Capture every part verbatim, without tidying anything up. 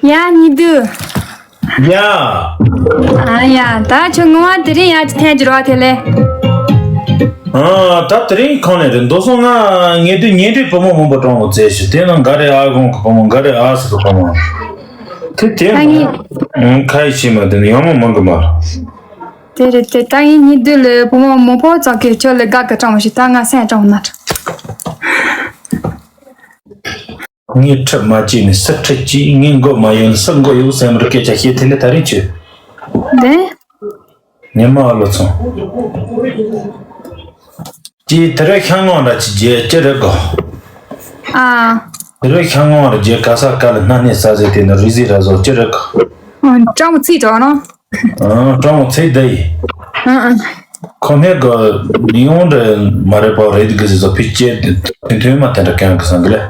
ཡ། ཉི་དུ། ཡ། ཨ་ཡ། ད་ཁྱོད་ངོ་མ་དེ་རིང་ཡ་ཅི་ཐན་གྱི་རོ་དེ་ལས། ཨ། ད་དེ་རིང་གང་ནས་རེད། མདོ་སོང་ང་ངེས་དུས་ཉེ་འབྲེལ་བུ་མོ་མང་པོ་གྲོངས་པ་བཙལ་ཞུ། དེ་ནང་འགའ་རེ་ཨ་གོང་གི་བུ་མོ། འགའ་རེ་ཨ་སི་གི་བུ་མོ། དེ་དེ་ད་ངས་ཁ་ཡི་ཤི་མ་དེ་ནི་ཡང་མོ་མང་གི་མ། དེ་རེད་དེ། ད་ངས་ཉི་དུ་ལ་བུ་མོ་མང་པོ་ཙག་གི། ཁྱོད་ལ་དགའ་གི་གྲངས་མ་ཞིག་ད་ང་སེམས་གྲངས་མ་ན། ངའི་ཁྲིད་མ་བྱས་ནས་སུ་ཁྲིད་ཀྱིས། ངའི་མགོ་མ་ཡོང་ནས་སུ་མགོ་ཡོང་ཟེར་མར་སྐད་ཆ་བཤད་དེ་ནས་ད་རིང་ཆོས། དེ། ཉི་མ་ཨ་ལོ་ཚང་། ཀྱིས་དེ་རུ་ཤང་ངང་འདྲ་ཅིག་རྒྱལ་ཅི་རེད་གོ། ཨ། དེ་རུ་ཤང་ངང་རུ་རྒྱལ་ག་ས་ག་ལ་སྣ་ནས་ས་ཟེར་དེ་ནི་རི་ཟི་ར་བཟོ་ཅི་རེད་གོ། ཨ། ཀྲང་མོ་ཚིག་དྲག་ནོ། ཨ། ཀྲང་མོ་ཚིག་བསྡད་ཡིན། ཨ་ཨ། ཁོ་མེད་གི་ཡོང་འདྲ་མ་རེད་པ། རེད་གི་ཟེར་བཟོ་ཕི་ཅེ་དེ་ཐོན་ཐོན་མ་དེ་འདྲ་གང་གི་སང་གི་ལེ།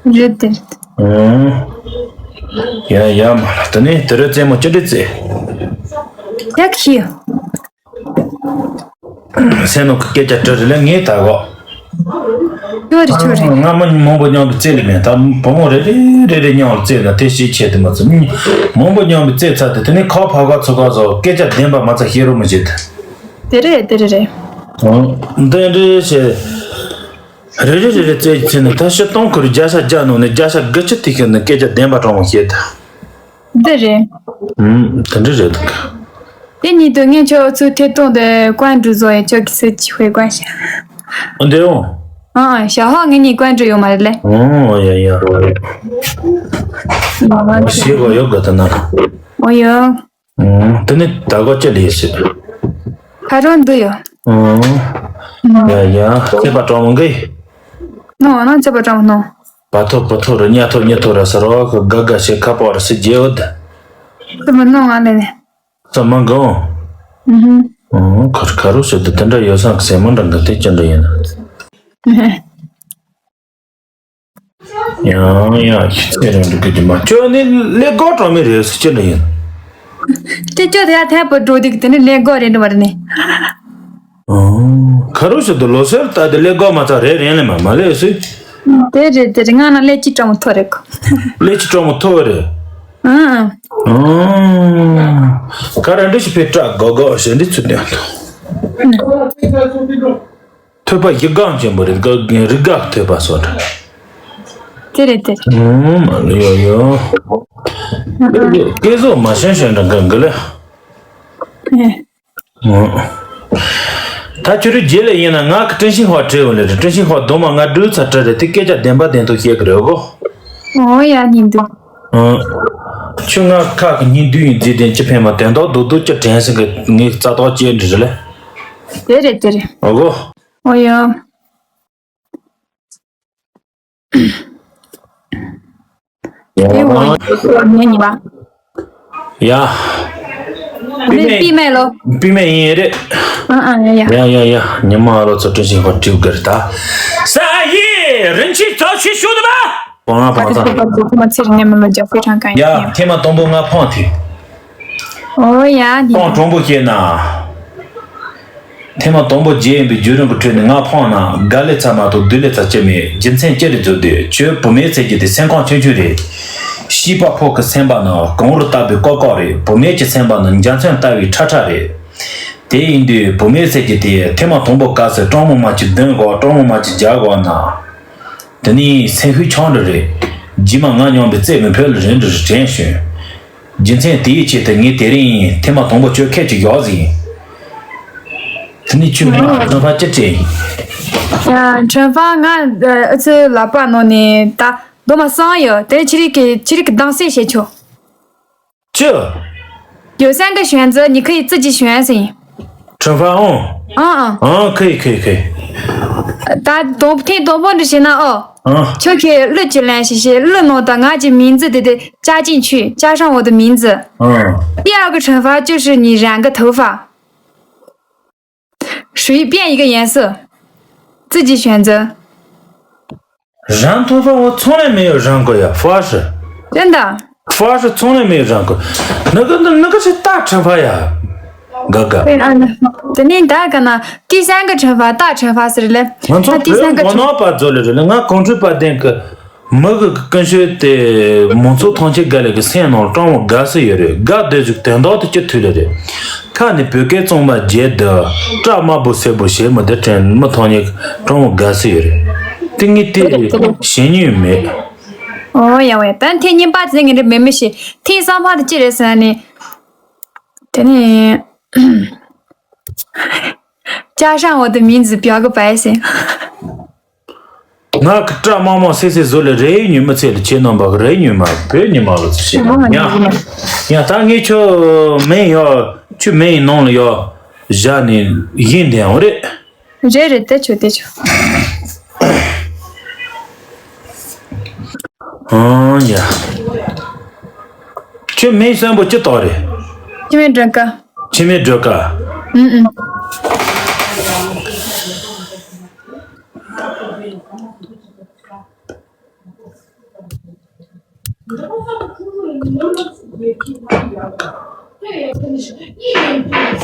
རེད་དེ་རེད། ཨང་། ཡ་ཡ་མ་ལ་དེ་ནས་དེ་རུ་རྩེད་མོ་ཅི་འདྲ་རྩེད། ཡག་ཤི། སེམས་ནང་གི་སྐད་ཆ་དྲི་རེ་ལ་ངས་ད་གོ། ཁྱོད་རེ་ཁྱོད་རེ། ང་མི་མང་པོ་མཉམ་དུ་རྩེད་ལེ་མེད། ད་བུ་མོ་རེ་རེ་རེ་རེ་མཉམ་ལ་རྩེད་ན་དེ་ཤེས་ཆེ་དེ་མ་ཚོ་མང་པོ་མཉམ་དུ་རྩེད་ཚར་དེ་དེ་ནས་ཁ་ཕ་ག་ཚོ་ག་ཚོ་སྐད་ཆ་བདེན་པ་མ་ཚ་ཤེས་རོགས་མི་བྱེད་དེ། དེ་རེད་དེ་རེད་རེད། འདི་འདྲ་བྱས། རེ་རེ་རེ་རེ་རྩེད་ཀྱི་ཚེ་ནས་ད་ཕྱི་གཏོང་ཁུར་བརྒྱ་ཆ་བརྒྱ་ནང་ནས་བརྒྱ་ཆ་དགུ་བཅུ་དེ་ཤོད་ནས་སྐད་ཆ་བདེན་པ་དྲང་བ་བཤད་ད། འདི་རེད། ཨུམ། དེ་འདྲ་རེད་འདུག་དེ་ཉིད་དུ་ངས་ཁྱོད་ཚོའི་ཐད་གཏོང་དུ་ཀོན་ཀྲུ་བཟོ་ཡི་ཁྱོད་ཀྱི་སྲིད་ཀྱི་དཔེ་ཀོན་ཤ། འདི་འོང་། ཨ། ཞའོ་ཧོ་ངེད་གཉིས་ཀོན་ཀྲུ་ཡོད་མ་རེད་ལེ། ཨོ་ཡ་ཡ། ཞེས་གོ་ཡོད་ག་ད་ན། ཨོ་ཡོ། ཨུམ། དེ་ནི་ད་གོ་ཅི་ལས་ཟེར། ཁ་རོག་འདི་ཡོད། ཨུམ། ཡ་ཡ། ཁྱེད་པ་གྲོགས་མོ་གི། ནོ་ནོ་ཁྱེད་པ་གྲོགས་མོ་ནོ། བ་ཐོ་བུ་ཐོ་རུ་ཉ་ཐོ་ཉི་ཐོ་ར་ས་རོ་ག་ག་ཞེ་ཁ་པོ་ར་སི་རྗེ་འོད། ཁྱེད་པ་ནོ་ང་ལས་ལས། ས་མ་གང་། ཨུམ། ཨུམ། ཁ་ཁ་རོག་ཟེར་དུ་དེ་འདྲ་ཡོད་སང་གི་སེ་མོ་འདྲ་འདི་དེ་ཅི་འདྲ་ཡིན་ན། ཡང་ཡང་ཤི་ཚེ་རིང་འདུག་གི་མ་ཁྱོད་ནི་ཀླད་ཀོར་གྲོགས་མེད་རེད་ཟེར་ཅི་འདྲ་ཡིན། ཅི་ཅོ་དེ་ཡ་ཐད་པོ་འགྲོ་འདུག་དེ་ནི་ཀླད་ཀོར་རེད་འགྲོ་བ་རེད་ནི། ཨང་། ཁ་རུ་ཞིག་ཏུ་ལོ་སེར་ལྟ་དེ་ཀླད་ཀོར་མ་ཚ་རེད་རེད་ལེ་མ་མ་ལེ་སུ། དེ་རེད་དེ་རེད། ང་ན་ཀླད་ཀྱི་གྲོགས་མོ་ཐོ་རེད་གོ། ཀླད་ཀྱི་གྲོགས་མོ་ཐོ་རེད། ཨང་། ཨང་། ཁ་ར་འདྲི་ཞིག་ཕེ་ཏྲ་གོ་གོ་ཞེ་འདྲི་ཚུལ་ལྡན་ཐོ། ཐོས་པ་གཞི་རྐང་ཆེན་པོ་རེད། རིགས་རིགས་དགའ་ཐོས་པ་སོགས་འདྲ། དེ་རེད་དེ་རེད། ཨུམ། ཡོ་ཡོ། སྐད་གཟུགས་མ་ཤེས་ཤེས་འདྲ་འགའ་འགའ་ལེ། ཨུམ། ད་ཁྱོད་རིགས་རྗེས་ལ་ཡིན་ན་ང་གི་ཀྲིན་ཤིང་ཧོ་བྲིས་འོ་ལེ་རེད། ཀྲིན་ཤིང་ཧོ་གདོང་མ་ང་སྦྲུལ་ཚ་བྲིས་རེད། དེ་སྐད་ཆ་བདེན་པ་བདེན་ཐོག་བཤད་གི་རེད་གོ། ཨོ་ཡ་ཉིན་དུ། ཨུམ། ཁྱོད་ང་ཁ་གི་ཉིན་དུ་ཡིན་རྫི་དེན་ཅི་ཕན་མ་དོན་དག་རྡོག་རྡོག་ཅི་དྲན་སེང་གི་ངའི་རྩ་ཐོག་ཅེ་འདྲི་རེད་ལེ། དེ་རེད་དེ་རེད། ཨོ་གོ། ཨོ་ཡ། ཡ། ཡ། པི་མེ། པི་མེ་ལོ། པི་མེ་ཡིན་རེད། ཨ་ཨ་ཡ་ཡ། ཡ་ཡ་ཡ། ཉི་མ་ཨ་ལོ་ཚོ་ཀྲིན་ཤིང་ཧོ་ཀྲིའུ་གར་ད། ས་ཡི་རིན་ཆེན་ཚོ་ཤི་ཤུ་དུ་མ། པང་ང་པང་ཚང་། ཁོ་མ་ཚེ་རིང་ངའི་མི་ལོ་རྒྱག་ཕུལ་ཁྲང་གང་ཡ། ཡིན། ཐེངས་མ་དང་པོ་ང་ཕང་ཐེ། ཨོ་ཡ་ནི། ཕང་དྲང་པོ་བཤད་ན། ཐེངས་མ་དང་པོ་རྗེས་ཡིན་པའི་བརྒྱུད་རིམ་གྱི་ཁྲོད་ནས་ང་ཕང་ན་དགའ་ལེ་ཚ་མ་གཏོགས་སྡུག་ལེ་ཚ་ཅི་མེད། རྒྱུ་མཚན་ཅི་རེད་ཟེར་དུས་ཁྱོད་བུད་མེད་ཟེར་རྒྱུ་དེ་སེམས་ཁམས་ཆུང་ཆུང་རེད། སྐྱེས་པ་ཕོ་གི་སེམས་པ་ནི་གངས་རི་ལྟ་བུའི་ཀོག་ཀོག་རེད། བུད་མེད་ཀྱི་སེམས་པ་ནི་འཇའ་ཚོན་ལྟ་བུའི་ཁྲ་ཁྲ་རེད། དེ་ཡིན་དུས་བུད་མེད་ཟེར་རྒྱུ་དེ་ཐེངས་མ་དང་པོ་སྐབས་སུ་སྤྲང་མོ་མ་ཅིག་འདོན་དགོས། སྤྲང་མོ་མ་ཅིག་རྒྱག་དགོས་ན། དེ་ནི་སེམས་ཤུགས་ཆུང་འདྲ་རེད། རྗེས་མ་ང་མཉམ་པའི་རྩེད་མོ་ཕོད་ལ་རེ་འདྲ་རེ་དྲན་བྱུང་། རྒྱུ་མཚན་དེའི་ཆེད་དུ་ངས་དེ་རིང་ཐེངས་མ་དང་པོ་ཁྱོད་ཁད་ཅིག་བཞག་ཟིན། དེ་ནི་ཁྱོད་ང་ཁྲོན་ཧྥ་ཅི་སྤྲད་ཡིན། ཡ། ཁྲོན་ཧྥ་ང་ཨུ་ཚོའི་ལག་པ་ནང་ནས་ད་རྡོག་མ་གསང་ཡོད། དེ་ཁྱེད་རིག་གི་ཁྱེད་རིག་གི་གདམ་གསེས་བྱེད་ཆོག་ཅི། 有三个选择，你可以自己选 ཟིན། 惩罚 ཨང་། 嗯嗯。 ཨང་། 可以可以可以。 ད་དང་ཐེངས་དང་པོ་འདི་བྱས་ན་ཨོ། 嗯。 ཁྱོད་ཀྱིས་གླུ་ཅིག་ལེན་ཞིག་བྱས། གླུ་ནང་དུ་ང་གི་名字 དེ་དེ་加进去，加上我的名字。 嗯。 第二个惩罚就是你染个头发，随便一个颜色，自己选择。 染头发我从来没有染过呀，发饰。 真的。 发饰从来没有染过。那个那那个是大惩罚呀，哥哥。 对啊，那等你大哥呢？第三个惩罚，大惩罚是嘞。 我从 那第三个 我 惩 那把做了了，我公主把那个 མི་གི་ཀུན་སྤྱོད་དེ་མང་ཚོགས་ཐམས་ཅད་དགའ་ལས་ཀྱི་སེམས་ནང་སྤྲང་བོ་དགའ་སུ་ཡོད་རེད། དགའ་སྡོད་ཅིག་དོན་དག་དེ་སྤྱི་འཐུས་ལ་རེད། ཁ་ནས་བོད་སྐད་གཙང་མ་བརྗེད་དུ་སྐྲ་དམར་པོ་སེར་པོ་བྱེད་མི་འདི་དྲན་མི་ཐོག་ཉིད་སྤྲང་བོ་དགའ་སུ་ཡོད་རེད། དེ་ངས་དེ་ཞེ་ཉུས་མེད། ཨོ་ཡ་ཝེ། ད་ཐེངས་གཉིས་པ་དེ་ངས་འདྲི་མེད་མི་ཤེས། ཐེངས་གསུམ་པ་དེ་ཅི་རེད་ཟེར་ནས། དེ་ནས། 加上我的名字标个白线。 ང་གི་སྐྲ་དམར་དམར་སེར་སེར་བཟོ་ལས་རེ་ཉུལ་མི་ཚེ་ལ་ཁྱེད་རྣམ་པ་གི་རེ་ཉུལ་མ་བོད་ཉི་མ་ལ་ཚུལ་བྱེད་ཡ། ཡ་ད་ངས་ཁྱོད་མིང་ཡ་ཁྱོད་མིང་ཡི་ནང་ལ་ཡ་བཞག་ནས་ཡིན་བསྡད་ཡོང་རེད། རེད་རེད། དེ་ཆོ་དེ་ཆོ། ཨང་ཡ། ཁྱོད་མིང་གསོན་པོ་ཅི་ལྟར་རེད། ཁྱི་མེད་སྒྲོལ་དཀར། ཁྱི་མེད་སྒྲོལ་དཀར། ཨུ་ཨུ།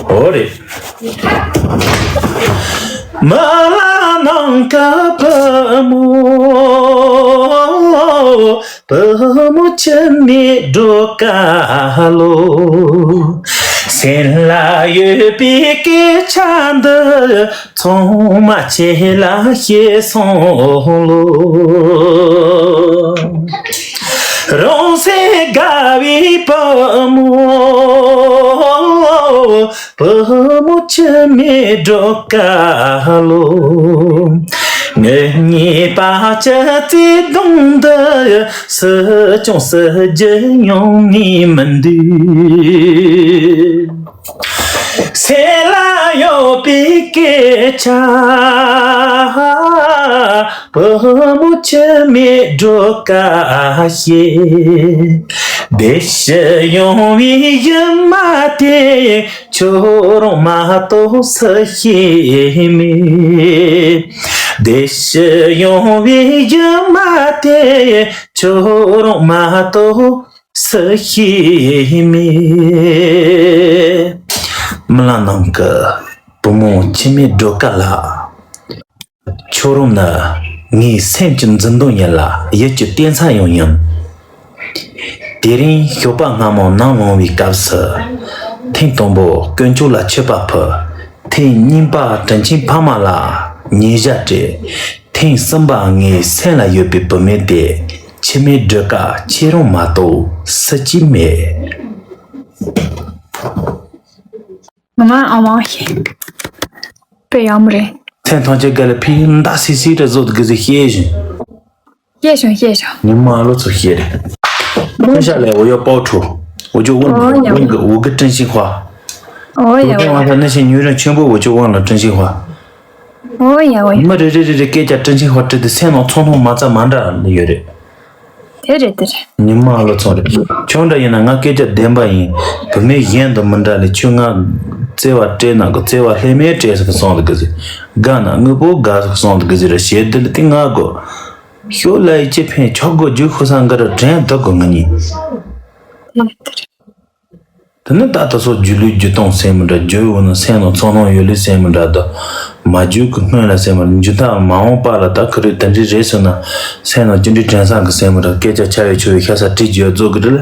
ཨོ་རེད། མ་ལ་ནང་ཀ་བུ་མོ། བུ་མོ་ཁྱི་མེད་སྒྲོལ་དཀར་ལོ། སེམས་ལ་ཡོད་པའི་སྐད་ཆ་འདི་ཚང་མ་ཁྱེད་ལ་བཤད་སོང་ལོ། རང་སེམས་དགའ་བའི་བུ་མོ། བུ་མོ་ཁྱི་མེད་སྒྲོལ་དཀར་ལོ། ངེད་གཉིས་བར་གྱི་བརྩེ་དུང་འདི་སུས་ཀྱང་ཟ་རྒྱུ་ཡོང་ནི་མི་འདུག། སེམས་ལ་ཡོད་པའི་སྐད་ཆ། བུ་མོ་ཁྱི་མེད་སྒྲོལ་དཀར་ཞེས། བདེ་སྐྱིད་ཡོང་བའི་གཞི་མ་དེ་ཁྱོད་རང་མ་གཏོགས་སུ་ཤེས་མེད། བདེ་སྐྱིད་ཡོང་བའི་གཞི་མ་དེ་ཁྱོད་རང་མ་གཏོགས་སུ་ཤེས་མེད། རྨི་ལམ་ནང་གི་བུ་མོ་ཁྱི་མེད་སྒྲོལ་དཀར་ལགས། ཁྱོད་རང་ནི་ངའི་སེམས་ཀྱི་འཛིན་དོན་ཡིན་ལ་ཡིད་ཀྱི་གཏད་མཚམས་ཡང་ཡིན། དེ་རིང་ཞོགས་པ་སྔ་མོ་ནམ་ལངས་པའི་སྐབས་སུ། ཐེངས་དང་པོ་དཀོན་མཆོག་ལ་མཆོད་པ་ཕུལ། ཐེངས་གཉིས་པ་དྲིན་ཆེན་ཕ་མ་ལ་ཉེས་ཞག་སྤྲད། ཐེངས་གསུམ་པ་ངའི་སེམས་ལ་ཡོད་པའི་བུད་མེད་དེ་ཁྱི་མེད་སྒྲོལ་དཀར་ཁྱེད་རང་མ་གཏོགས་སུ་གཅིག་མེད། ང་མ་ཨ་མ་ཞེས་དཔེ་ཡག་མོ་རེད། མཚན་ཐམས་ཅད་དགའ་ལ་ཕི་མདའ་སི་སི་རེ་བཟོ་དགོས་ཟེར་ཤེས་བཞིན། ཤེས་བྱུང་ཤེས་བྱུང་། ཉི་མ་ལོ་ཚོ་ཤེས་རེད། ཁྱོད་ཤ་ལས་འོ་ཡོ་པའོ་ཁྲུ། 我就问你，哦呀问个五个真心话。哦呀，我跟我说那些女人全部我就问了真心话。哦呀哦呀，མི་རེ་རེ་རེ་རེ་སྐད་ཆ་真心话དྲི་དེ་སེམས་ནང་ཚོར་སྣང་མ་རྩ་མ་འདྲ་ཡོད་རེད། དེ་རེད་དེ་རེད། ཉི་མ་ལོ་ཚོ་རེད། ཁྱོད་འདྲ་ཡིན་ན་ང་སྐད་ཆ་བདེན་པ་ཡིན། བུད་མེད་གཞན་དང་མི་འདྲ་ལས་ཁྱོད་ང་བརྩེ་བ་སྤྲད་ན་གི་བརྩེ་བ་ལྷད་མེད་སྤྲད་ཟེར་གི་སོང་དུ་གི་ཟེར། དགའ་ན་དངོས་པོ་དགའ་ཟེར་གི་སོང་དུ་གི་ཟེར་རེད་ཞེས་འདི་ལ་དེ་ང་དགོས། ཤོ་ལ་ཡི་ཅི་ཕན་ཆོག་གོ་རྒྱུ་ཁུ་སང་གི་ར་དྲན་འདུག་གོ་ང་གཉིས། དེ་ནི་ད་ལྟ་སོ་རྒྱུ་ལུས་རྒྱུ་སྟོང་སེམས་མི་འདྲ་རྒྱུ་ཡོད་ན་སེམས་ནང་ཚོར་སྣང་ཡོད་ལུས་སེམས་མི་འདྲ་དོ། མ་རྒྱུ་གི་སྔོན་ལ་སེམས་མི་འདྲ་རྒྱུ་ད་མ་འོངས་པ་ལ་ད་ཁུ་རེ་དེ་འདྲི་རེད་ཟེར་ན་སེམས་ནང་ཅི་འདྲི་དྲན་སང་གི་སེམས་མི་འདྲ་སྐད་ཆ་ཆ་ཡོད་ཆུ་ཡོད་ཤ་ས་དྲི་རྒྱུ་ཡོད་རྫོགས་གི་རེད།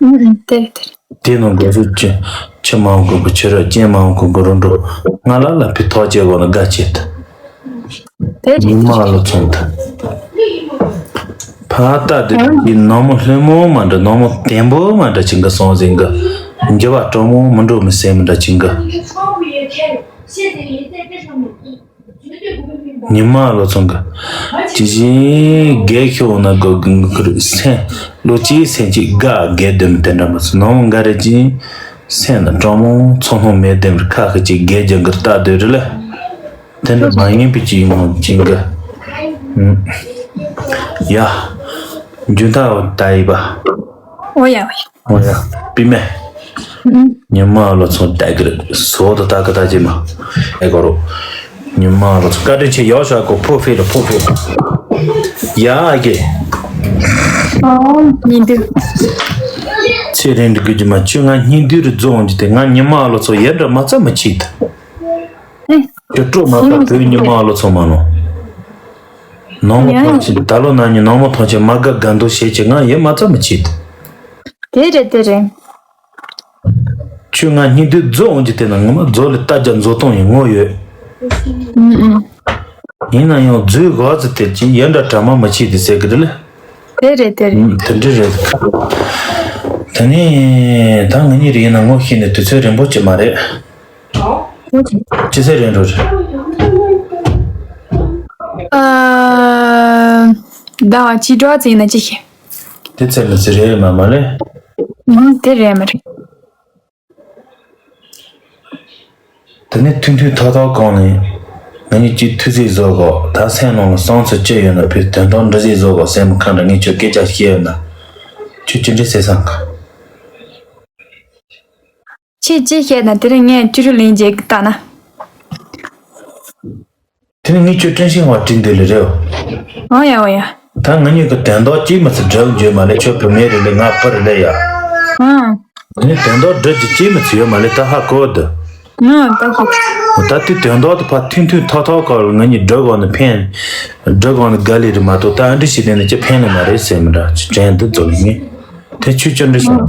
ཨུ་ཨུ་དེ་རེད་དེ་རེད། དེ་ནང་དགོས་སུ་ཅི་ཆུ་མང་གོ་གི་ཆུ་ར་ཅན་མང་གོ་གི་རུ་འགྲོ་ང་ལ་ལ་ཕི་ཐོག་ཅེ་གོ་ན་དགའ་ཆེད་དུ། དེ་རེད། ཉི་མ་ལོ་ཚོང་དུ། ཕ་ཏ་དེ་གི་ནང་མོ་ལྷོད་མོ་མ་འདྲ་ནང་མོ་བརྟན་པོ་མ་འདྲ་ཅིང་གི་སོང་ཟིན་གི་འགྱུར་བ་སྤྲང་མོ་མི་འགྲོ་མི་སེམས་མི་འདྲ་ཅིང་གི་ཉི་མ་ལོ་ཚོང་གི་ཅི་བཞིན་རྒས་ཤོག་ན་གི་གི་སེམས་ལོ་གཅིག་སེམས་གཅིག་དགའ་རྒས་དུ་མི་དེ་འདྲ་མ་སོང་ནང་མོ་འགའ་རེ་ཅིང་སེམས་ན་སྤྲང་མོ་ཚོང་ལྷོང་མེད་དེ་མི་ཁ་ཁི་ཅིག་རྒས་ཀྱང་གི་ལྟ་དུས་རེ་ལ། དེ་འདྲ་མ་ཡིན་པའི་ཅིག་ཡིན་ནོ་ཅིང་གི་ཡ། རྒྱུན་མཐའ་ད་ཡིན་པ། ཨོ་ཡ་ཨོ་ཡ། ཨོ་ཡ། པི་མེ། ཉི་མ་ལོ་ཚོང་ལྟ་གི་རེད་སོ་ད་ལྟ་གི་ད་ཅི་མ། ཨེ་གོ་རོ། ཉི་མ་ལོ་ཚོང་བཀའ་དྲིན་ཆེ་ཡོ་ཤ་གོ་ཕོ་ཕེ་ར་ཕོ་ཕེ་ར། ཡ་ཨ་གེ། ཨོ་ཉི་འདུ། ཚེ་རིང་འདུ་གི་ཅི་མ་ཁྱོད་ང་སྙིང་འདུས་རུ་རྫོང་གི་དེ་ང་ཉི་མ་ལོ་ཚོང་ཡར་འདྲ་མ་ཚ་མི་ཆིག་ད། ཨེ། དེ་སྤྲོ་མ་ཐག་བོད་ཉི་མ་ལོ་ཚོ་མ་ནོ། ནང་མོ་ཡང་ཐང་ཆེན་ད་ལོ་ན་ནི་ནང་མོ་ཐང་ཆེན་མ་དགའ་དགའ་འདུག་བྱེད་ཀྱི་ང་ཡིན་མ་ཚ་མི་བྱེད། དེ་རེད་དེ་རེད། ཁྱོད་ང་སྙིང་འདོད་རྫོགས་འོང་གི་དེ་ན་ངོ་མ་རྫོགས་ལ་ལྟ་རྒྱ་མཛོ་སྟོང་ཡིན་ངོ་ཡོད། ཨུམ་ཨུམ། ཡིན་ན་ཡང་རྫུས་ག་ཚོད་དེ་ཅི་ཡན་འདྲ་གྲ་མ་མ་བྱེད་དེ་ཟེར་གི་རེད་ལ། དེ་རེད་དེ་རེད། ཨུམ་དེ་འདྲ་རེད། དེ་ནས་ད་ང་གཉིས་རེད་ཡིན་ན་ངོ་ཤེས་ནས་དུས་ཚོད་རིང་པོ་ཅི་མ་རེད། ཅི་ཟེར་རེད་འགྲོ་རེད། ཨ། ཟླ་བ་གཅིག་འགྲོ་ཙམ་ཡིན་ན་ཅི་ཤེས། དེ་ཚེ་མི་ཚེ་རེད་མ་མ་ལེ། ཨུམ་དེ་རེད་མ་རེད། དེ་ནས་ཐུང་ཐུང་ཐག་ཐག་གང་ནས་ང་གཉིས་ཀྱིས་ཐུགས་རྗེ་བཟོ་གོ་ད་སེམས་ནང་ལ་བསམ་ཚུལ་ཅི་ཡོད་ན་ཕུལ་དོན་དག་འདྲི་རྩད་བཟོ་གོ་སེམས་ཁམས་འདྲ་ངས་ཁྱོད་སྐད་ཆ་བཤད་ཡོད་ན་ཁྱོད་ཅི་འདྲ་ཟེར་བསམ་ག་ཁྱེད་ཅི་བཤད་ན་དེ་རིང་ངས་བཅུ་དྲུག་ལན་བརྒྱད་ཀྱི་ལྟ་ན། དེ་ནི་ངས་ཁྱོད་ཀྲིན་ཤིང་བ་བྲིས་འདོད་ལེ་རེད། ཨོ་ཡ་ཨོ་ཡ། ད་ང་གཉིས་ཀྱི་དོན་དག་ཅིག་མི་ཚེ་འགྲུབ་འཇོག་མ་ལེ་ཁྱོད་བུད་མེད་རེད་ལེ་ང་ཕ་རེད་ལེ་ཡ། ཨང་། དེ་ནི་དོན་དག་འགྲུབ་ཀྱི་ཅིག་མི་ཚེ་ཡོད་མ་ལེ་ད་ཧ་གོ་འདི། ཨང་ད་ཤི། ད་དེ་དོན་དག་དེ་ཕ་ཐུང་ཐུང་ཐག་ཐག་ག་ལ་ང་གཉིས་འགྲུབ་གོ་ནི་ཕན། འགྲུབ་གོ་ནི་དགའ་ལེ་རེད་མ་གཏོགས་ད་ཨ་འདྲི་ཞིག་དེ་ནི་ཅི་ཕན་ནི་མ་རེད་ཟེར་མི་འདྲ་ཅི་དྲན་འདི་རྫོགས་ལེ་ངས་དེ་ཆུ་ཅི་འདྲི་ཞིག་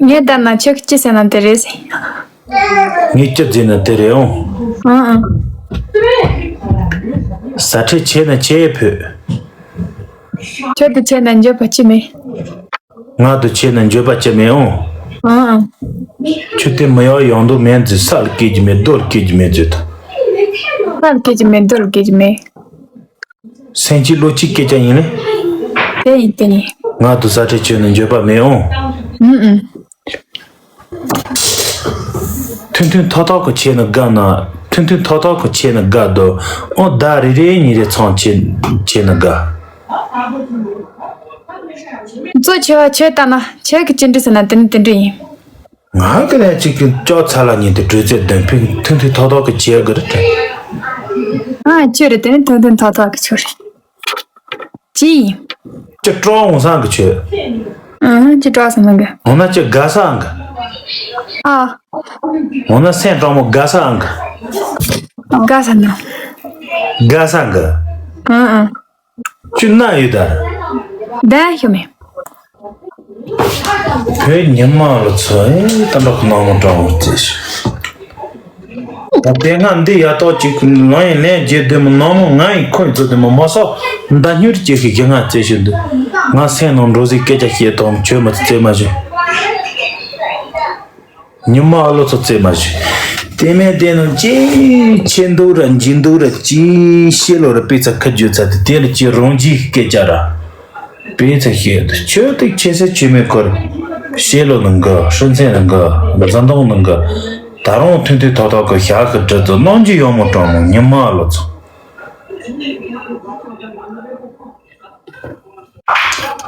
ངས་ལྟར་ན་ཁྱོད་ཀྱིས་ཅི་ཟེར་ན་དེ་རེད་ཟེར། ངས་ཅི་ཟེར་ན་དེ་རེད་འོང་། ཨང་ཨང་། ཟ་ཁྲེལ་བྱས་ན་ཆེ་ཕོད། ཁྱོད་དུ་བྱས་ན་འགྱོད་པ་ཅི་མེད། ང་དུ་བྱས་ན་འགྱོད་པ་ཅི་མེད་འོང་། ཨང་ཨང་། ཁྱོད་དེ་མི་ཡག་ཡོང་འདུག་མེད་ཟེར་ས་ལ་སྐྱེ་རྒྱུ་མེད་རྡོ་ལ་སྐྱེ་རྒྱུ་མེད་ཟེར་ད། ས་ལ་སྐྱེ་རྒྱུ་མེད་རྡོ་ལ་སྐྱེ་རྒྱུ་མེད། སེམས་ཀྱི་བློ་གཅིག་སྐད་ཆ་ཡིན་ནི། དེ་ཡིན་དེ་ཡིན། ང་དུ་ཟ་ཁྲེལ་བྱས་ན་འགྱོད་པ་མེད་འོང་། ཨུམ་ཨུམ། ཐུང་ཐུང་ཐག་ཐག་གི་བྱས་ན་དགའ་ན། ཐུང་ཐུང་ཐག་ཐག་གི་བྱས་ན་དགའ་འདུག་ཨོ་ཟླ་རེ་རེ་གཉིས་རེ་ཚང་བྱས་བྱས་ན་དགའ། གཙོ་ཆེ་བ་ཆོས་ལྟ་ན་ཆོས་ཀྱི་ཅི་འདྲ་ཟེར་ན་དེ་ནི་དེ་འདྲ་ཡིན། ང་གི་ལན་གཅིག་གི་ལྕགས་ཚ་ལ་ཉིན་དུ་གྲོས་ཚད་ལྡན་ཕིང་ཐུང་ཐུང་ཐག་ཐག་གི་བྱས་དགོས་རེད། ཨ་ཁྱོད་རེད་དེ་ནི་ཐུང་ཐུང་ཐག་ཐག་གི་ཆོས་རེད། ཅི། ཅི་སྤྲོ་འོང་སང་གི་ཆོས། ཨ་ཅི་སྤྲོ་སང་གི། འོ་ན་ཅི་དགའ་སང་གི། ཨ། འོ་ན་སེམས་སྤྲང་མོ་དགའ་སང་གི། དགའ་སང་ན། དགའ་སང་གི། ཨ་ཨ། ཅི་ན་ཡོད་ད། ད་ཤོ་མེ། བོད་ཉི་མ་ལོ་ཚོ་ཨེ་ཏམ་པ་ཁོ་ནང་མོ་སྤྲང་མོ་རྩེ་ཤོ། ད་དེ་སྔ་འདི་ཡ་ཏོག་ཅིག་ལོང་ཡིན་ལན་རྒྱས་བདེ་མོ་ནང་མོ་ང་ཡིན་ཁོ་ཡིན་ཚོ་བདེ་མོ་མ་སོགས་མདའ་སྨྱུར་སྐྱེ་ཤི་ཞི་ང་རྩེ་ཤི་འདུག་ང་སེམས་ནང་འགྲོ་ཟིག་སྐད་ཆ་བཤད་དང་ཆོས་མ་རྩེ་མ་ཞུ། ཉི་མ་ཨ་ལོ་ཚོ་རྩེ་མ་ཞུ། དེ་མེད་དེ་ནང་ཅི་ཆེ་འདུག་ར་འཇི་འདུག་ར་ཅི་ཤེས་ལོ་ར་དཔེ་ཚ་ཁ་རྒྱུ་ཚ་དེ་དེ་ལ་ཅི་རང་འཇིའི་སྐད་ཆ་ར། དཔེ་ཚ་ཤེས་དུ་ཆོས་དེ་ཆེ་སེ་ཆེ་མེད་ཁོར། ཤེས་ལོ་ནང་གི་ཧྲིན་ཚན་ནང་གི་འཛམ་གདོང་ནང་གི་ད་རུང་ཐུན་ཐུན་ཐོག་ཐོག་གི་ཞག་གི་སྦྲུལ་དུ་གནོང་རྒྱུ་ཡོང་མོ་གྲོང་མོ་ཉི་མ་ཨ་ལོ་ཚོ།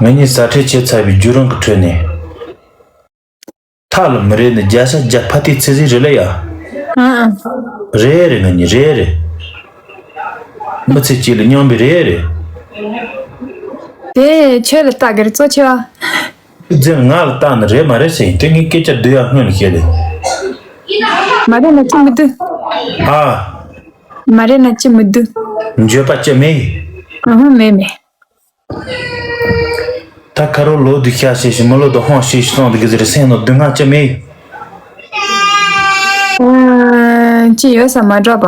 ང་གཉིས་ཟ་ཁྲེལ་བྱས་ཚར་བའི་བརྒྱུད་རིམ་གྱི་ཁྲོད་ནས། ཐག་ལ་མི་རེད་ནི་བརྒྱ་ཆ་བརྒྱ་ཕ་ཏིའི་ཚེ་ཟིག་རེད་ལ་ཡ། ཨང་ཨང་། རེད་རེད་ང་གཉིས་རེད་རེད། མི་ཚེ་གཅིག་ལ་མཉམ་པའི་རེད་རེད། དེ་ཁྱོད་ལ་ལྟ་གི་རེད་གཙོ་ཆེ་བ། རྫུན་ང་ལ་ལྟ་ནི་རེད་མ་རེད་ཟེར་ཡིན་དེ་ངས་སྐད་ཆ་བསྡུས་ཡ་སྔོན་ལ་བཤད་ལེ། མ་རེད་ན་ཅི་མི་བསྡུ། ཨ། མ་རེད་ན་ཅི་མི་བསྡུ། འགྱོད་པ་ཅི་མེད། ཨང་མེད་མེད། ད་ཁ་རོ་ལོ་དུ་ཤ་ཤེས་ཤིང་མི་ལོ་དུ་ཧོང་ཤེས་ཤིང་སོང་དུ་གི་ཟེར་སེམས་ནང་སྡུག་བསྔལ་ཅི་མེད། ཨ། ཅི་ཡོད་ས་མ་འདྲ་པ།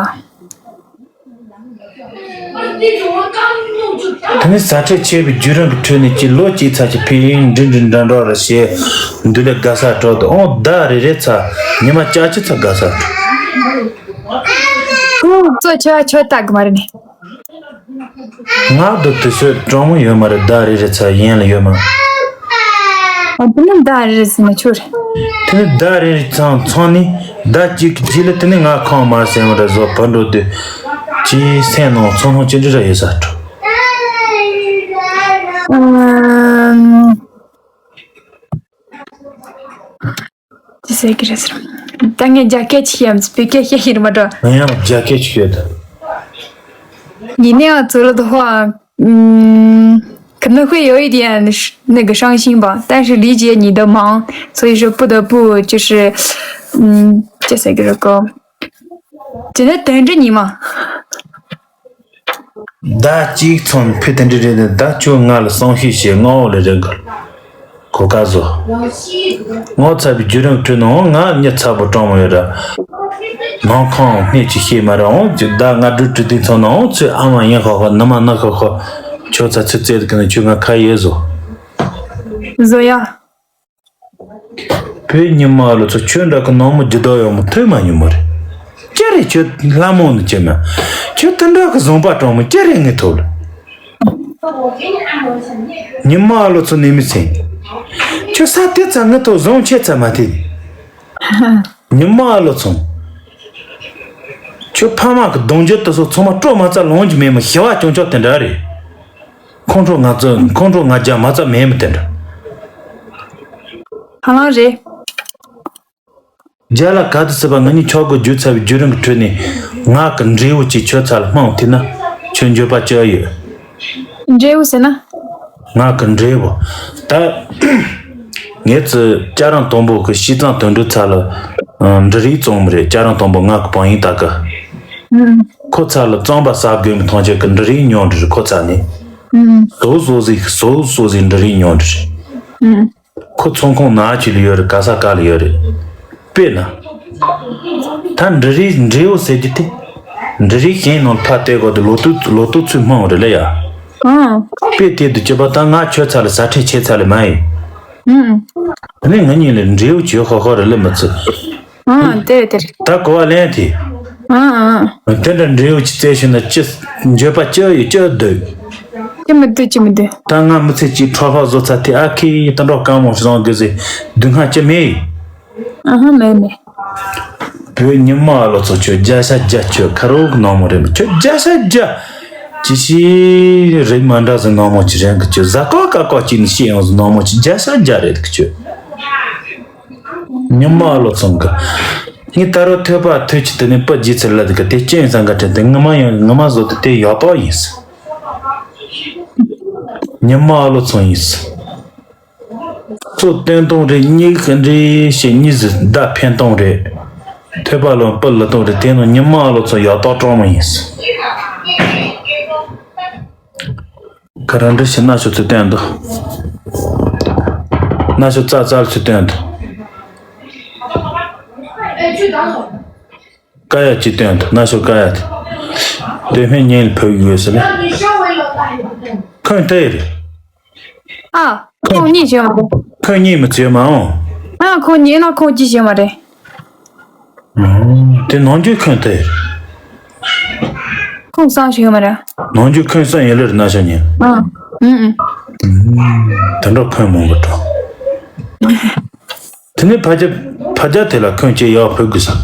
དེ་ནི་ཟ་ཁྲེལ་ཆེ་བའི་བརྒྱུད་རིམ་གྱི་ཁྲོད་ནས་ཀྱི་ལོ་གཅིག་ཚ་གྱི་ཕི་ཡིན་འདྲི་འདྲི་འདྲ་འདྲ་ར་ཞེས་འདུག་ལས་དགའ་ས་སྤྲོ་དུ་ཨོང་ཟླ་རེ་རེ་ཚ་ཉི་མ་ལྕགས་ཀྱི་ཚ་དགའ་ས་སྤྲོ། ཁོང་གཙོ་ཆེ་བ་ཆོས་ལྟ་གི་མ་རེད་ནི། ང་དུ་དུ་ཤོད་གྲོང་མོ་ཡོད་མ་རེད་ཟླ་རེ་རེ་ཚ་ཡན་ལ་ཡོད་མ། ཨ་དེ་ནི་ཟླ་རེ་རེ་ཟིན་ན་ཆོག་རེད། དེ་ནི་ཟླ་རེ་རེ་ཚང་ཚང་ནི་ཟླ་གཅིག་གི་རྗེས་ལ་དེ་ནི་ང་ཁང་མར་སེང་བ་འདྲ་བཟོ་བར་འགྲོ་དུས་ཀྱི་སེམས་ནང་ཚོང་ལྷོང་ཅི་འདྲ་ར་ཡོད་ས་འགྲོ། ཨམ། ཅི་ཟེར་གི་རེད་ཟེར། ད་ངས་རྒྱ་སྐད་ཅིག་ཡམ་བོད་སྐད་བཤད་ཤེས་རེད་མ་འགྲོ། ང་ཡང་རྒྱ་སྐད་ཅིག་ཡོད་ད། ཡིན་ནའང་ཚོ་ལོ་དུ་ཧོ་ཨ། ཨུམ། 可能会有一点那个伤心吧，但是理解你的忙，所以说不得不就是，嗯，这三个人讲，只能等着你嘛。 ཟླ་གཅིག་ཚང་ཕུད་དེ་འདྲ་རེད། ཟླ་བཅོ་ལྔ་ལ་བསམ་ཤེས་བྱེད། སྔ་བོ་ལ་རེད་གི། གོ་སྐབས་བཟོ། ངོ་ཚ་བའི་བརྒྱུད་རིམ་ཁྲོད་ནའང་ང་མྱི་ཚ་པོ་དྲང་མོ་ཡོད་ར། ནང་ཁང་སྨད་ཀྱི་ཤེས་མ་ར་འོང་ཅིག་ཟླ་ལྔ་དྲུག་དྲུག་དེ་ཚང་ནའང་ཚོས་ཨ་མ་ཡིན་ཁོ་ཁོ་ནུ་མ་ནུ་ཁོ་ཁོ་ཁྱོད་ཚ་ཚོད་བཙལ་གི་ནི་ཁྱོད་ང་ཁ་ཡེ་བཟོ། བཟོ་ཡ། བོད་ཉི་མ་ལོ་ཚོ་ཁྱོད་འདྲ་གི་ནང་མི་རྒྱུ་དག་ཡོང་མི་ཐོས་མ་མྱོང་མ་རེད། ཅི་རེད་ཁྱོད་ལྷ་མོ་ནི་ཅི་མ། ཁྱོད་དེ་འདྲ་གི་བཟང་པ་དྲང་མོ་ཅི་རེད་ངའི་ཐོག་ལ། ཉི་མ་ལོ་ཚོ་ནི་མི་ཚེ། ཁྱོད་ས་དེ་ཚ་ངའི་ཐོག་བཟང་ཆེ་ཚ་མ་དེ། ཉི་མ་ལོ་ཚོ། ཁྱོད་ཕ་མ་གི་གདུང་རྒྱུད་དུ་སོགས་ཚང་མ་སྤྲོ་མ་ཚ་ལོང་གི་མེད་མི་ཤི་བ་ཅུང་ཅོག་དེ་འདྲ་རེད། ཁོང་ཁྲོ་ང་ཚོ་ཁོང་ཁྲོ་ང་རྒྱ་མ་ཚ་མེད་མི་དེ་འདྲ། ཧ་ལམ་རེད། རྒྱ་ལ་ག་དུ་སྲིད་པ་ང་གཉིས་ཆོག་གི་རྒྱུ་ཚ་བའི་བརྒྱུད་རིམ་གྱི་ཁྲོད་ནས་ང་གི་འབྲས་བུ་ཅིག་ཁྱོད་ཚ་ལ་སྨོན་ཐུབ་ན་ཁྱོད་འགྱོད་པ་ཅི་ཡོད། འབྲས་བུ་ཟེར་ན། ང་གི་འབྲས་བུ། ད། ངེད་ཚོ་སྐྱ་རེངས་དང་པོ་གི་ཤིས་ཙང་དོན་གྲུབ་ཚ་ལ། ཨ། འབྲུ་རིགས་བཙོང་མི་རེད། སྐྱ་རེངས་དང་པོ་ང་གི་བང་ཡིན་ད་གི། ཨུམ། ཁོ་ཚ་ལ་བཙོང་པ་ཟ་དགོས་མི་ཐང་ཆད་གི་འབྲུ་རིགས་ཉོ་འདྲི་རེད་ཁོ་ཚ་ནས། ཨུམ། སོ་སོ་ཟིག་སོ་སོ་ཟིག་འབྲུ་རིགས་ཉོ་འདྲི་རེད། ཨུམ། ཁོ་ཚོང་ཁང་ན་ཆི་ལ་ཡོད་རེད། ག་ས་ག་ལ་ཡོད་རེད། དཔེར་ན། ད་འབྲུ་རིགས་འབྲས་བུ་ཟེར་རྒྱུ་དེ། འབྲུ་རིགས་གཞན་ནང་ཕར་བལྟས་གོ་དུ་ལོ་ཏོག་ལོ་ཏོག་ཚོས་སྨྲ་བ་རེད་ལ་ཡ། ཨང་། དཔེ་དེ་དུ་སྐྱེས་པ་ད་ང་ཁྱོད་ཚ་ལ་ཟ་ཁྲེལ་ཆེ་ཚ་ལ་མ་ཡིན། ཨང་། དེ་ནས་ང་གཉིས་ལ་འབྲས་བུ་ཅིག་ཡོད་ཁོ་ཁོ་རེད་ལ་མི་ཚེ། ཨང་། དེ་རེད་དེ་རེད། ད་གོ་བ་ལེན་དེ། ཨང་ཨང་། དེ་འདྲ་འབྲས་བུ་ཅིག་བཙལ་ཤེས་ན་ཅི། འགྱོད་པ་ཅི་ཡོད་ཅི་འདོད། ཅི་མི་འདོད་ཅི་མི་འདོད། ད་ང་མི་ཚེ་གཅིག་འཕྲོ་བརླག་བཟོ་ཚར་དེ་ཨ་ཁེ་ཡི་ད་འགྲོ་དཀའ་མོ་བཟང་དགོས་ཟེར་སྡུག་བསྔལ་ཅི་མེད། ཨ་ཧ་མེད་མེད། བོད་ཉི་མ་ལོ་ཚོ་ཁྱོད་རྒྱ་ཤ་རྒྱ་ཁྱོད་ཁ་རོག་གི་ནང་མོ་རེད་མ་ཁྱོད་རྒྱ་ཤ་རྒྱ། ཅི་ཞིག་རིགས་མ་འདྲ་ཟིག་ནང་མོ་ཅི་རེད་གི་ཁྱོད་ཟ་ཀ་ཀ་ཀ་ཅིག་ནི་ཤེས་ཡོང་ཟིག་ནང་མོ་ཅི་རྒྱ་ཤ་རྒྱ་རེད་གི་ཁྱོད། ཉི་མ་ལོ་ཚོ་གི། ངས་ད་རུང་ཐོས་པ་ཐོས་ཀྱི་དེ་ནས་པི་ཇི་ཚེ་ལ་དེ་གི་དེ་ཅི་ཡིན་ས་འགའ་དྲན་དེ་ངི་མ་ཡང་ངི་མ་བཟོ་དེ་དེ་ཡག་པོ་ཡིན་ས། ཉི་མ་ལོ་ཚོ་ཡིན་ས། གཙོ་བསྟན་སྟངས་རེད། སྙིགས་རེད་ཞེས་གཉིས་སུ་བརྡ་འཕེན་སྟངས་རེད། ཐོས་པ་ལོ་སྤུ་ལ་སྟངས་རེད། དེ་ནང་ཉི་མ་ལོ་ཚོ་ཡག་ཏོག་གྲོགས་མོ་ཡིན། ཁ་རང་འདྲི་ཞིག་གནའ་ཤོག་ཚུར་བསྟན་འདུག་གནའ་ཤོག་ཙག་ཙག་ཚུར་བསྟན་འདུག་ཀ་ཡ་ཅི་བསྟན་འདུག་གནའ་ཤོག་ཀ་ཡ་དེ། དེ་སྨན་ཉིན་ལ་ཕུལ་དགོས་ཟེར་ལ། ཁོང་དེ་རེད། ཨ། ཁོང་གཉིས་བྱོས་མ་རེད། ཁོང་གཉིས་མི་བྱོས་མ་འོང་། ཨ། ཁོང་གཉིས་ན་ཁོང་གཅིག་བྱོས་མ་རེད། ཨང་། དེ་ནང་རྒྱུ་ཁོང་དེ། ཁོང་གསང་བྱོས་མ་རེད། ནང་རྒྱུ་ཁོང་གསང་ཡིན་ལེར་ན་ཤ་ཉན། ཨ། ཨུ་ཨུ། ཨུམ། དེ་འདྲ་ཁོང་མང་པོ་འགྲོ། དེ་ནས་ཕ་རྒྱ་ཕ་རྒྱ་དེ་ལ་ཁོང་ཅེས་ཡག་ཕུལ་དགོས་ས།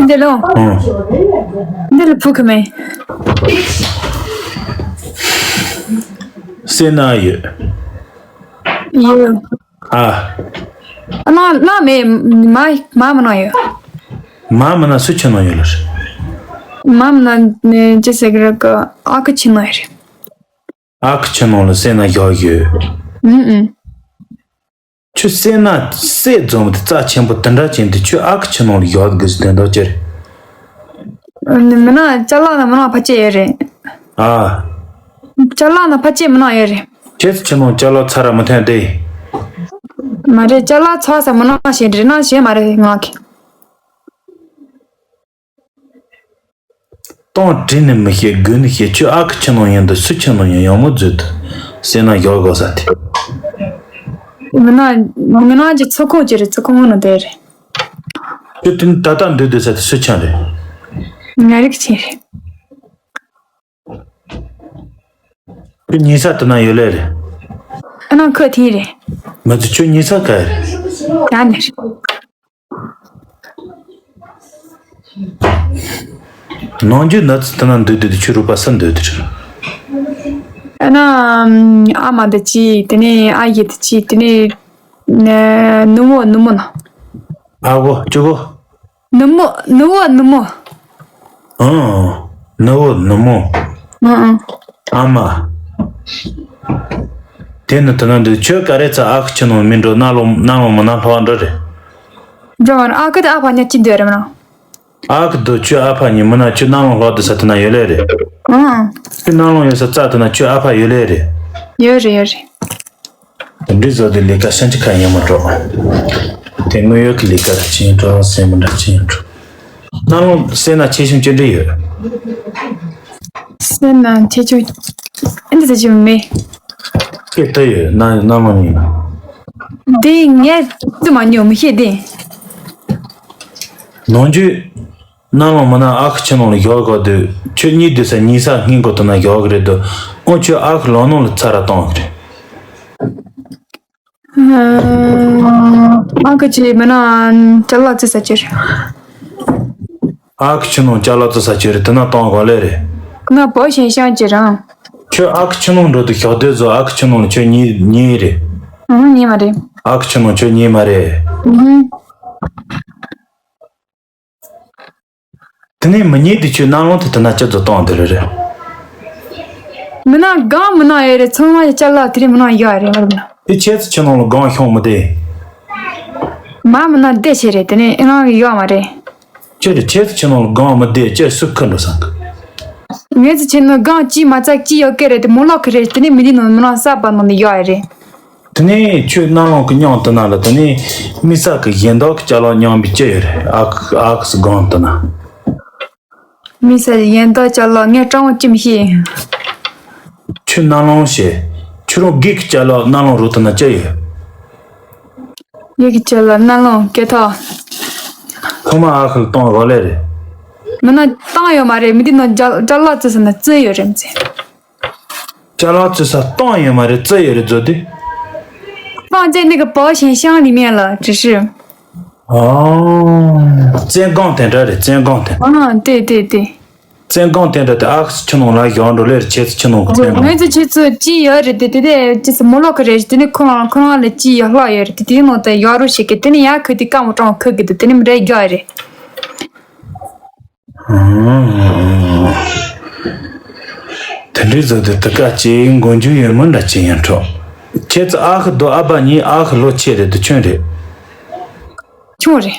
འདི་ལོ། ཨང་། འདི་ལ་ཕུལ་གི་མེད། སེ་ན་ཡོད། ཡོད། ཨ། ཨ་ན་ན་མེད། མ་མ་མི་ན་ཡོད། མ་མི་ན་སུ་ཆེ་ན་ཡོད་ལ་རེད། མ་མི་ན་ཅི་ཟེར་གི་རེད་གི་ཨ་ཁུ་ཆེ་ན་ཡོད་རེད། ཨ་ཁུ་ཆེ་ན་ལ་སེ་ན་ཡག་ཡོད། ཨུ་ཨུ། ཁྱོད་སེ་ན་སེ་རྫོང་དེ་རྩ་ཆེན་པོ་དེ་འདྲ་ཅན་དེ་ཁྱོད་ཨ་ཁུ་ཆེ་ན་ལ་ཡག་དགོས་ཟེར་དོན་དག་ཅི་རེད། མི་ན་ཅ་ལག་ན་མི་ན་ཕ་ཆེ་ཡོད་རེད། ཨ། ཅ་ལག་ན་ཕ་ཆེ་མི་ན་ཡོད་རེད། ཁྱེད་ཚོ་ཆེ་ན་ཅ་ལག་ཚ་ར་མི་འཐེན་ཏེ། མ་རེད་ཅ་ལག་ཚ་ས་མི་ན་ཞེ་འདྲེ་ན་ཞེ་མ་རེད་ང་གི། གཏོང་དྲི་ནི་མི་ཤེས་དགོས་ནི་ཤེས་ཁྱོད་ཨ་ཁུ་ཆེ་ནང་ཡིན་འདི་སུ་ཆེ་ནང་ཡིན་ཡང་མོ་མཛོད་དུ་སེ་ན་ཡག་དགོས་ས་དེ། མི་ན་མི་ན་གྱི་ཚོ་ཁོངས་ཀྱི་རེད་ཚོ་ཁོངས་ནང་དེ་རེད། ཁྱོད་དེ་ད་ལྟ་འདོད་འདོད་ས་དེ་སུ་ཆེན་རེད། ང་རིག་ཆེན་རེད། ཁྱོད་ཉེ་ས་དེ་ན་ཡོད་ལེ་རེད། ཨ་ན་ཁོ་དེ་རེད། མི་ཚོ་ཁྱོད་ཉེ་ས་ག་རེད། ད་ནི་རེད། ནང་རྒྱུ་ན་ཚི་དེ་ན་འདོད་དེ་དུ་ཆུ་རུ་པ་ས་འདོད་དེ་རེད། ཨ་ན་ཨ་མ་དེ་ཅི་དེ་ནས་ཨ་ཡེ་དེ་ཅི་དེ་ནས་ནུ་མོ་ནུ་མོ་ན། ཨ་གོ་ཅི་གོ་ནུ་མོ་ནུ་བོ་ནུ་མོ། ཨང་། ནུ་བོ་ནུ་མོ། ཨང་ཨང་། ཨ་མ། དེ་ནི་དེ་ན་འདུག་ཁྱོད་ག་རེ་ཚ་ཨ་ཁུ་ཁྱི་ནང་མི་འགྲོ། གནམ་ལོ་གནམ་ལོ་མི་ན་ལྷོ་འགྲོ་རེད། འགྲོ་མ་རུང་། ཨ་ཁུ་དང་ཨ་ཕ་གཉིས་ཅི་འདོད་རེད་མ་རུང་། ཨ་ཁུ་དང་ཁྱོད་ཨ་ཕ་གཉིས་མི་ན་ཁྱོད་གནམ་ལོ་ལྷོ་དུ་ས་དེ་ན་ཡོད་ལེ་རེད། ཨང་། ཁྱོད་གནམ་ལོ་ཡོད་ས་རྩ་དེ་ན་ཁྱོད་ཨ་ཕ་ཡོད་ལེ་རེད། ཡོད་རེད་ཡོད་རེད། དེ་འདྲའི་བཟོ་དེ་ལས་ཀ་ཤན་ཆི་ཁ་ཡིན་མ་འགྲོ། དེ་དངོས་ཡོད་ཀྱི་ལས་ཀ་ར་ཅི་ཡིན་འགྲོ། སེམས་མི་འདྲ་ཅི་ཡིན་འགྲོ། གནམ་ལོ་སེ་ན་ཆེ་ཆུང་ཅི་འདྲ་ཡོད། སེ་ན་ཆེ་ཆུང་ཨེ་འདི་ཟེར་གྱི་མེད། སྐད་ད་ཡོད་ན་གནམ་ལོ་ཡིན་ན། འདི་ངས་ཙི་མ་ཉོ་མི་ཤེས་དེ། ནང་རྒྱུ། གནམ་ལོ་མི་ན་ཨ་ཁུ་ཁྱི་ནང་ལ་ཡོད་ག་དུས་ཁྱོད་གཉིས་དུས་ས་གཉིས་ས་སྔིན་གོ་དུ་ན་ཡོད་གི་རེད་དུ། ཨོ་ཁྱོད་ཨ་ཁུ་ལོ་ནང་ལ་ཚ་ར་གཏོང་གི་རེད། ཨ་ཁུ་ཁྱི་མི་ན་ཅ་ལག་ཙི་ས་ཅི་རེད། ཨ་ཁུ་ཁྱི་ནང་ཅ་ལག་ཙི་ས་ཅི་རེད་དུ་ན་གཏོང་ག་ལེ་རེད། ང་བོ་ཞན་ཤང་ཅི་རང་། ཁྱོད་ཨ་ཁུ་ཁྱི་ནང་འགྲོ་དུ་ཞོག་དུས་ཚོ་ཨ་ཁུ་ཁྱི་ནང་ལ་ཁྱོད་གཉིས་གཉིས་རེད། ཨུ་གཉིས་མ་རེད། ཨ་ཁུ་ཁྱི་ནང་ཁྱོད་གཉིས་མ་རེད། ཨུ། དེ་ནས་མི་གཉིས་དེ་ཁྱོད་གནམ་ལོ་དེ་དེ་ན་ཅི་ཚོ་གཏོང་དེ་རེད་རེད། མི་ན་གང་མི་ན་ཡོད་རེད། ཚང་མ་ཡི་ཅ་ལག་དེ་རིང་མི་ན་ཡོད་རེད་མ་རེད་མ། དེ་ཁྱེད་ཚོ་ཁྱི་ནང་ལ་གང་ཤོང་མི་དེ། མ་མི་ན་བསྡད་ཆེ་རེད། དེ་ནས་ཨེ་རང་གི་ཡོད་མ་རེད། ཁྱེད་རེད་ཁྱེད་ཚོ་ཁྱི་ནང་ལ་གང་མི་བསྡད་ཁྱེད་སུ་ཁུར་འགྲོ་སང་གི། ངེད་ཚོ་ཁྱི་ནང་གང་ཅི་མ་ཚད་ཅི་ཡོད་ཀི་རེད། དེ་མོ་ལོག་གི་རེད། དེ་ནས་མི་དེ་ནང་མི་ན་ས་པ་ནང་ནས་ཡོད་རེད། དེ་ནས་ཁྱོད་གནམ་ལོ་གི་མཉམ་དུ་ན་ལ་དེ་ནས་མི་ས་གི་ཡན་དག་གི་ཅ་ལག་མཉམ་པའི་ཅི་ཡོད་རེད། ཨ་ཁུ་ཨ་ཁུ་སི་གང་དུ་ན། མི་ས་ཡན་དག་ཅ་ལག་ངས་སྤྲང་བོ་ཅི་མི་ཤེས། ཁྱོད་གནམ་ལོ་ཞེས་ཁྱོད་རང་སྒེག་གི་ཅ་ལག་གནམ་ལོ་རུ་དུ་ན་ཅི་ཡོད། ངེད་ཀྱི་ཁྱོད་ལ་གནམ་ལོ་སྐད་ཐོག་ཁོ་མ་ཨ་ཁུ་གཏོང་རོགས་ལས་རེད། མི་ན་བཏང་ཡོད་མ་རེད། མི་དེ་ནང་ཅ་ཅ་ལག་བཙོས་ས་ན་བཙོས་ཡོད་རེད་མི་ཚེ། ཅ་ལག་བཙོས་ས་བཏང་ཡོད་མ་རེད། བཙོས་ཡོད་རེད་བཟོ་དུས། བཏང་རྗེས་ནི་གི་པོ་ཞིང་ཤང་ལི་མེད་ལ་ཅི་ཧྲི། ཨོ། བཙོན་ཁང་དེ་འདྲ་རེད། བཙོན་ཁང་དེ། ཨ་དེ་དེ་དེ། བཙོན་ཁང་དེ་འདྲ་དེ་ཨ་ཁུ་ཁྱི་ནང་ལ་ཡོང་འགྲོ་ལེར་ཁྱེད་ཚོ་ཁྱི་ནང་གི་བཙོན་ཁང་། ང་ཚོ་ཁྱེད་ཚོ་ཅི་ཡོད་རེད་དེ་དེ་དེ་ཅི་སི་མོ་ལོ་ཁ་རེད། དེ་ནི་ཁོ་རང་ཁོ་རང་ལ་ཅི་ཡོད་ལྷག་ཡོད་རེད། དེ་དེའི་ནང་དུ་ཡོད་རོ་ཞིག་གི་དེ་ནི་ཡ་ཁུ་དེ་ཀ་མོ་ཀྲོང་ཁུ་གི་དེ་དེ་ནི་མི་རེད་རྒྱུ་རེད། དེ་འདྲའི་བཟོ་དེ་དུ་ཀ་ཅི་མགོ་མཇུག་ཡོད་མི་འདྲ་ཅི་ཡིན་འགྲོ། ཁྱེད་ཚོ་ཨ་ཁུ་དོ་ཨ་ཕ་གཉིས་ཨ་ཁུ་ལོ་ཆེ་རེད་དུ་ཆུང་རེད། ཆུང་རེད།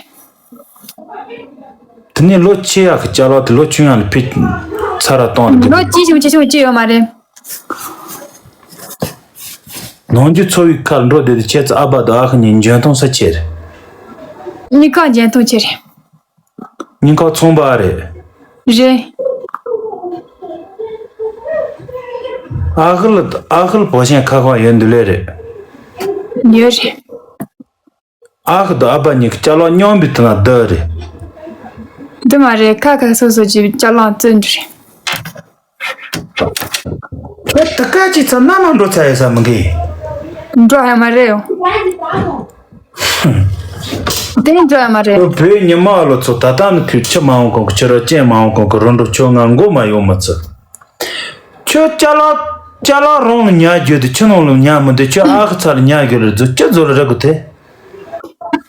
དེ་ནས་ལོ་ཆེ་ཡག་གི་ཅ་ལག་དེ་ལོ་ཆུང་ཡག་ལ་ཕི་ཚ་ར་གཏོང་རེད། ལོ་ཆེ་ཆུང་ཆེ་ཆུང་ཅི་ཡོད་མ་རེད། ནང་རྒྱུ་ཚོ་བའི་ཁར་འགྲོ་བསྡད་དེ་ཁྱེད་ཚོ་ཨ་ཕ་དང་ཨ་ཁུ་གཉིས་འཇོན་ཐང་ས་ཆེ་རེད། གཉིས་ཀ་འཇོན་ཐང་ཆེ་རེད། གཉིས་ཀ་ཚོང་པ་རེད། རེད། ཨ་ཁུ་ལ་ཨ་ཁུ་ལ་བོ་ཤན་ཁ་ཁ་ཡོད་འདུག་ལེ་རེད། ཡོད་རེད། ཨ་ཁུ་དང་ཨ་ཕ་གཉིས་ཀྱི་ཅ་ལག་མཉམ་པའི་དུ་ན་བསྡད་རེད། འདི་མ་རེད། ཁ་ཁ་སོ་སོ་ཀྱི་ཅ་ལག་བཙོན་རེད། ཁོ་ད་ཀ་ཅིག་ཚ་ན་མ་འགྲོ་ཚ་ཡོད་ས་མི་འགི། འགྲོ་ཡ་མ་རེད། དེ་འགྲོ་ཡ་མ་རེད། ཁོ་བོད་ཉི་མ་ལོ་ཚོ་ད་ལྟ་ནི་ཁོས་ཆུ་མ་འོང་གོང་གི་ཕྱི་རོལ་ཅན་མ་འོང་གོང་གི་རོ་འགྲོ་ཆོ་ང་མགོ་མ་ཡོང་མི་ཚུ། ཁྱོད་ཅ་ལག་ཅ་ལག་རང་ལ་ཉར་རྒྱུ་དེ་ཁྱི་ནང་ལ་ཉར་མི་འདུག་ཁྱོད་ཨ་ཁུ་ཚ་ལ་ཉར་རྒྱུ་ལ་རྫུ་ཅི་བཟོ་ལ་ར་གི་དེ།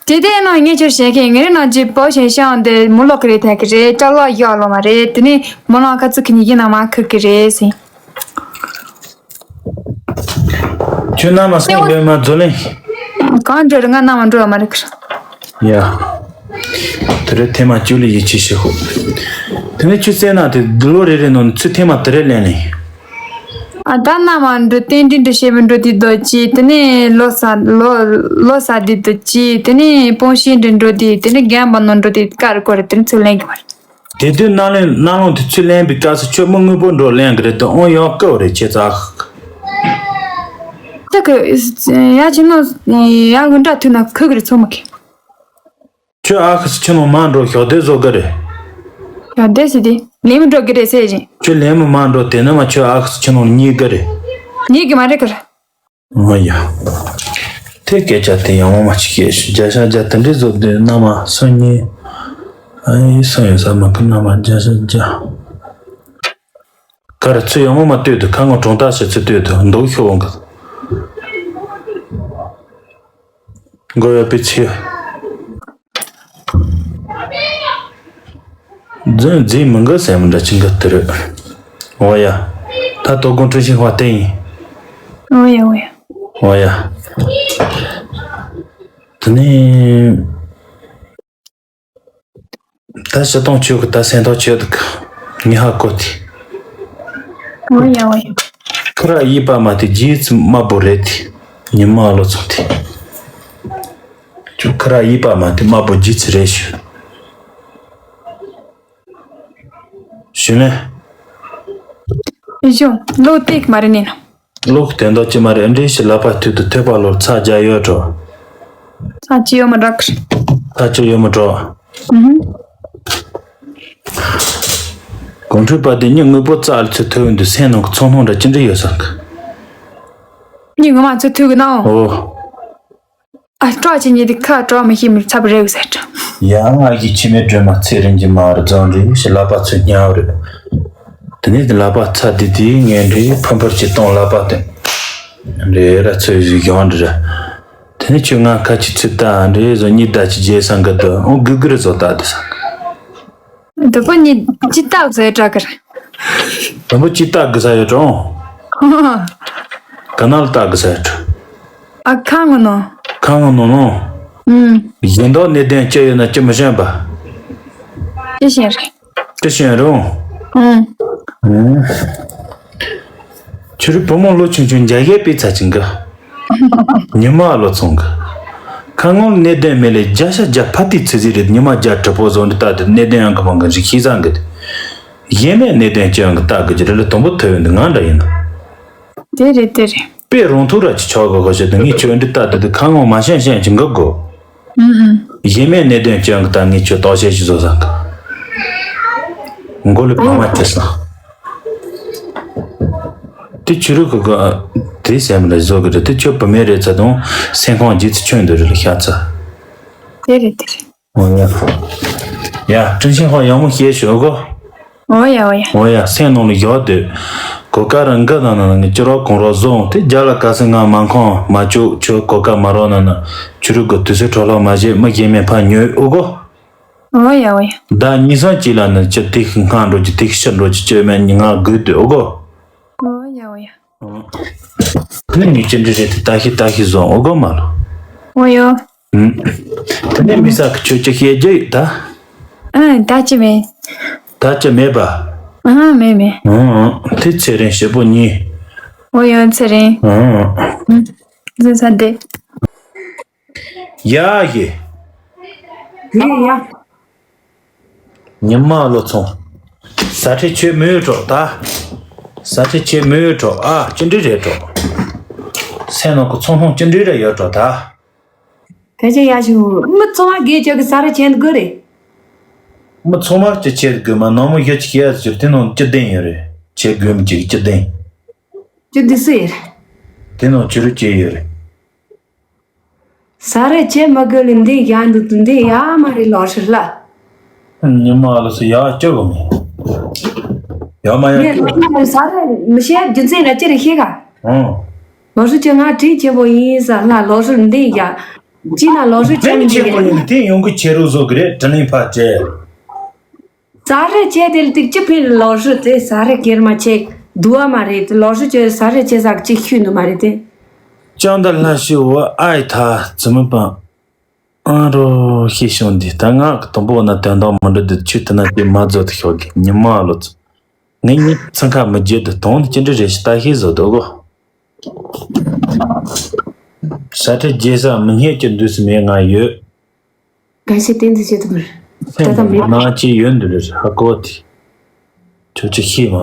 དེ་དེ་ནང་ངས་ཁྱོད་བཤད་མཁན་ངེད་རེ་ནང་གི་བོ་ཞིང་ཤང་དེ་མོ་ལོག་གི་རེད་ཐད་ཀྱི་རེད། ཅ་ལག་ཡག་ལོ་མ་རེད། དེ་ནས་མོ་ལང་ཁ་ཚུ་ཁི་ཉི་གི་ནང་མ་ཁུག་གི་རེད་ཟིན། ཁྱོད་རྣམ་པ་སེམས་ལོས་མ་རྫོ་ལེན། གང་འགྲོ་རེད། ང་རྣམ་པ་འགྲོ་ཡ་མ་རེད་ཁི། ཡ། དེ་རེད་ཐེངས་མ་བཅུ་ལ་ཡིད་ཆེས་བྱེད་ཤོག་དེ་ནས་ཁྱོད་བཙལ་ན་དེ་ལོ་རེ་རེ་ནང་ནས་ཚུར་ཐེངས་མ་དེ་རེ་ལེན་ལེན། ཨ་ད་རྣམ་པ་འགྲོ་རྟེན་འབྲེལ་འགྲོ་བྱེད་མི་འགྲོ་དེ་དོ་ཅི། དེ་ནས་ལོ་ས་ལོ་ལོ་ས་དེ་དོ་ཅི། དེ་ནས་སྤོང་ཤེས་འདྲ་འགྲོ་དེ། དེ་ནས་རྒན་པ་ནང་འགྲོ་དེ་ཀ་རེ་ཀོ་རེ་དེ་ནས་ཚུར་ལེན་གི་མ་རེད། དེ་དུས་རྣམ་གླིང་རྣམ་གླིང་དེ་ཚུར་ལེན་པའི་སྐབས་སུ་ཁྱོད་མི་དངོས་པོ་འགྲོ་ལེན་གི་རེད་དོ། ཨོང་ཡག་སྐབས་རེད་ཁྱེད་ཚ། ད་གི་ཡ་ཁྱེད་ནང་ཡ་དངུལ་འདྲ་ཐུག་ན་ཁུ་གི་རེད་ཚོ་མ་གི། ཁྱོད་ཨ་ཁུ་སི་ཁྱི་ནང་མ་འགྲོ་ཞོགས་དེ་བཟོ་གི་རེད། ཞོགས་དེ་སི་དེ་ལེན་མི་འགྲོ་གི་རེད་ཟེར་བཞིན། ཁྱོད་ལེན་མི་མ་འགྲོ་དེ་ནི་མ་ཁྱོད་ཨ་ཁུ་སི་ཁྱི་ནང་གཉིད་གི་རེད། གཉིད་གི་མ་རེད་གི་རེད། ཨོ་ཡ། དེ་སྐད་ཆ་དེ་ཡང་མ་ཅིག་སྐད་ཤི་བརྒྱ་ཆ་བརྒྱ་དེ་འདྲའི་བཟོ་དེ་རྣམ་པ་སུ་གཉིས། ཨ་ཡི་སུ་ཡོད་ས་མ་གི་རྣམ་པ་བརྒྱ་ཆ་བརྒྱ། ག་རེ་ཚུར་ཡོང་མ་ལྟོས་དུ་ཁ་ངོ་གྲོང་རྟགས་ཤེས་ཚུལ་ལྟོས་དུ་འདུག་ཤོག་འོང་གི། མགོ་ཡོད་པའི་ཚེ། རྫུན་རྫིག་མི་འགི་ཟེར་མི་འདྲ་ཅི་འགི་དེ་རེད། འོ་ཡ། ད་དོ་དགོང་ཀྲུའུ་ཞིན་ཧྭ་བལྟས་ཡིན། འོ་ཡ་འོ་ཡ། ཨོ་ཡ། དེ་ནས། ད་ཞི་སྟོང་ཆོས་ཀྱི་ད་སེམས་ཐག་ཆོད་འདུག་ངས་ཧ་གོ་དེ། ཨོ་ཡ་ཨོ་ཡ། ཁོ་ར་ཡིད་པ་མ་དེ་རྗེས་སུ་དམར་པོ་རེད་དེ། ཉི་མ་ལོ་ཚོང་དེ། ཁྱོད་ཁོ་ར་ཡིད་པ་མ་དེ་དམར་པོ་རྗེས་སུ་རེད་ཞུ། ཞུ་ནས། ཞུ། ལོ་ཏིག་མ་རེད་ནི་ན། ལོག་དོན་དག་ཅི་མ་རེད། འདྲེ་ཞིག་ལག་པ་མཐུད་དུ་ཐོད་པ་ལོར་ཚ་རྒྱ་ཡོད་འགྲོ། ཚ་ཅི་ཡོད་མ་འགྲོ་གི། ཚ་ཅི་ཡོད་མ་འགྲོ། ཨུ་ཧུ། གོང་འཕྲོས་པ་དེ་མྱི་དངོས་པོ་རྩ་ལ་ཚུར་ཐུག་འདུག་སེམས་ནང་གི་ཚོར་སྣང་འདྲ་ཅི་འདྲ་ཡོད་སོང་གི། མྱི་ངོ་མ་ཚུར་ཐུག་གི་ན། ཨོ། ཨ་སྤྲོ་ཅི་ཉེ་དེ་ཁ་སྤྲོ་མི་ཤེས་མི་ཚབ་རེ་བ་ཟེར་དྲ། ཡང་ང་གི་ཁྱིམ་མི་སྒྲོལ་མ་ཚེ་རིང་གི་མ་རུ་རྫོང་རེད་ཞེས་ལག་པ་ཚུར་སྙར་བ་རེད། དེ་ནས་དེ་ལག་པ་ཚ་དེ་དེའི་ངན་འདྲེ་ཕུན་ཕུར་གྱི་སྟོང་ལག་པ་དེ། འདྲེ་ར་ཚོས་བཞུགས་ཡོང་འདྲེ་ར། དེ་ནས་ཁྱོད་ང་ཁ་ཆི་ཚིག་ད་འདྲེ་བཟོ་གཉིས་ད་ཅི་རྗེས་སང་གི་དུ་ཨོ་གུ་གུ་རུ་བཟོ་ད་དེ་སང་གི། དུ་པོ་གཉིས་ཅི་ད་བཟོས་དྲ་གི་ར། དུ་པོ་ཅི་ད་གི་ས་ཡོད་གྲོང་། ག་ན་ལ་ད་གི་ས་ཡོད་གྲོང་། ཨ་ཁ་ངོ་ནོ། ཁ་ངོ་ནོ་ནོ། ཨུམ། གཞན་དག་གནས་བརྟན་སྐྱེ་ཡོད་ན་ཅི་མི་ཤེས་པ། ཅི་ཤེས་རེད། ཅི་ཤེས་རུང་། ཨུམ། ཨུམ། ཁྱོད་རི་བུ་མོ་ལོ་ཆུང་ཆུང་འཇའ་གས་པའི་ཚ་ཅིང་གི། ཉི་མ་ལོ་ཚོང་གི། ཁ་ངོ་གནས་བརྟན་མེད་ལས་བརྒྱ་ཆ་བརྒྱ་ཕ་ཏི་ཚི་ཚི་རེད། ཉི་མ་བརྒྱ་གྲི་ཕོ་བཟོ་འདི་ལྟ་དེ་གནས་བརྟན་ཡང་གི་མང་གི་འཇིག་ཤེས་སང་གི། གཞན་མེད་གནས་བརྟན་སྐྱེ་ཡང་གི་ལྟ་གི་ཅི་རེད་ལ་དུམ་བུ་ཐོས་ཡོང་འདི་ང་འདྲ་ཡིན་ན། དེ་རེད་དེ་རེད། དཔེ་རང་ཐུགས་ར་ཅི་ཆོག་གི་གོ་ཤེས་དུ་ངས་ཁྱོད་འདི་ལྟ་དུ་དུ་ཁ་ངོ་མ་ཤན་ཤན་ཅི་འགག་གོ། ཨུ་ཨུ། གཞན་མེད་གནས་དོན་ཅི་ཡང་གི་ལྟ་ངས་ཁྱོད་བརྟག་དཔྱད་ཞིག་བཟོ་བསམ་གི། མགོ་ལ་བག་མ་ཁྲིད་སོང་། དེ་ཆུ་རུ་གི་གི་དེ་སེམས་ལ་བཟོ་གི་རེད་དེ་ཁྱོད་བུད་མེད་རེད་ཚ་དང་སེམས་ཁོང་རྗེས་སུ་ཁྱོད་འདི་རུ་ལ་ཤ་ཚ། དེ་རེད་དེ་རེད། འོ་ཡ། ཡ། ཀྲིན་ཤིན་ཧོ་ཡག་མོ་བཤད་ཤོག་གོ། འོ་ཡ་འོ་ཡ། འོ་ཡ། སེམས་ནང་ལ་བཞག་སྡོད། གོ་སྐབས་རང་འགའ་དང་ནང་ནས་ཅི་རོགས་གང་རོགས་བཟོ་འོང་དེ་རྒྱ་ལ་ག་སེ་ང་མ་ཁོང་མ་བཅུག་ཁྱོད་གོ་སྐབས་མ་རོགས་ན་ན་ཆུ་རུ་གི་དུས་ཚོད་འཕྲོ་བརླག་མ་བྱེད། མི་གཞན་མེད་ཕ་ཉོས་འོ་གོ། འོ་ཡ་འོ་ཡ། ཟླ་གཉིས་གསུམ་གཅིག་ལ་ནི་ཅི་དེ་ཤི་སྔ་འགྲོ་ཅི་དེ་ཤི་ཕྱི་འགྲོ་ཅི་བཅོས་མེད་ཉི་ང་དགོས་འདོད་འོ་གོ། འོ་ཡ་འོ་ཡ། ཁྱོད་ནི་ཅི་འདྲི་རེད་དེ་ལྟ་ཤི་ལྟ་ཤི་བཟོ་འོ་གོ་མ་ལོ། འོ་ཡོ། ཨུམ། དེ་ནས་མི་ས་ཁི་ཆོས་ཅི་བཤད་རྒྱུ་ཡོད་ད། ཨ་ད་ཅི་མེད། ད་ཅི་མེད་པ། ཨ་མེད་མེད། ཨུམ། དེ་ཚེ་རིང་ཞེ་པོ་གཉིས། འོ་ཡོ་ཚེ་རིང་། ཨུམ། ཨུམ། ཟེར་ས་དེ། ཡ་ཡེ། ཡ་ཡ། ཉི་མ་ལོ་ཚོང་། ཟ་ཁྲེ་ཆོས་མོས་གྲོགས་ད། ཟ་ཁྲེ་ཆོས་མོས་གྲོགས་ཨ་ཅི་འདྲི་རེད་གྲོགས། སེམས་ནང་གི་ཚོང་ལྷུང་ཅི་འདྲི་རེད་ཡོད་གྲོགས་ད། ཕལ་ཆེར་ཡ་ཞུ་མི་ཚང་མ་དགེ་ཅག་གི་ཟ་རེ་ཆེན་དགོས་རེད། མི་ཚང་མ་ཅི་ཆེད་དགོས་མ་ནང་མི་ཡོད་ཅི་ཡ་ཟེར་དེ་ནང་ཅི་བདེན་ཡོད་རེད་ཆེད་དགོས་མི་ཅིག་ཅི་བདེན། ཅི་འདི་སུ་ཡོད་རེད། དེ་ནང་ཅི་རུ་ཅི་ཡོད་རེད། ཟ་རེ་ཆེ་མ་དགོས་ལེ་འདི་ཡ་འདི་དུ་འདི་ཡ་མ་རེད་ལོ་ཧྲི་ལ། ཉི་མ་ལ་སུ་ཡ་ཅི་གོ་མི། ཡ་མ་ཡ་ངས་ཅི་ལོ་ཧྲི་ཟ་རེ་མི་ཤེས་རྒྱུ་མཚན་ན་ཅི་རེད་ཤེས་ག་ཨང་། ལོ་ཧྲི་ཆེ་ང་དྲིན་ཆེ་པོ་ཡིན་ཟ་ལ་ལོ་ཧྲི་འདི་ཡ། ཅི་ན་ལོ་ཧྲི་ཆེ་དྲིན་མི་ཆེ་པོ་ཡིན་དེ་ཡོང་གི་ཆེ་རུ་བཟོ་གི་རེད་དྲིན་ལན་ཕ་ཅེ། ཟ་རེ་ཆེ་དེ་ལ་ཏིག་ཅི་ཕིན་ལོ་ཧྲི་དེ་ཟ་རེ་ཁེར་མ་ཆེ་དུ་བ་མ་རེད་དེ་ལོ་ཧྲི་ཆེ་ཟ་རེ་ཆེ་ཟ་གི་ཅི་ཤུ་འདུ་མ་རེད་དེ། ཅང་ད་ལྷ་ཤི་བ་ཨའི་ཐ་ཙི་མི་པང་། ཨ་རོ་ཤི་ཤོང་འདི་ད་ང་གི་དང་པོ་ན་དོན་དག་མི་འགྲོ་འདི་ཆུ་དེ་ན་དེ་མ་བཟོ་དུ་ཤོག་གི་ཉི་མ་ལོ་ཚོ། ངས་ཉིད་ཚང་ཁ་མི་བརྗེད་དུ་དོང་ནི་ཅི་འདྲ་རེ་ཞིག་ལྟ་ཤེས་བཟོ་འདུག་གོ། ས་ཁྲ་རྒྱལ་ས་མི་རྙེད་ཀྱི་འདུས་སུ་མེད་ང་ཡོད། གལ་སྲིད་བསྟན་འཛིན་བྱེད་ཐུབ་པར་ད་ལྟ་མེད། ནང་ཅི་ཡོད་འདི་རེད་ཧ་གོ་དེ། ཁྱོད་ཅི་ཤེས་མ།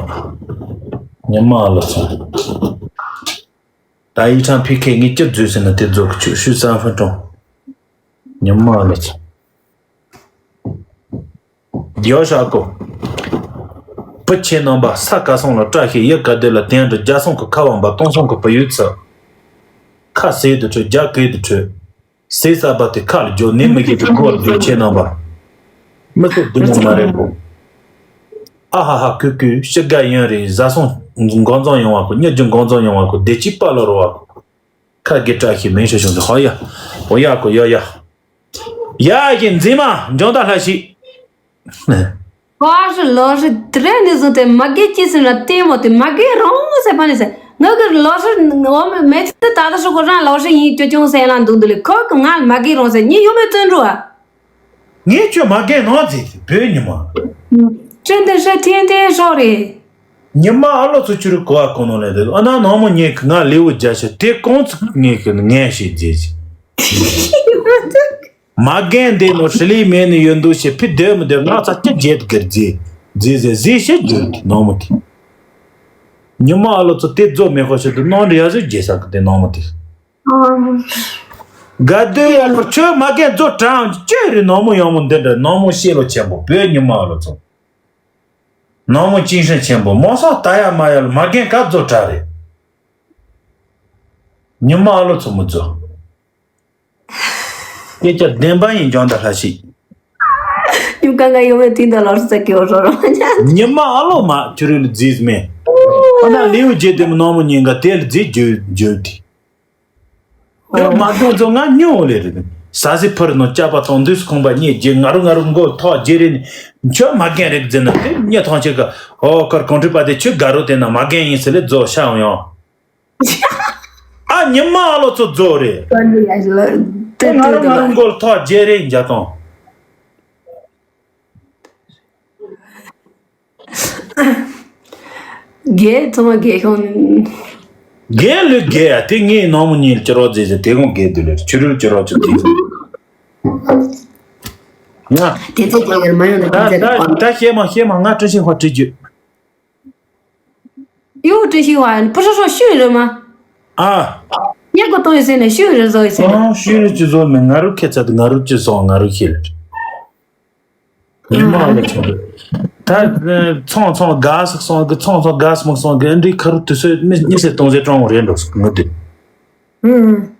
ཉི་མ་ལོ་ཚོ། ད་ཡིག་ཆང་ཕི་ཁེ་ངས་ཅི་བཟོས་ཟིན་ན་དེ་བཟོ་གི་ཆུ་ཤུ་སང་ཧྥན་ཀྲོང་། ཉི་མ་ལོ་ཚོ། ཡོ་ཤ་ཀོ། བུ་ཁྱེད་རྣམ་པ་ས་ག་སོང་ལ་བཀྲ་ཤིས་ཡུལ་ག་དེ་ལ་དེང་དུ་རྒྱ་སོང་གི་ཁ་བ་འབབ་སྟོང་སོང་གི་བུ་ཡུལ་ཚུ། ཁ་ཟས་དུ་ཁྲོད་རྒྱ་གོས་དུ་ཁྲོད། ཟས་ཟ་བ་དེ་ཁ་ལ་འཇོག་ནས་མི་ཤེས་དུ་གོ་ལ་འཇོག་ཁྱེད་རྣམ་པ། མི་ཚོ་སྡུག་མོ་མ་རེད་གོ། ཨ་ཧ་ཧ་ཁུ་ཁུ་ཤི་དགའ་ཡོན་རེད་བཟའ་སོང་འགོ་འཛོམས་ཡོང་བ་གོ་གཉིད་ཀྱི་འགོ་འཛོམས་ཡོང་བ་གོ་བདེ་སྐྱིད་པ་ལོ་རོ་བ་གོ། ཁ་གི་བཀྲ་ཤིས་མིན་ཤོ་ཤོ་འདི་ཧོ་ཡ། ཧོ་ཡ་གོ་ཡ་ཡ། ཡ་ཡི་མཛེས་མ་འཇོན་ད་ལྷ་ཞིག་ཧོ་ཧྲི་ལོ་ཧྲི་དྲན་ནས་བཟུང་སྟེ་མ་གི་ཅི་ཟེར་ན་ལྟད་མོ་དེ་མ་གི་རང་ཟེར་པ་ནས་ཟེར་ ངའི་གི་ལོ་སར་ངོ་མ་མེད་ཚེ་ད་ལྟ་ཧྲི་གོ་རང་ལོ་སར་ཡིན་ཅོ་ཅུང་སེ་ལང་འདུག་འདུག་ལེ། ཁོ་གི་ང་མ་གི་རང་སེ་ཉི་ཡོ་མེད་བཙོན་འགྲོ་ཨ། ངས་ཁྱོད་མ་རྒན་ནང་བརྩིས་ཏེ་བོད་ཉི་མ། ཁྲིན་ཏི་ཧྲི་ཐེན་ཐེན་ཧྲོ་རེད། ཉི་མ་ཨ་ལོ་ཚོ་ཆུ་རུ་གོ་བ་གོ་ནོ་ལེ་དེ་ཨ་ན་ནང་མོ་ཉེ་གི་ང་ལེའུ་བརྒྱ་ཤ་དེ་གོང་ཚིག་ངས་གི་ངན་ཞིག་མཛད་ཅིག་མ་རྒན་འདི་ནོ་ཧྲི་ལི་མེ་ནི་ཡོད་འདུག་ཞེས་ཕི་སྡོད་མི་སྡོད་ང་ཚ་སྐྱ་རྒྱལ་གི་རྫི་རྫི་ཟེ་ཟི་ཞེས་བརྗོད་དེ་ནང་མོ་དེ། ཉི་མ་ཨ་ལོ་ཚོ་དེ་རྫོ་མེ་ཁོ་ཞིག་ཏུ་ནང་རི་ཡ་ཟི་རྒྱལ་ས་གི་དེ་ནང་མོ་དེ། དགའ་སྡོད་ཡག་པོ་ཁྱོད་མ་རྒན་རྫོ་དྲང་ཅོས་རེད་ནོར་མོ་ཡོང་མོ་འདི་འདྲ་ནོར་མོ་ཤེས་ལོ་ཆེན་པོ་བོད་ཉི་མ་ལོ་ཚོ། ནོར་མོ་ཅིང་ཧྲན་ཆེན་པོ་མོ་སོགས་ལྟ་ཡ་མ་ཡ་ལ་མ་རྒན་ག་རྫོ་དྲ་རེད། ཉི་མ་ཨ་ལོ་ཚོ་མི་རྫོ། སྐད་ཆ་བདེན་པ་ཡིན་ཀྱང་ད་ལྷ་ཞིག་ཉུང་གང་ག་ཡོང་བའི་དུས་འདི་ལོར་ས་ཀྱི་འོ་རོ་རོ་མ་ཉན། ཉི་མ་ཨ་ལོ་མ་ཁྱོད་རེ་ལ་རྫིས་མེད། ཨ་ན་ལེའུ་རྗེ་དེ་མོ་ནོར་མོ་ཉིན་ག་དེ་ལ་རྫིས་བརྗོད་བརྗོད་དེ། ཁྱོད་མ་རྒན་ཚོ་ང་སྨྱོ་ལེ་རེད། ས་སི་ཕུར་ནོ་ཅག་པ་དང་དུས་ཁོང་པ་གཉིས་རྗེ་ང་རུ་ང་རུ་མགོ་ཐོག་རྗེ་རེ་ནི། ཁྱོད་མ་རྒན་རེད་ཟེར་ན་དེ་མྱི་ཐང་ཆད་ག་ཨོ་ཁར་གོང་ཁྲི་པ་དེ་ཁྱོད་དགའ་རོ་དེ་ན་མ་རྒན་ཡིན་ཟེར་ལེ་རྫོ་ཤ་ཡང་ཡང་། ཨ་ཉི་མ་ཨ་ལོ་ཚོ་རྫོ་རེད། ཁྱོད་ང་རུ་ང་རུ་མགོ་ཐོག་རྗེ་རེ་འཇའ་དང་། རྒས་ཚང་མ་རྒས་ཤོང་། རྒས་ལུས་རྒས་ཡ་དེ་ངའི་ནང་མོ་གཉིས་ལ་ཅི་རོགས་མཛད་ཟེར་དེ་གོང་རྒས་དུ་ལེར་ཆུ་རུལ་ཅི་རོགས་ཅི་དེ་ང་དེ་ཚོ་རྒས་ཡར་མ་ཡོང་ན་ད་ཁྱིམ་མཚེས་ད་ད་ཤེས་མ་ཤེས་མ་ང་བཀྲ་ཤིས་ཧོ་བྲིས་རྒྱུ། ཡོ་བཀྲ་ཤིས་ཧོ་ཕུ་ཧྲོ་ཧྲོ་ཤུ་རེད་མ། ཨ། ཉེ་གོ་གཏོང་ཡོད་ཟེར་ནས་ཤུ་རེད་བཟོ་ཡོད་ཟེར་ནས། ཨ་ཤུ་རེད་ཅི་བཟོ་མེད་ང་རུ་ཁྱད་ཚད་ང་རུ་ཅི་སོང་ང་རུ་ཤེས་ལེར། ཉི་མ་ལ་ཆོག་རེད། ད་ཚོང་ཚོང་དགའ་སག་སོང་གི་ཚོང་ཚོང་དགའ་སྨག་སོང་གི་འདྲི་ཁ་རུ་དུས་སོ་མི་གཉིས་སེ་སྟོང་ཟེ་གྲོང་རེད་འགྲོ་སོང་ངུ་དུས།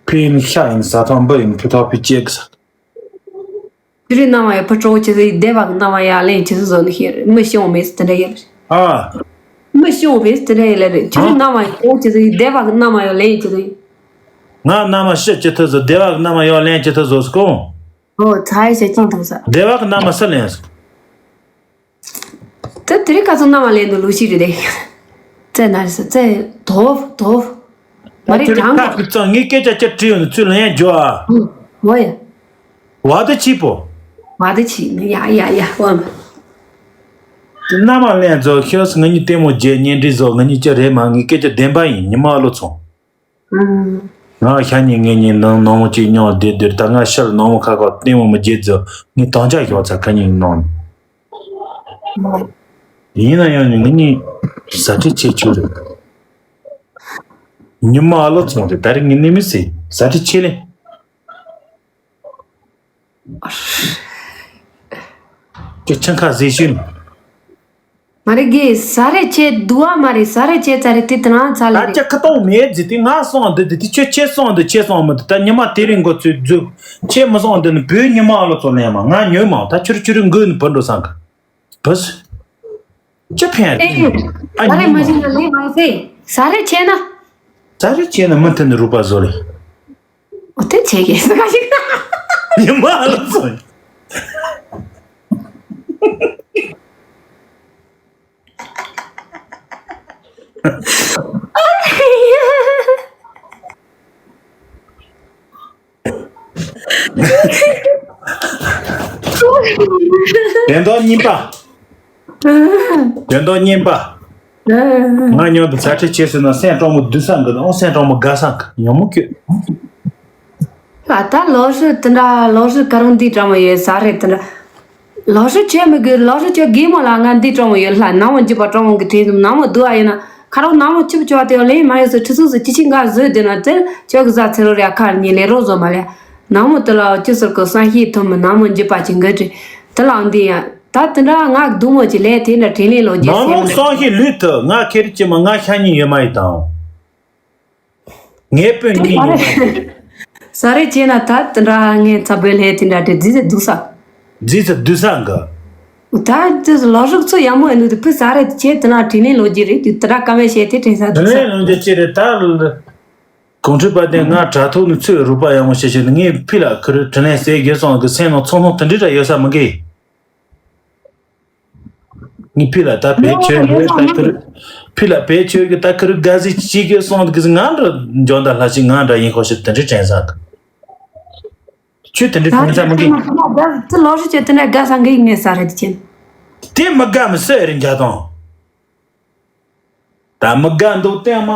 ཕི་ཡིན་ཤ་ཡིན་ས་ཐང་འབུ་ཡིན་ཕི་ཐོག་ཕི་ཅེག་ས། དེ་རིང་གནམ་ཡ་ཕུ་གྲོགས་ཆེ་ཟེར་སྡེ་བ་གི་གནམ་ཡ་ལེན་ཆེ་ཟེར་བཟོ་ནི་ཤེས་རེད་མི་ཤོང་མེད་ཟེར་དེ་འདྲ་ཡོད་རེད། ཨ། མི་ཤོང་བས་དེ་འདྲ་ཡིན་ལེ་རེད། ཁྱོད་ཨ། རྣམ་པ་ཡོད་ཅི་ཟིག་སྡེ་བ་གི་རྣམ་པ་ཡོད་ལེན་ཅི་ཟིག་ང་རྣམ་པ་ཤི་ཅི་ཐུ་ཟིག་སྡེ་བ་གི་རྣམ་པ་ཡོད་ལེན་ཅི་ཐུ་ཟོ་སི་ཀོང་། ཨོ་ཚ་ཡི་ཤ་ཅིང་ཐང་ས། སྡེ་བ་གི་རྣམ་པ་སུ་ལེན་སོང་། དེ་དེ་རིང་ཁ་སང་རྣམ་པ་ལེན་དུ་ལུགས་ཤིག་རེད་དེ། ཙེ་ན་རེད་ས་ཙེ་དོབ་དོབ། མ་རེད་ཁྱོད་གྲང་ཁ་གོ་ཕི་ཙང་ངའི་སྐད་ཆ་ཅི་དྲིས་ཡོང་ནི་ཚུལ་ལེན་ཡ་འཇོ་ཨ། ཨོ་ཡ། བ་དེ་ཆི་པོ། བ་དེ་ཆི་ཡ་ཡ་ཡ་ཨོ་མ། དེ་མནའ་མ་ལེན་རྫོགས་ཤོས་ང་གཉིས་ལྟད་མོ་བརྗེད་གཉེན་སྒྲིག་རྫོགས་ང་གཉིས་ཀྱི་རེད་མ་ངའི་སྐད་ཆ་བདེན་པ་ཡིན་ཉི་མ་ལོ་ཚོང་། ང་ཤ་ཉེ་ངེད་གཉིས་ནང་ནང་མོ་གཅིག་མྱོང་བསྡད་དུས་ད་ང་ཤར་ནང་མོ་ཁ་ཁ་ལྟད་མོ་མི་བརྗེད་རྫོགས་ངས་དང་ཆ་ཤོག་ཚ་ཁ་ཉིན་ནང་ཡིན་ན་ཡང་ནི་ང་གཉིས་ཟ་ཁྲེལ་ཆེ་ཆུ་རེད། ཉི་མ་ཨ་ལོ་ཚོང་རེད་ད་རེས་ངས་ནི་མི་སྲིད་ཟ་ཁྲེལ་ཆེ་ལེ། ཀྱི་ཆང་ཁ་ཟས་ཤུལ། མ་རེད་གི་ཟ་རེ་ཆེ་དུ་བ་མ་རེད་ཟ་རེ་ཆེ་ཙ་རེ་དེ་དེ་རང་ཚ་ལ་ད་རེད། ཀྱ་ཁ་ཏོང་མེད་ཟི་དེ་ང་སོང་འདི་དེ་དེ་ཁྱོད་ཆེ་སོང་འདི་ཆེ་སོང་མི་འདི་ད་ཉི་མ་དེ་རིང་འགོ་ཚུགས་རྫུ་ཆེ་མི་སོང་འདི་ནི་བོད་ཉི་མ་ཨ་ལོ་ཚོ་ལེན་མ་ང་ཉོས་མ་ད་ཆུར་ཆུར་འགུལ་ནི་བུ་འགྲོ་སང་གི་བུ་སི་ཅི་ཕན་ཨེ་ཨ་ད་རེ་ཉི་མ་མ་ཤེས་ན་ལེ་མ་ཟེ་ཟ་རེ་ཆེ་ན། ད་རེ་བྱས་ན་མུ་མཐུད་ནས་རུ་པ་བཟོ་ལེ། འོ་དེ་བྱས་ཀྱི་ཟ་ག་ཞིག་ན། ཉི་མ་ལ་སོང་། དོན་དག་གཉིས་པ། དོན་དག་གཉིས་པ། ང་མཉམ་དུ་ཚ་ཁྲལ་བྱེད་ཟེར་ན་སེམས་སྤྲང་མོ་སྡུག་ས་འགི་དང་སེམས་སྤྲང་མོ་དགའ་ས་འགི་ཉོན་མོ་སྐྱོ། ཨ་ད་ལོ་ཧྲི་དེ་འདྲ་ལོ་ཧྲི་ག་རང་འདི་འདྲ་མ་ཡོད་ས་རེད་དེ་འདྲ། ལོ་ཧྲི་ཁྱོད་མི་དགོས་ལོ་ཧྲི་ཁྱོད་དགོས་མོ་ལ་ང་འདི་སྤྲང་མོ་ཡོད་ལྷ་ནང་མ་འཇིབ་པ་སྤྲང་མོ་གི་དེ་ནང་མ་སྡུག་ཨ་ཡིན་ན་ཁ་རོག་ནང་མ་ཆུབ་ཆུ་བ་དེ་ལེན་མ་ཡོད་ཟེར་ཁྲི་ཚུགས་སུ་ཅི་ཆི་འགའ་བཟོས་དེ་ན་དེ་ཁྱོད་གི་ཟ་ཚེ་རོ་རེ་ཁ་ཉིན་ལས་རོགས་བཟོ་མ་ལས་ནང་མ་དེ་ལ་ཅི་ཟེར་གི་བསམ་ཤེས་ཐུབ་མི་ནང་མ་འཇིབ་པ་ཅི་འགའ་དྲི་དེ་ལ་འདི་ཡ། ད་དེ་འདྲ་ང་སྡུག་མོ་ཅིག་ལས་དེ་འདྲ་དྲིན་ལན་ལོག་རྒྱུ་ནང་ཟེར་མོ་ན། སང་ཤེས་ལུས་ཐུབ་ང་ཁེར་ཅི་མ་ང་ཤ་ཉེ་ཡོད་མ་ཡིན་དང་། ངའི་སྤུན་གཉིས་ཡོད་མ་ཡིན། ས་རེ་བྱས་ན་ད་དེ་འདྲ་ངའི་ཚ་བོའི་ལས་དེ་འདྲ་དེ་རྫི་ཟེར་སྡུག་ས། རྫི་ཟེར་སྡུག་ས་འགའ། ད་དེ་ལོ་ཧྲུག་ཚོ་ཡག་མོ་ཡིན་ནོ་དེ་ཕི་ས་རེ་བྱས་དེ་ན་དྲིན་ལན་ལོག་རྒྱུ་རེད་དེ་དེ་འདྲ་ཀ་མེད་བཤད་དེ་དྲན་ས་སྡུག་ས། དྲིན་ལན་ལོག་རྒྱུ་ཅི་རེད་ད། གོང་ཁྲི་པ་དེ་ང་དྲ་ཐོག་ནས་ཚོས་རུ་པ་ཡག་མོ་བཤད་བཤད་ནས་ངས་ཕི་ལ་ཁུ་རུ་དྲིན་ལན་ཟེར་རྒྱུ་སོང་གི་སེམས་ནང་ཚོང་ལྷུང་དེ་འདྲི་འདྲ་ཡོད་ས་མི་འགའི། ངས་ཕི་ལ་ད་བེད་ཆོད་ཡོད་ད་ཁུར། ཕི་ལ་བེད་ཆོད་གི་ད་ཁུར་དགའ་ཟིག་ཅིག་གི་སོང་གི་ང་འདྲ་འཇོན་ད་ལྷ་ཞིག་ང་འདྲ་ཡིན་ཁོ་ཞིག་དེ་འདྲའི་དྲན་ས་གི། ཁྱོད་དེ་འདྲའི་དྲན་ས་མི་གི། ཙི་ལོ་ཧྲི་ཁྱོད་དེ་འདྲ་དགའ་ས་འགའི་ངས་ས་རེད་ཅན། དེ་མི་དགའ་མི་སྲིད་རེད་འཇའ་དང་། ད་མི་དགའ་འདུག་བསྟན་མ།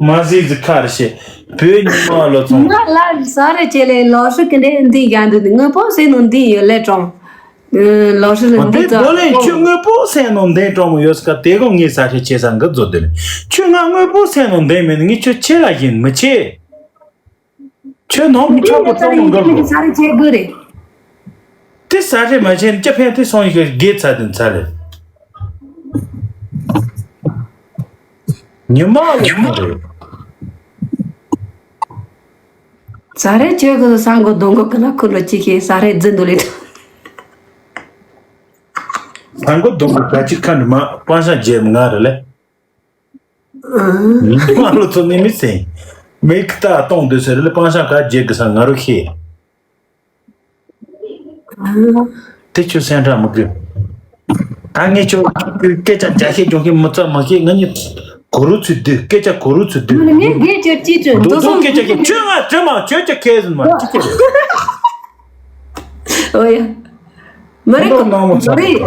མ་ཟིག་ཟིག་ཁ་རེ་བཤད། བོད་ཉི་མ་ལོ་ཚོང་། ང་ལ་ས་རེ་བྱེད་ལེ་ལོ་ཧྲི་གི་འདྲའི་འདི་ཡ་འདུག་དངོས་པོ་ཟེར་ནོ་འདི་ཡོད་ལེ་གྲོང་། ལོ་ཧྲི་ལ་འདི་འདི་ཙ་བོ་ལེ་ཁྱོད་དངོས་པོ་སེམས་ནང་འདི་གྲོང་མོ་ཡོད་ས་ག་དེ་གོ་ངས་ས་རེ་བྱེད་ས་འགི་རྫོ་དེ་ལེ། ཁྱོད་ང་དངོས་པོ་སེམས་ནང་འདི་མེད་ནི་ངས་ཁྱོད་ཆེ་ལ་ཡིན་མི་ཆེ། ཁྱོད་ནང་མི་ཆོག་གི་གཙང་མོ་འགག་གོ། ས་རེ་བྱེད་དགོས་རེད། དེ་ས་རེ་མ་བྱེད་ཅི་ཕན་དེ་སོང་ཡི་གི་དགེ་ཚ་དེ་ཚ་རེད། ཉི་མ་ལོ་ཚོང་རེད། ས་རེ་བྱེད་དགོས་སང་གོ་གདོང་གོ་ག་ལ་ཁུ་ལོ་ཅི་ཁེ་ས་རེ་རྫི་འདུག་ལེ། སང་གོ་གདོང་གོ་ག་ཅི་ཁ་འདྲི་མ་པང་ཤ་རྒྱལ་མ་ང་རེད་ལེ། ཉི་མ་ལོ་ཚོ་ནི་མི་སེང་། མི་ཁ་ཏ་གཏོང་འདོད་ཟེར་ལ་པང་ཤ་ག་རྒྱལ་གི་ས་ང་རུ་ཤེས། དེ་ཁྱོད་སེམས་ཁྲལ་མི་དགོས། ད་ངས་ཁྱོད་སྐད་ཆ་རྒྱ་ཤེས་ཅུང་ཤེས་མི་ཚ་མ་ཤེས་ང་གཉིས་གོ་རུ་ཚུད་དུས་སྐད་ཆ་གོ་རུ་ཚུད་དུས། ངས་ངས་ཁྱོད་ཅི་ཚོད་རྡོ་རྡོ་སོང་སྐད་ཆ་ཤེས་ཁྱོད་ང་དྲི་མ་ཁྱོད་ཀྱི་ཁས་ཟིན་མ་ཅི་ཁས། ཨོ་ཡ། མ་རེད་གོ། མ་རེད།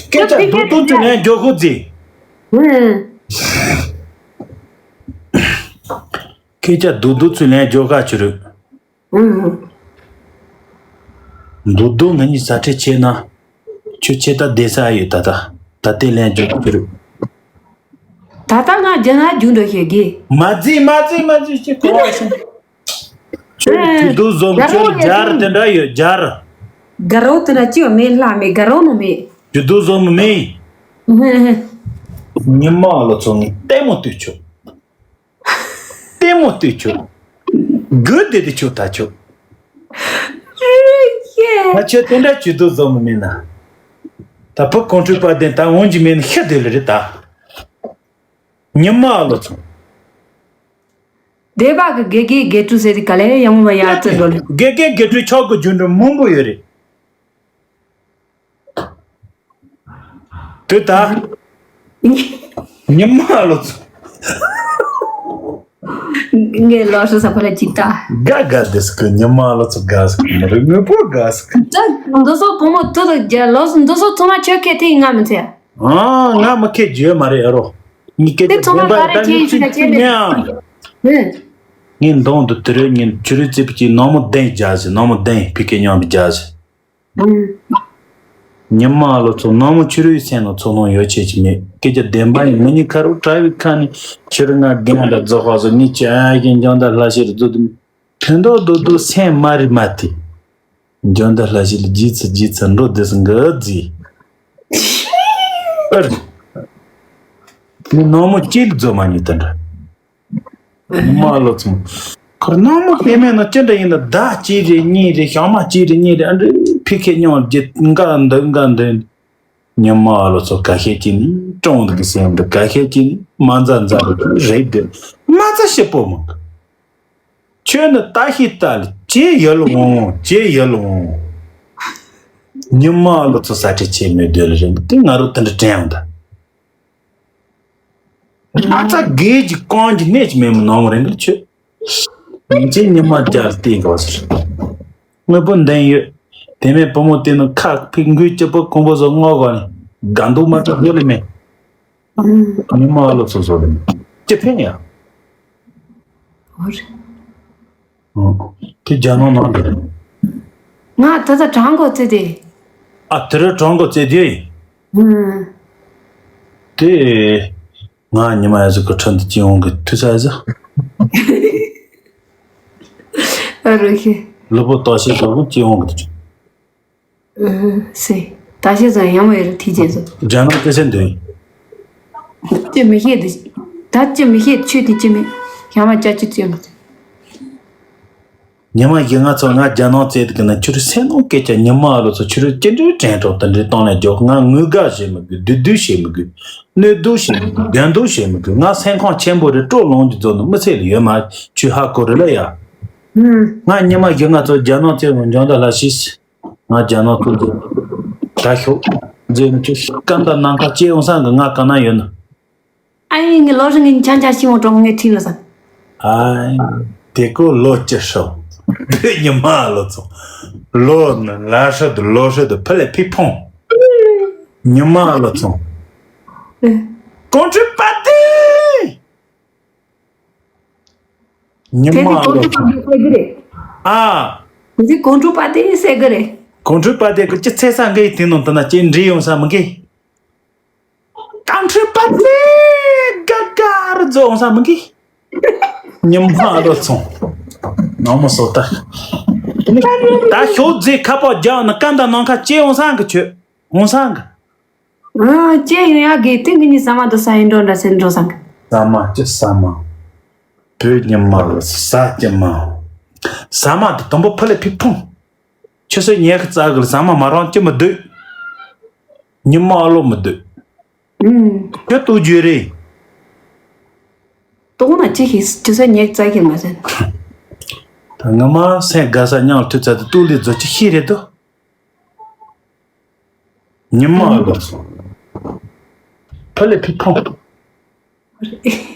སྐད་ཆ་རྡོ་རྡོ་ཚུད་ལན་འཇོག་ཁོ་ཟིན། སྐད་ཆ་རྡོ་རྡོ་ཚུད་ལན་འཇོག་ཁ་ཆུ་རུ། རྡོ་རྡོ་ང་གཉིས་ཟ་ཁྲེལ་ཆེ་ན། ཁྱོད་ཆེ་ད་བསྡད་ས་ཡོད་ད་ད་ད་ལྟའི་ལན་འཇོག་ཁ་ཆུ་རུ། ད་ལྟ་ང་རྒྱ་ནག་རྒྱུགས་འགྲོ་ཤེས་གི། མ་རྫི་མ་རྫི་མ་རྫི་ཅི་གོ་བ་ཤེས། ཁྱོད་ཀྱི་རྡོ་བཟོ་མི་ཁྱོད་རྒྱ་ར་དེ་འདྲ་ཡོད་རྒྱ་ར། དགའ་རོགས་དེ་འདྲ་ཅི་ཡོད་མེད་ལྷ་མེད་དགའ་རོགས་ནོ་མེད། ཀྱི་རྡོ་བཟོ་མི་མེད། ཉི་མ་ལོ་ཚོ་ངས་ལྟད་མོ་ལྟོས་ཆོག་ལྟད་མོ་ལྟོས་ཆོག་དགོད་བདེ་བདེ་ཆོག་ད་ཆོག་ད་ཁྱོད་དེ་འདྲ་ཀྱི་རྡོ་བཟོ་མི་མེད་ན། ད་བུ་གོང་ཁྲོས་པ་དེ་ད་འོང་གི་མེད་ན་ཤི་དེ་ལ་རེད་ད། ཉི་མ་ལོ་ཚོ། སྡེ་པ་གི་དགེ་རྒན་དགེ་ཕྲུག་ཟེར་དེ་ག་ལེ་ཡང་མ་ཡང་རྩེ་འགྲོ་ལེ། དགེ་རྒན་དགེ་ཕྲུག་ཆགས་དགོས་རྒྱུ་འདྲ་མང་པོ་ཡོད་རེད། དེ་ད། ཉི་མ་ལོ་ཚོ། ངས་ལོ་སུ་ས་ཕ་ལ་ཅིག་ལྟ། དགའ་དགའ་དེ་སུ་གི་ཉི་མ་ལོ་ཚོ་དགའ་སུ་གི་མི་རེད་ངོ་བོ་དགའ་སུ་གི། ད་འདི་ཚོ་བུ་མོ་ཐུ་དང་རྒྱ་ལོ་སུ་འདི་ཚོ་ཚང་མ་ཁྱོད་ཁས་ཐེག་ང་མི་ཚེ། ཨང་ང་མི་ཁས་བརྗོད་མ་རེད་ཨ་རོ། ངས་སྐད་དེ་ཆ་ཚང་མ་བདེན་པ་ག་རེ་ད་ཁྱེད་ངས་ཚིག་ཡིན་ཕྱིར་ཉན་ཨ། ངས་འདང་དུ་དུ་རེ་ངས་ཆུ་རུ་རྩེ་པ་གྱི་ནང་མོ་བདེན་རྒྱ་ཟེར་ནང་མོ་བདེན་ཕི་ཀེ་མཉམ་དུ་རྒྱ་ཟེར། ཉི་མ་ལོ་ཚོ་ནང་མོ་ཆུ་རུའི་སེམས་ནང་ཚོར་སྣང་ཡོད་ཆེ་ཆེ་མེད་སྐད་ཆ་བདེན་པ་ཡིན་མི་ཉིད་ཁ་རུ་གྲྭ་བའི་ཁ་ནས་ཆུ་རུ་ང་རྒན་འདྲ་རྫོགས་ཧ་སོ་ངས་ཅི་ཨ་ཡ་གིན་འཇང་ད་ལྷ་ཤེར་རྫོགས་དུ་མི། དོན་དག་རྡོ་རྡོ་སེམས་མ་རི་མ་ཏི། འཇོན་ད་ལྷ་ཞིག་ལ་རྗེས་ཚུ་རྗེས་ཚུ་འགྲོ་བདེ་སུ་འགི་རྫི། ཨར། ནི་ནང་མོ་ཅི་ལ་རྫོ་མ་ཉི་དེ་འདྲ། ཉི་མ་ལོ་ཚོང་། ཁར་ནང་མོ་དེ་མེད་ན་ཅི་འདྲ་ཡིན་ན་ཟླ་གཅིག་རེ་གཉིས་རེ་ཞག་མ་གཅིག་རེ་གཉིས་རེ་ཨ་འདྲ་ཕི་ཁེ་ཉོང་རྗེ་འགའ་འདི་འགའ་འདི། ཉི་མ་ལོ་ཚོ་ག་ཤེད་ཀྱི་ནི་ཀྲོང་འདི་གི་སེམས་འདི་ག་ཤེད་ཀྱི་ནི་མ་མཛའ་མཛའ་རེད་རེད་འདི་མ་མཛའ་ཞེ་པོ་མང་གི། ཁྱོད་ནི་ལྟ་ཤི་ལྟ་ལ་ཅེ་ཡལ་འོང་ཅེ་ཡལ་འོང་། ཉི་མ་ལོ་ཚོ་ས་ཁྲི་ཆེ་མེད་སྡོད་ལ་རིང་དེ་ང་རོ་དེ་འདྲ་དྲན་འོང་ད། ཨ་ཙ་དགེ་གི་རྐང་གི་གནས་ཀྱི་མེད་མི་ནོར་མོ་རིང་གི་ཆོད། ཡིན་ཅེ་ཉི་མ་རྒྱལ་བལྟས་འགོ་ཟེར། དངོས་པོ་འདོན་ཡོད། དེ་མེད་བུ་མོ་དེ་ནི་ཁ་ཕིག་འགུལ་སྐྱིད་པོ་ཁོང་པོ་བཟོ་སྔོ་གོ་ནས་དགའ་འདུག་མ་ཐག་ཡོད་ལེ་མེད། ཉི་མ་ཨ་ལོ་ཚོ་བཟོ་ལེ་མེད་ཅི་ཕན་ཡ། ཨོ་རེད། དེ་རྒྱ་ནག་ནང་དུ་རེད། ང་ད་ལྟ་གྲང་གོ་ཚེ་དེ། ཨ་དེ་རུ་གྲང་གོ་ཚེ་དེ། ཨུམ། དེ། ང་ཉི་མ་ཡ་ཟི་གི་ཁྲོད་དུ་སྐྱེ་བོ་གི་དུས་ས་ཡ་ཟི། ཨ་རུ་ཤི། ལུས་པོ་ལྟོགས་ཤི་སོགས་སྐྱེ་བོ་གི་དུས། ཨུ་སེ། ད་ཤི་ཙང་ཡང་བའི་རུ་ཐི་ཅེ་ཟོ། རྒྱ་ནག་སྐད་ཆ་འདོན། ཅི་མི་ཤེས་དུ། ད་ཅི་མི་ཤེས་ཆོས་དེ་ཅི་མི། ཡང་བ་ཅ་ཅི་ཅི་མི། ཉི་མ་ཡིན་ང་ཚོ་ང་རྒྱ་ནག་བཙལ་དུ་གི་ན་ཁྱོད་སེམས་ནང་སྐད་ཆ་ཉི་མ་ཨ་ལོ་ཚོ་ཁྱོད་ཅི་འདྲའི་དྲན་གྲོགས་དེ་འདྲའི་སྟོང་ལས་མགྱོགས་ང་ངུ་དགའ་བྱེད་མི་དགོས་བདུད་བདུད་བྱེད་མི་དགོས་གནོད་སྡུག་བྱེད་མི་དགོས་གདོན་སྡུག་བྱེད་མི་དགོས་ང་སེམས་ཁམས་ཆེན་པོ་རེད་སྤྲོ་ལོང་གི་རྫོགས་ནི་མི་ཚེ་ལ་ཡོད་མ་ཁྱོད་ཧ་གོ་རེད་ལ་ཡ། ང་ཉི་མ་ཡིན་ང་ཚོ་རྒྱ་ནག་བཙལ་ནོ་འཇང་ད་ལ་ཤིས། ང་རྒྱ་ནག་ཚོ་ད་ཤོག་རྫས་ནི་ཅི་སྐམ་དང་ནམ་མཁའ་སྐྱེ་ཡོང་ས་གི་ང་ག་ན་ཡོད་ནི། ཨ་ཡིན་ངའི་ལོ་རིང་ངའི་འཆང་འཆང་ཤི་འོང་གྲོང་ངའི་ཁྲིད་ལོ་ས། ཨ་དེ་ཀོ་ལོ་ཅི་ཧྲོ། བོད་ཉི་མ་ལོ་ཚོ། ལོ་ནི་ལ་ཧྲི་དུ་ལོ་ཧྲི་དུ་ཕི་ལེ་ཕི་ཕོང་། ཉི་མ་ལོ་ཚོ། ཀོང་ཁྲི་པ་ཏི། ཉི་མ་ལོ་ཚོ། ཨ། དེ་ཀོང་ཁྲི་པ་ཏི་ཟེར་གི་རེད། ཀོང་ཁྲི་པ་ཏི་ཀོ་ཅི་ཚེ་ས་འགའི་དེ་ནང་དུ་ན་ཅི་འདྲི་ཡོང་ས་མི་འགའི། ཀོང་ཁྲི་པ་ཏི་ག་ག་རུ་རྫོགས་ས་མི་གི། ཉི་མ་ལོ་ཚོང་། ནང་མོ་སོ་ད། ད་ཤོག་རྫས་ཁ་པར་རྒྱག་ན་སྐམ་དང་ནམ་མཁའ་སྐྱེ་འོང་སང་གི་ཆོད། འོང་སང་གི། ཨ་སྐྱེ་ཡོང་ཡག་གི་ཏིང་གི་ཉི་ཟ་མ་དུ་ས་ཡིན་འགྲོ་འདྲ་སེ་འགྲོ་སང་གི། ཟ་མ་ཅི་ཟ་མ། བོད་ཉི་མ་ལོ་ཟ་ཅི་མ། ཟ་མ་དུ་དུམ་བུ་ཕུ་ལེ་ཕི་ཕུང་། ཆུ་ཚོད་ཉི་ཤུ་རྩ་དགུ་ལ་ཟ་མ་མ་རོང་ཅི་མི་འདུག་ཉི་མ་ཨ་ལོ་མི་འདུག་ཨུམ། ཁྱོད་ལྟོ་རྒྱུ་རེད། ལྟོགས་ན་ཅི་ཤེས་ཅི་ཟེར་ཉེག་རྩ་ཤེས་མ་ཟེར། ད་ང་མ་སེམས་དགའ་ས་མྱང་ཐུབ་ཚ་དུ་ལྟོགས་ལས་རྫོ་ཅི་ཤེས་རེད་དོ། ཉི་མ་ཨ་ལོ་སོང་། ཕ་ལེ་ཕི་ཕོང་།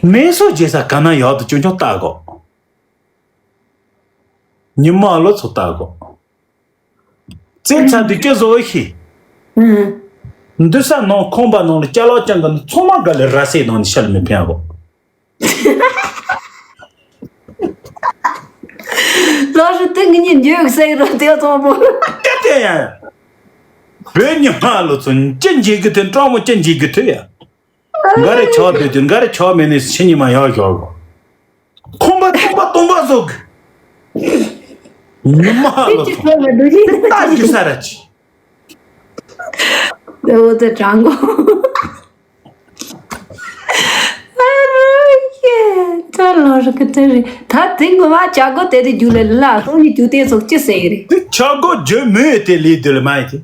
མེ་སོ་རྒྱས་ས་ག་ན་ཡག་ཏུ་ཅུང་ཅུང་ལྟ་གོ། ཉི་མ་ཨ་ལོ་ཚོ་ལྟ་གོ། བཙན་ཚ་འདི་སྐྱོ་བཟོ་ཤི། ཨུམ། འདུ་ས་ནང་ཁང་པ་ནང་ལ་ཅ་ལག་ཅང་གི་ཚང་མ་ག་ལེ་ར་སེ་ནང་ནས་ཤ་ལ་མི་ཕན་གོ། ལོ་རུ་དེ་ངི་ཉི་འཇོག་སེ་རོ་དེ་ཚང་མ། དེ་དེ་ཡ། བོད་ཉི་མ་ལོ་ཚོ་ཅི་འཇིག་གི་དེ་སྤྲང་མོ་ཅི་འཇིག་གི་དུ་ཡ། འགའ་རེ་ཆོག་སྡོད་རྒྱུ་འགའ་རེ་ཆོག་མེད་ནས་ཕྱི་ཉི་མ་ཡག་ཞོག་གོ། ཁོང་པ་སྟོང་པ་སྟོང་པ་བཟོ་གི། ཉི་མ་ལོ་ཚོ་ཏི་ཅི་ཚོ་ལ་འདུག་ཅི་ཏ་ཅི་ས་ར་ཅི། འོ་དེ་དྲང་གོ། ཨ་རོ་ཡེ་ད་ལོ་རུ་གི་དེ་རེད། ད་དེ་ངོ་མ་བྱ་གོ་དེ་དེ་རྒྱུ་ལེ་ལ་སོང་ནི་རྒྱུ་དེ་སོགས་ཅི་ཟེར་གི་རེད། དེ་བྱ་གོ་རྒྱུ་མོས་དེ་ལས་དེ་ལ་མ་ཡི་དེ།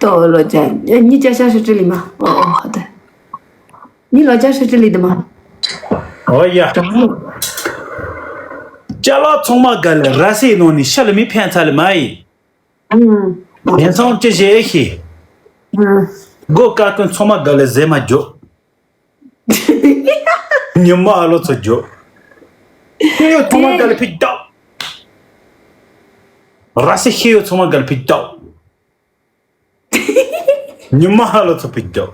ཏོ་ལོ་ཅ་ཉི་ཅ་ཤ་ཧྲི་ཧྲི་ལི་མ། ཨོ་ཨོ་ཧ་ད། ཉི་ལོ་ཅ་ཧྲི་ཧྲི་ལི་དི་མ། ཨོ་ཡ། ཅ་ལག་ཚང་མ་ག་ལེ་ར་སེ་ནང་ནས་ཤ་ལ་མི་ཕན་ཚ་ལ་མ་ཡིན། ཨུམ། དེང་སང་ཅི་བྱེད་ཤི། ཨུམ། སྒོ་ཀ་ཀུན་ཚང་མ་ག་ལེ་ཟེ་མ་རྒྱོ། ཉི་མ་ཨ་ལོ་ཚོ་རྒྱོ། ཤེས་ཡོད་ཚང་མ་ག་ལེ་ཕི་རྒྱོ། ར་སེ་ཤེས་ཡོད་ཚང་མ་ག་ལེ་ཕི་རྒྱོ། ཉི་མ་ཧ་ལོ་ཚོ་པི་རྒྱོ།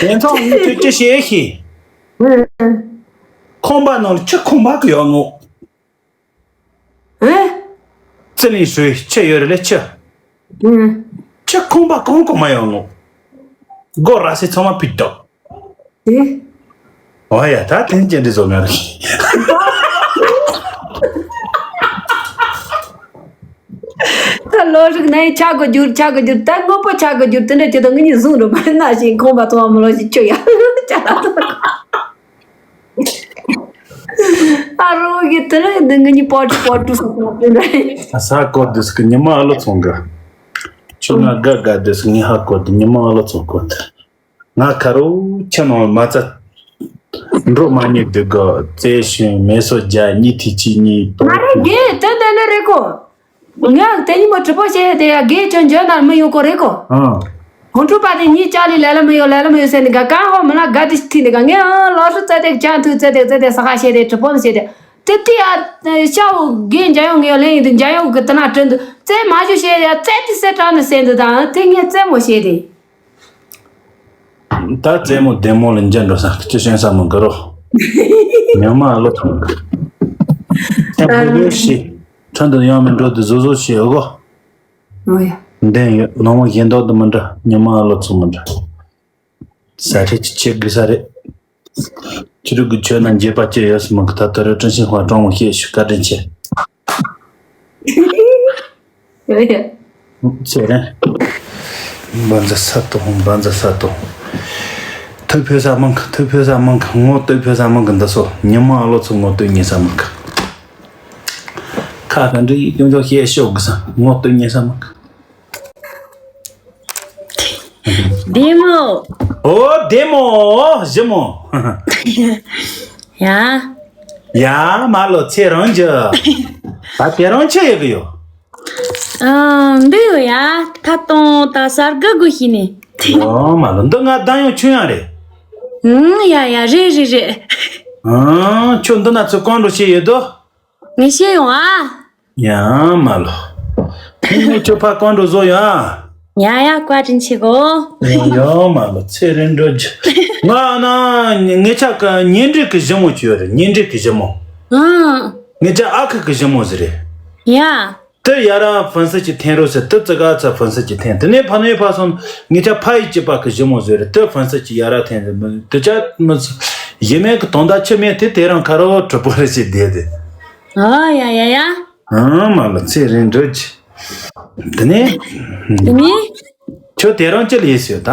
དེང་སང་ངས་ཁྱོད་ཅི་བཤད་ཤེས། ཁང་པ་ནང་ལ་ཆུ་ཁང་པ་གི་ཡོད་ངོ་། ཨེ། ཙི་ལིང་ཧྲུའི་ཆུ་ཡོད་རེད་ལེ་ཆུ། ཆུ་ཁང་པ་གང་གང་མ་ཡོད་ངོ་། སྒོ་ར་སེ་ཚང་མ་པི་རྒྱོ། ཨེ། ཨོ་ཡ་ད་དེ་ཅི་འདྲི་བཟོ་ང་རེད། ད་ལོ་རིག་ནའི་ཆག་གི་རྒྱུར་ཆག་གི་རྒྱུར་ད་དངོས་པོ་ཆག་གི་རྒྱུར་དེ་འདྲ་ཅི་དང་ངི་ཉི་བཟུང་རུ་མ་ན་ཞིང་ཁོང་པ་ཚོ་མ་ལོ་ཞིག་ཆུ་ཡ་ཅ་ལ་ད། ཨ་རོ་གི་དེ་རེད་འདི་ངི་ཉི་པོ་ཏི་པོ་ཏུ་སོ་སོ་དེ་འདྲ། ས་གོ་དུས་ཀྱི་ཉི་མ་ཨ་ལོ་ཚོང་གི། ཆུ་ང་དགའ་དགའ་དུས་ངི་ཧ་གོ་དུ་ཉི་མ་ཨ་ལོ་ཚོང་གོ་དུ། ང་ཁ་རོ་ཁྱི་ནང་མ་རྩ། འགྲོ་མ་ཉེས་སྡུག་གོ་རྩེ་ཤུན་མེ་སོ་རྒྱ་གཉིས་ཐིག་གཅིག་གཉིས། མ་རེད་དགེ་དེ་འདི་ནི་རེད་གོ། ངས་དེ་ཉིན་མོ་གྲི་པོ་བཤད་དེ་ཡ་དགེ་ཁྱོད་འཇོན་ན་མི་ཡོང་གོ་རེད་གོ། ཨང་། ཁོང་ཁྲོ་པ་དེ་གཉིས་ཅག་ལས་ལས་ལ་མི་ཡོང་ལས་ལ་མི་ཡོང་ཟེར་ནི་ག་གང་ཧོ་མི་ལ་དགའ་དེ་ཐིག་ནི་ག་ངས་ཨང་ལོ་སུ་རྩེ་དེ་ཅང་ཐུག་རྩེ་དེ་རྩེ་དེ་ས་ཁ་བཤད་དེ་གྲི་པོ་མི་བཤད་དེ། དེ་དེ་ཡ་ཤ་བོ་དགེ་འཇམ་ཡོང་ངས་ལན་ཡིན་དུ་འཇམ་ཡོང་གི་དེ་ན་དྲན་དུ་རྩེ་མ་ཞུ་བཤད་ཡ་རྩེ་དེ་སེ་དྲང་ནི་ཟེར་འདུག་དང་དེ་ངས་རྩེ་མོ་བཤད་དེ། ད་རྩེད་མོ་བདེ་མོ་ལ་འཇལ་འགྲོ་ས་ཅི་ཤེས་ས་མི་འགི་རོ། ཉི་མ་ཨ་ལོ་ཐང་། ཐེངས་བུ་བུ་ཤི། ཁྲོན་དུ་ཡང་མི་འགྲོ་དུ་བཟོ་བཟོ་ཤི་ཨོ་གོ། ཨོ་ཡ། འདན་ཡོད་ནོ་མོ་གཞན་དག་དུ་མི་འདྲ་ཉི་མ་ཨ་ལོ་ཚོ་མི་འདྲ། ས་ཁྲི་ཅི་ཆེ་དགོས་ས་རེད། ཁྱི་རིགས་ཀྱི་ཆོས་ན་འགྱེད་པ་སྐྱེ་ཡོད་སུ་མི་གི་ད་ད་རེ་ཀྲིན་ཤིང་ཧྭ་ཀྲོང་མོ་ཤེས་ཤིག་བཀའ་དྲིན་ཆེ། ཚེ་རིང་། བཛྲ་ས་ཏོ་བཛྲ་ས་ཏོ། ཐུགས་ཕོད་ས་མང་གི་ཐུགས་ཕོད་ས་མང་གི་ངོ་ཐུགས་ཕོད་ས་མང་གི་འདི་སོ་ཉི་མ་ཨ་ལོ་ཚོ་ངོ་ཐུགས་ཉེ་ས་མང་གི་ཁ་ག་འདྲི་ཡིག་ཀྱང་ཀྱང་བཤད་ཤོག་གི་ས་ངོ་ཐུགས་ཉེ་ས་མང་གི་བདེ་མོ། ཨོ་བདེ་མོ། ཞི་མོ། ཡ། ཡ་མ་ལོ་ཚེ་རང་གྱི། ད་དེ་རང་ཆི་ཡོད་གི་ཡོད། ཨ། འདི་ཡོད་ཡ། ཐ་དང་ད་གསར་དགུ་དགུ་ཤི་ནི། ཨོ་མ་ལོ། འདི་ང་ད་ཡང་ཆུང་ཡང་རེད། ཨང་། ཡ་ཡ། རེད་རེད་རེད། ཨང་། ཁྱོད་འདི་ན་ཚོད་གང་འགྲོ་བྱས་ཡོད་དོ། ངས་བཤད་ཡོང་ཨ། ཡ་མ་ལོ། ངས་ཁྱོད་ཕ་གང་འགྲོ་བཟོ་ཡོང་ཨ། ཡ་ཡ། བཀའ་དྲིན་ཆེ་གོ། ཡ་མ་ལོ། ཚེ་རིང་འགྲོ་རྒྱུ། ང་ན་ངེད་ཅག་གི་ཉེ་འབྲེལ་གི་ཞི་མོ་ཅིག་ཡོད་རེད། ཉེ་འབྲེལ་གི་ཞི་མོ། ཨང་། ངེད་ཅག་ཨ་ཁུ་གི་ཞི་མོ་ཟིག་རེད། ཡ། དེ་ཡ་ར་ཕན་སི་ཅིག་འཐེན་རོགས་ཟེར། དེ་ཙི་ག་ཚ་ཕན་སི་ཅིག་འཐེན། དེ་ནས་ཕ་ནས་ཕ་སོང་། ངེད་ཅག་ཕ་ཡི་གཅིག་པ་གི་ཞི་མོ་ཟིག་རེད། དེ་ཕན་སི་ཅིག་ཡ་ར་འཐེན་ཟེར། མི་དེ་ཅག་མི་ཡི་མེད་གི་དོན་དག་ཆི་མེད། དེ་དེ་རང་ཁ་རོ་གྲུ་པོ་རེ་ཞིག་བསྡད་དེ། ཨ་ཡ་ཡ་ཡ། ཨང་། མ་ལོ། ཚེ་རིང་འགྲོ་རྒྱུ། དེ་ནས། དེ་ནས། ཁྱོད་དེ་རང་ཅི་ལ་ཡིན་ཟེར་ད།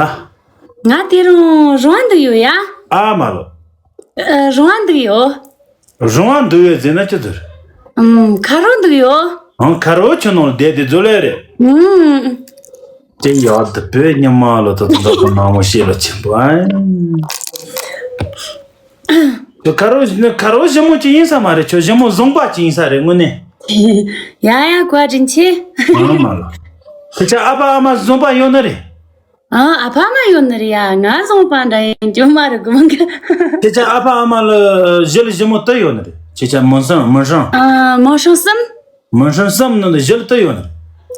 ང་དེ་རང་རང་འདུག་ཡོད་ཡ། ཨ་མ་ལོ། ཨ། རང་འདུག་ཡོད། རང་འདུག་ཡོད་ཟེར་ན་ཅི་ཟེར། ཨམ། ཁ་རོག་འདུག་ཡོད། ཨང་། ཁ་རོག་ཁྱོད་ནང་ལ་བསྡད་དེ་འཛུལ་ལེ་རེད། ཨུམ། དེ་ཡག་འདི་བོད་ཉི་མ་ལོ། ད་ད་ད་ནང་མོ་ཤེས་ལ་ཆེན་པོ་ཨ། ཁ་རོག་ཁ་རོག་ཞི་མོ་ཅིག་ཡིན་ས་མ་རེད། ཁྱོད་ཞི་མོ་བཟང་པ་ཅིག་ཡིན་ས་རེད་དངོས་གནས། ཡ་ཡ། བཀའ་དྲིན་ཆེ། ཨ་མ་ལོ། ཁྱེད་ཅག་ཨ་ཕ་ཨ་མ་བཟང་པ་ཡོད་ནི་རེད། ཨ། ཨ་ཕ་ཨ་མ་ཡོད་ནི་རེད་ཡ། ང་བཟང་པ་འདྲ་ཡིན་རྒྱུ་མ་རེད་དགོངས་གི། ཁྱེད་ཅག་ཨ་ཕ་ཨ་མ་ལ་ཞི་ལ་ཞི་མོ་དུ་ཡོད་ནི་རེད། ཁྱེད་ཅག་མི་སྲང་མི་སྲང་། ཨ། མི་སྲང་གསུམ། མི་སྲང་གསུམ་ནང་ནས་ཞི་ལ་དུ་ཡོད་ནི་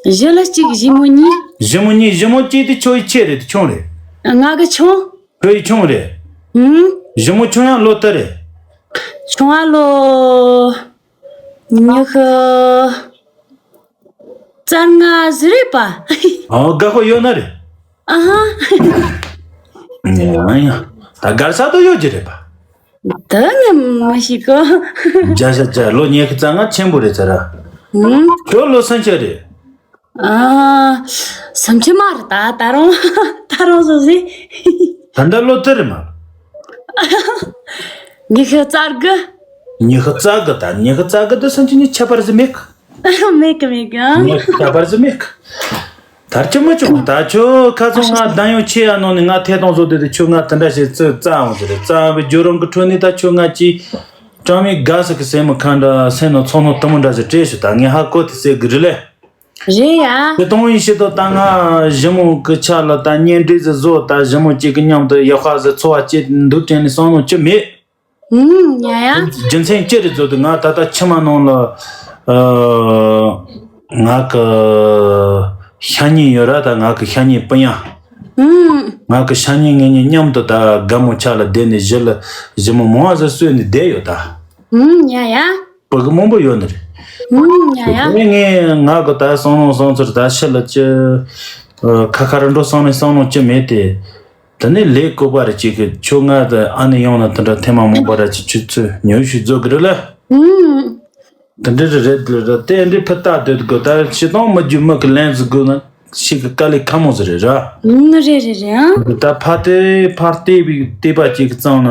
རེད། ཞི་ལ་གཅིག་ཞི་མོ་གཉིས། ཞི་མོ་གཉིས། ཞི་མོ་གཅིག་དེ་ཁྱོད་ཡི་ཆེ་རེད། དེ་ཆུང་རེད། ང་གི་ཆུང་། ཁྱོད་ཡི་ཆུང་རེད། ཨུམ། ཞི་མོ་ཆུང་ཡང་ལོ་དུ་རེད། ཆུང་བ་ལོ། ཉི་ཤུ་རྩ་ལྔ་ཟིག་རེད་པ། ཨོ། དགའ་པོ་ཡོད་ན་རེད། ཨ་ཧ། ཡང་ཡང་ད་དགའ་ས་དུ་ཡོད་ཀྱི་རེད་པ། ད་ངས་མི་ཤེས་གོ། བརྒྱ་ཆ་བརྒྱ། ལོ་ཉི་ཤུ་རྩ་ལྔ་ཆེན་པོ་རེད་ཟེར་ར། ཨུམ། ཁྱོད་ལོ་སུམ་ཅུ་རེད། ཨ། སུམ་ཅུ་མ་རེད་ད། ད་རུང་ད་རུང་བཟོ་ཟིག་ད་ལྟ་ལོ་དུ་རེད་མ། ཉི་ཤུ་རྩ་དགུ། ཉི་ཤུ་རྩ་དགུ། ད་ཉི་ཤུ་རྩ་དགུ་དུ་སུམ་ཅུ་ནི་ཁྱད་པར་ཟིག་མེད་གི། མེད་གི་མེད་གི། ཨ། ཉི་ཤུ་ཁྱད་པར་ཟིག་མེད་གི། ད་ཅི་མི་ཆུང་། ད་ཁྱོད་ཁ་སང་ང་གདམ་ཡོང་ཆེ་ཡ་ནང་ནས་ང་ཐད་གཏོང་བཟོ་དུས་དུ་ཁྱོད་ང་དེ་འདྲ་ཞིག་རྩི་རྩ་འོང་ཟེར་རེད། རྩ་འོང་བའི་བརྒྱུད་རིམ་གི་ཁྲོད་ནས་ད་ཁྱོད་ང་ཅི། གྲངས་མེད་དགའ་ས་གི་སེམས་མི་ཁ་འདྲ་སེམས་ནང་ཚོར་སྣང་དུ་མོ་འདྲ་ཞིག་སྤྲད་ཤོག་ད་ངས་ཧ་གོ་དེ་ཟེར་གི་རེད་ལེ། རེད་ཡ། དེ་གཏོང་ཡིན་ཤེས་དོ། ད་ང་ཞི་མོ་གི་ཆ་ལ་ད་གཉེན་འབྲེལ་ཟིག་བཟོ། ད་ཞི་མོ་གཅིག་གི་མཉམ་དུ་ཡག་པ་ཟིག་འཚོ་བ་སྐྱེལ་འདུག་དྲན་ནས་བསམ་བློ་ཅི་མེད། ཨུམ། ཡ་ཡ། རྒྱུ་མཚན་ཅི་རེད་ཟེར་དུས་ང་ད་ལྟ་ཕྱི་མ་ནང་ལ་ཨ་ང་གི་ཤ་ཉེ་ཡོད་ར། ད་ང་གི་ཤ་ཉེ་སྤུན་ཡ། ཨུམ། ང་གི་ཤ་ཉེ་ངེད་གཉིས་མཉམ་དུ་ད་དགའ་མོ་ཆ་ལ་བསྡད་ནས་ཞི་ལ་ཞི་མོ་མང་བ་ཟིག་གསོས་ནས་བསྡད་ཡོད་ད། ཨུམ། ཡ་ཡ། སྤུ་གུ་མང་པོ་ཡོད་ནི་རེད། ཨུམ། ཡ་ཡ། དེ་ངས་ང་གི་ད་བསམ་བློ་བསམ་ཚུལ་ད་ཕྱི་ལ་ཅི་ཨ་ཁ་ཁ་ར་འགྲོ་བསམ་ནས་བསམ་བློ་ཅི་མེད་དེ། དེ་ནས་ལས་བཀོད་པ་རེ་གཅིག་གི་ཁྱོད་ང་དང་ཨ་ནེ་ཡོང་ན་དེ་འདྲ་ཐེངས་མ་མང་པོ་ར་ཅིག་ཆུ་ཚོད་ཉུང་ཤོས་རྫོགས་གི་རེད་ལ། ཨུམ། དེ་འདྲ་རེད་རེད་རེད། དེ་འདྲའི་ཕུ་ཏག་སྡོད་དགོས། ད་ཤི་སྟོང་མི་རྒྱུ་མི་གི་ལན་ཟིག་དགོས་ན་ཤི་གི་དཀའ་ལས་ཁ་མོ་ཟིག་རེད་ར། ཨུམ། རེད་རེད་རེད་ཨང་། ད་ཕ་དེ་ཕར་བལྟས་པའི་བལྟས་པ་གཅིག་གི་གཙང་ན་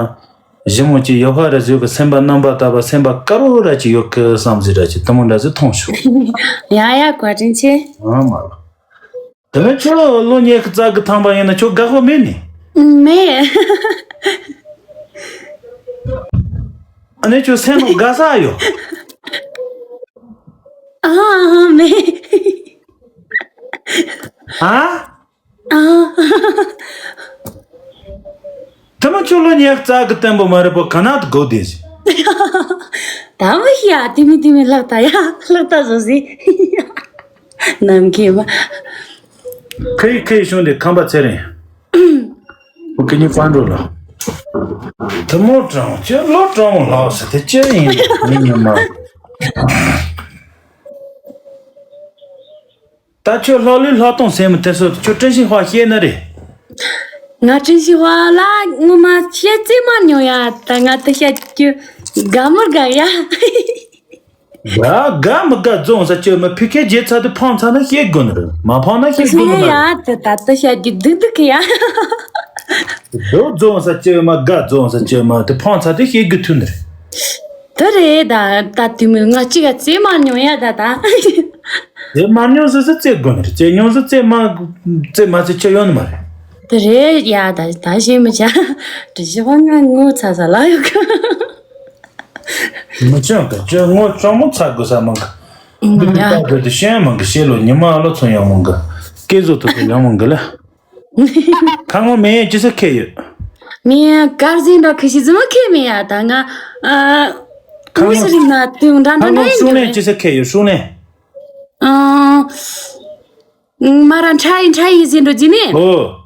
ཞི་མོ་གཅིག་ཡོད་ཧ་ར་ཟིག་གི་སེམས་པ་རྣམ་པ་དག་པ་སེམས་པ་དཀར་བོ་ར་ཅིག་ཡོད་གི་བསམ་ཟིག་ར་ཅིག་དེ་མོ་འདྲ་ཟིག་མཐོང་བྱུང་། ཡ་ཡ། བཀའ་དྲིན་ཆེ། ཨང་མ་ལོ། དེ་ནས་ཁྱོད་ལོ་ཉི་ཤུ་རྩ་དགུ་ཐམ་པ་ཡིན་ན་ཁྱོད་དགའ་པོ་མེད་ནི། མེད། ཨ་ནི་ཁྱོད་སེམས་ནང་དགའ་ས་ཡོད། ཨ་ཨ་མེད། ཨ། ཨ། དེ་མ་ཁྱོད་ལོ་ཉི་ཤུ་རྩ་དགུ་བརྟན་པོ་མ་རེད་པོ་ག་ན་དུ་དགོས་བསྡད་ཟིན། ད་མི་ཤི་ཡ། དེ་མི་དེ་མི་ལྷག་ད་ཡ། ལྷག་ད་བཟོ་ཟིན། ནམ་མཁའི་མ། ཁ་ཡི་ཁ་ཡི་ཤོང་དེ་ཁམས་པ་ཚེ་རིང་། ཁོ་ཀི་ཉི་ཀ་འགྲོ་ལ། དེ་མོ་དྲང་ཁྱོད་ལོ་དྲང་མོ་ལགས་སེ་དེ་ཅི་ཡིན་མི་ཉི་མ། ད་ཁྱོད་ལྷག་ལུས་ལྷག་གཏོང་ཟེར་མི་དེ་སོ་ཁྱོད་ཀྲིན་ཤིན་ཧྭ་ཤེས་ན་རེད། ང་ཀྲིན་ཤིན་ཧྭ་ལ་ངོ་མ་བཤད་རྩིས་མ་མྱོང་ཡ། ད་ང་དེ་བཤད་རྒྱུ་དགའ་མི་དགའ་ཡ། དགའ་དགའ་མི་དགའ་རྫོང་ས་ཅི་མ་ཕི་ཁའི་རྗེས་ཚ་དུ་ཕང་ཚ་ན་ཤེས་དགོས་ནི་རེད། མ་ཕང་ན་ཤེས་དགོས་ནི་མ་རེད། ཡ་དེ་ད་དེ་བཤད་རྒྱུ་སྡུག་སྡུག་གི་ཡ། དགའ་རྫོང་ས་ཅི་མ་དགའ་རྫོང་ས་ཅི་མ་དུ་ཕང་ཚ་དུ་ཤེས་དགོས་ཐུ་ནི་རེད། དེ་རེད་ད། ད་དུས་མི་ང་གཅིག་ག་རྩེ་མ་མྱོང་ཡ་ད་ད། རྩེ་མ་མྱོང་ཟེར་ཟེར་རྩེ་དགོས་ནི་རེད། རྩེ་མྱོང་ཟེར་རྩེ་མ་རྩེ་མ་རྩེ་ཆ་ཡོང་ནི་མ་རེད། དེ་རེད་ཡ་ད་ད་ཤེས་མི་བྱ། དྲི་ཞིབ་པ་ང་ངོ་ཚ་ས་ལ་ཡོད་གི། མི་ཆོག་གི་ཁྱོད་ངོ་གཙང་མོ་ཚ་དགོས་ས་མང་གི། འདི་ཡ། ལྟ་དགོས་དེ་ཤེས་མང་གི་ཤེས་ལོ། ཉི་མ་ཨ་ལོ་ཚོ་ཡང་མང་གི། སྐད་བཟོ་ཐུབ་པའི་ཡང་མང་གི་ལ། ཁ་ངོ་མེད་ཅི་ས་ཁེ་ཡོད། མེད་ཡ། དཀར་ཟིན་འདྲ་ཁི་ཤི་ཙི་མ་ཁེ་མེད་ཡ། ད་ང་ཨ། ཁ་ངོ་ངོ་སི་རིག་ན་དུང་འདྲ་འདྲ་ཁ་ངོ་འདྲ་ཡིན་ཤུགས་ནས་གི། ཅི་ས་ཁེ་ཡོད་ཤུགས་ནས། ཨ། མ་ར་ཁྲ་ཡིན་ཁྲ་ཡིན་ཟིན་འགྲོ་ཟིན་ནི། ཨོ།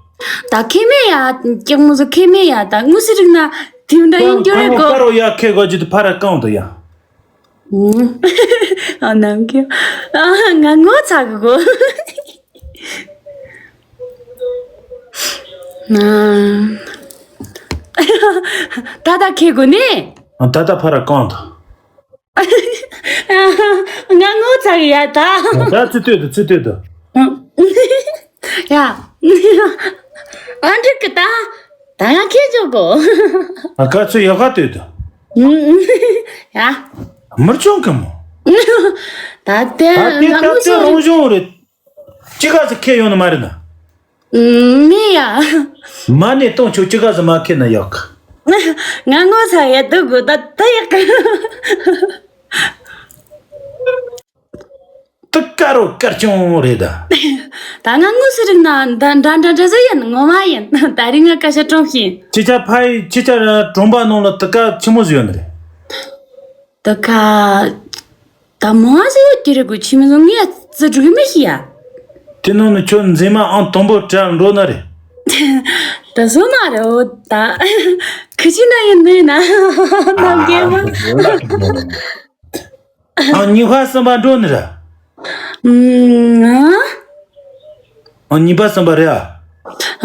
ད་ཁེ་མེད་ཡ། ཀྱང་ངོ་སི་ཁེ་མེད་ཡ། ད་ངོ་སི་རིག་ན་དུང་འདྲ་ཡིན་ཁ་རྒྱུ་རེད་ངོ་གོ། པ་རོ་ཡ་ཁེ་གོ་ཅི་དུ་ཕ་ར་གང་དུ་ཡ། ཨ་ནམ་ཁྱེར། ཨ་ང་ངོ་ཚ་གི་གོ། ཨ། ད་ད་ཁེ་གོ་ནི། ཨ་ད་ད་ཕ་ར་གང་དུ། ང་ངོ་ཚ་གི་ཡ་ད། ད་ཚུ་ལྟོས་དུ་ཚུ་ལྟོས་དུ། ཡ། ཨ་འགྲིག་གི་ད། ད་ཡང་ཁྱེད་འཇོག་གོ། ཨ་ཀ་ཚོད་ཡག་ག་ལྟོས་དང་། ཡ། མིར་ཆུང་གི་མོ། ད་དེ་ད་དེ་ང་ད་ངོ་དེ་ཤེས་རེད། རང་བྱུང་རེད། ཅི་ག་ཟེ་ཁེ་ཡོང་ནི་མ་རེད་ན། མི་ཡ། མ་ནས་གཏོང་ཆོག་ཅི་ག་ཟེ་མ་ཁེ་ན་ཡག་གི། ང་ངོ་ཚ་ཡ་དུ་གོ་ད་ད་ཡག་གི། དུ་དཀར་རོ་དཀར་ཆུང་རེད་ད། ད་ང་དངོས་སུ་རིག་ན་འདྲ་འདྲ་འདྲ་འདྲ་ཟེར་ཡིན་ངོ་མ་ཡིན། ད་རིང་ང་སྐད་ཆ་དྲང་ཤིང་། ཁྱེད་ཅག་ཕ་ཡི་ཁྱེད་ཅག་གྲོང་པ་ནང་ལ་དུ་ཀ་ཆི་མོ་ཟིག་ཡོད་ནི་རེད། དུ་ཀ་ད་མོ་ཟིག་ཡོད་ཀྱི་རེད་གོ། ཆི་མོ་ཟིག་ངས་རྩི་སྒྲུག་མི་ཤེས་ཡ། དེ་ནང་ནས་ཁྱོད་མཛེས་མ་ཨང་དང་པོ་གྲལ་འགྲོ་ནི་རེད། ད་སོ་མ་རེད་འོ་ད། ཁི་ཆི་ན་ཡིན་ནི་ན་ནམ་རྒྱལ་མ། ཨ། ཨང་གཉིས་པ་གསུམ་པ་འགྲོ་ནི་ར། ཨང་གཉིས་པ་གསུམ་པ་རེད་ཨ།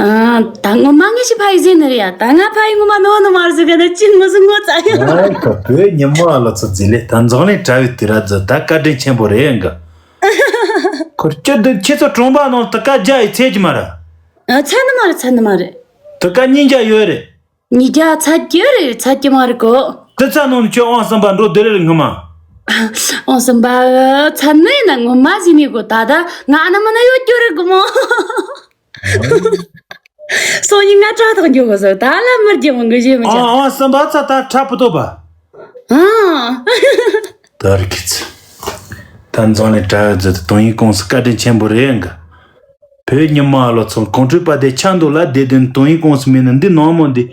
ཨ། ད་ངོ་མ་ངེད་ཅི་ཕ་ཡི་ཟེར་ནི་རེད་ཡ། ད་ང་ཕ་ཡི་ངོ་མ་ནོ་ནོ་མ་རེད་ཟེར་ག་ན་ཅི་ངོ་སུ་ངོ་ཙ་ཡོད། ཨ་ཁ་བོད་ཉི་མ་ལ་ཚོ་ཟེར་ལེ་ད་འཛམ་གླིང་གྲྭ་བའི་དུས་ར་ཛ་ད་བཀའ་དྲིན་ཆེན་པོ་རེད་ཨང་ག། ཁོར་སྐྱོ་དུ་ཁྱེད་ཚོ་གྲོང་པ་ནང་ད་ཀ་རྒྱ་ཡི་ཚད་ཀྱི་མ་ར། ཨ་ཚད་ནི་མ་རེད་ཚད་ནི་མ་རེད། ད་ཀ་གཉིས་རྒྱ་ཡོད་རེད། ཉིས་བརྒྱ་ཚར་གྱི་རེད། ཚར་གྱི་མ་རེད་གོ། དེ་ཚ་ནང་ནས་ཁྱོད་ཨང་གསུམ་པ་འགྲོ་བདེ་རེད་ངོ་མ། ཨང་གསུམ་པ་ཚར་ནས་ན་ངོ་མ་ཟིན་ནས་གོ། ད་ད་ང་ཨ་ན་མ་ན་ཡོད་རྒྱུ་རེད་གོ་མོ། སོ་ཉི་ང་དྲ་ཐག་འགྱོ་གོ་ཟེར་ད་ལ་མི་རྒྱ་མོ་གི་ཞེ་མི་ཨང་ཅང་། ཨང་གསུམ་པ་ཚ་ད་ཁྲ་པོ་ཏོ་པ། ཨང་། ད་རི་ཁི་ཚི། ད་འཛམ་གླིང་གྲྭ་བ་ཟེར་དུ་དོན་ཡིན་ཀུང་སི་བཀའ་དྲིན་ཆེན་པོ་རེད་ཨང་ག། བོད་ཉི་མ་ལོ་ཚོ་གོང་ཁྲོས་པ་དེ་ཆ་འདུག་ལ་བསྡད་དོན་དོན་ཡིན་ཀུང་སི་མིན་ན་འདི་ནང་མོ་འདི།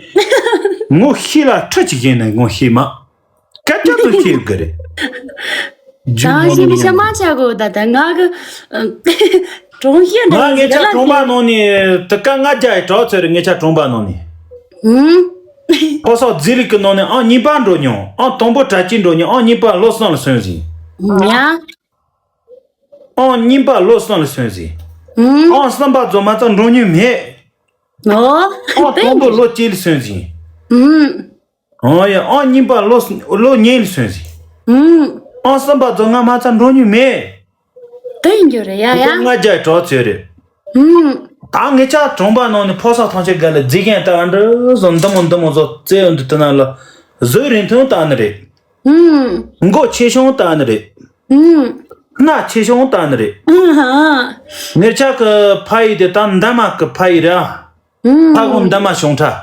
ངོ་ཤེས་ལ་ཁྲི་གཅིག་ཡིན་ན་ངོ་ཤེས་མ། སྐད་ཆ་དུ་ཤེས་གི་རེད། ད་ཞིག་གི་ཤ་མ་ཆ་གོ་ད་ད་ང་གི་གྲོང་ཤེས་འདྲ་ང་ངེད་ཅག་གྲོང་པ་ནང་ནས་དུ་ཀ་ལྔ་བརྒྱ་ཡི་གྲོགས་ཚོད་རེད་ངེད་ཅག་གྲོང་པ་ནང་ནས། ཧུམ། ཕོ་སོག་རྫི་ལི་གི་ནང་ནས་ཨང་གཉིས་པ་འགྲོ་མྱོང་ཨང་དང་པོ་གྲྭ་སྐྱིད་འགྲོ་མྱོང་ཨང་གཉིས་པ་བློ་བཟང་ལ་སོན་ཟིན། ཡ། ཨང་གཉིས་པ་བློ་བཟང་ལ་སོན་ཟིན། ཧུམ། ཨང་གསུམ་པ་རྫོགས་མ་ཚང་འགྲོ་མྱོང་མེད། ཨོ། ཨང་དང་པོ་བློ་སྐྱེད་ལ་སོན་ཟིན། ཧུམ། ཨང་ཡ་ཨང་གཉིས་པ་ལོ་ལོ་གཉིས་ལ་སོན་ཟིན། ཧུམ། ཨང་གསུམ་པ་ཚོ་ང་མ་ཚ་འགྲོ་མྱོང་མེད། དེ་ཡིན་རྒྱུ་རེད་ཡ་ཡ། ལྔ་བརྒྱ་གྲོགས་ཚོད་རེད། ཧུམ། ད་ངེད་ཅག་གྲོང་པ་ནང་ནས་ཕོ་སོག་ཐང་ཆེན་དགའ་ལ་རྫི་གན་ད་འདྲ་བཟོ་འདི་མོ་འདི་མོ་བཟོ་རྩེ་འདི་དེ་ན་ལ་བཟོས་རིན་ཐུང་ད་ནི་རེད། ཧུམ། མགོ་ཆེ་ཆུང་ད་ནི་རེད། ཧུམ། སྣ་ཆེ་ཆུང་ད་ནི་རེད། ཧུམ་ཧ། ངེད་ཅག་གི་ཕ་ཡི་དེ་ད་འདབ་མ་གི་ཕ་ཡི་རེད་ཨ། ཧུམ། ཕ་གོང་འདབ་མ་བྱུང་ཁྲ།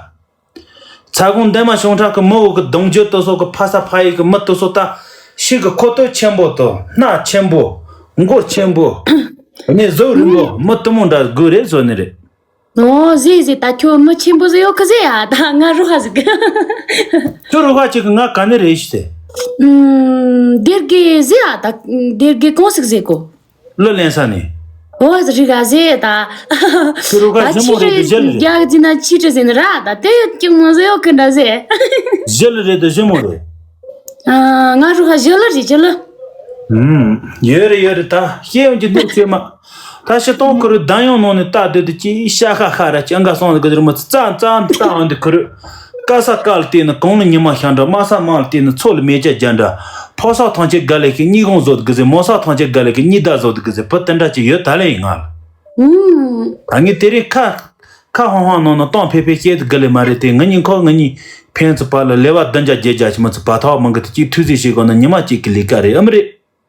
ཚ་གོང་འདན་མ་ཤོང་ཁྲ་གི་མི་འོག་གི་གདུང་རྒྱུད་དུ་སོགས་ཀྱི་ཕ་ས་ཕ་ཡུལ་གྱི་མི་དུ་སོགས་ད་ཤི་གི་ཁོ་ཐོ་ཆེན་པོ་དུ་སྣ་ཆེན་པོ་མགོ་ཆེན་པོ་ནི་གཟུགས་རིང་པོ་མི་དུ་མོ་འདྲ་དགོས་རེད་བཟོ་ནི་རེད། ཨོ་ཟེ་ཟེ་ད་ཁྱོད་མི་ཆེན་པོ་ཟིག་ཡོད་གི་ཟེ་ཡ་ད་ང་རུ་ཧ་ཟིག་ཁྱོད་རུ་ཧ་ཅིག་གི་ང་ག་ནི་རེད་ཤི་ཟེ། ཨུམ། སྡེར་དགེ་ཟེ་ཡ་ད་སྡེར་དགེ་གང་ཟིག་ཟེ་གོ། གླུ་ལེན་ས་ནས། ཨོ་རི་ག་ཟེ་ད། ཁྱོད་རུ་ག་ད་ཞི་མོ་ཆི་རེད་རེད་དེ་ཞི་ལི་རེད། རྒྱག་ཅི་ན་ཆི་ཆི་ཟེ་ནི་ར་ད་དེ་ཡོད་ཀྱང་མོ་ཟེ་ཡོད་ཀི་འདྲ་ཟེ། ཞི་ལི་རེད་དེ་ཞི་མོ་རེད། ཨ་ང་རུ་ག་ཞི་ལི་རེད་ཞི་ལི། ཨུམ། ཡོད་རེད་ཡོད་རེད་ད་ཤེས་ཡོང་གི་འདུག་ཚོད་མ། ད་ཤི་སྟོང་ཁུ་རུ་གདན་ཡོང་ནང་ནས་ལྟ་སྡོད་དུ་ཅི་ཤ་ཁ་ཁ་ར་ཅི་ཨང་ག་སོང་ལ་གི་རུ་མ་ཙ་ཙ་ཙ་འོང་དུ་ཁུ་རུ། དཀར་ས་དཀར་ལ་བལྟས་ན་གོང་ལ་ཉི་མ་ཤར་འདྲ། དམར་ས་དམར་ལ་བལྟས་ན་མཚོ་ལ་མེ་བྱ་རྒྱ་འདྲ། ཕོ་སོག་ཐང་ཆེན་དགའ་ལེ་ཤི་གཉིས་གོང་བཟོ་དགུ་ཟེ། མོ་སོག་ཐང་ཆེན་དགའ་ལེ་ཤི་གཉིས་ཟླ་བཟོ་དགུ་ཟེ། བུ་དེ་འདྲ་ཅིག་ཡོད་ད་ལེ་ཡིན་ང་ལ། ཨུམ། ད་ངས་དེ་རིང་ཁ་ཁ་ཧང་ཧང་ནང་ན་གཏོང་ཕེ་ཕེ་བཤད་དུ་དགའ་ལེ་མ་རེད་དེ། ང་གཉིས་ཁོ་ང་གཉིས་ཕན་ཚུན་བར་ལ་ལེ་བ་བདུན་བརྒྱ་བརྒྱད་བརྒྱ་ཞིག་མ་ཚུད་པ་ཐོག་མང་གི་དུ་གཅིག་ཐུགས་རྗེ་ཞིག་གོ་ན་ཉི་མ་གཅིག་གི་ལས་ཀ་རེད་ཨམ་རེད།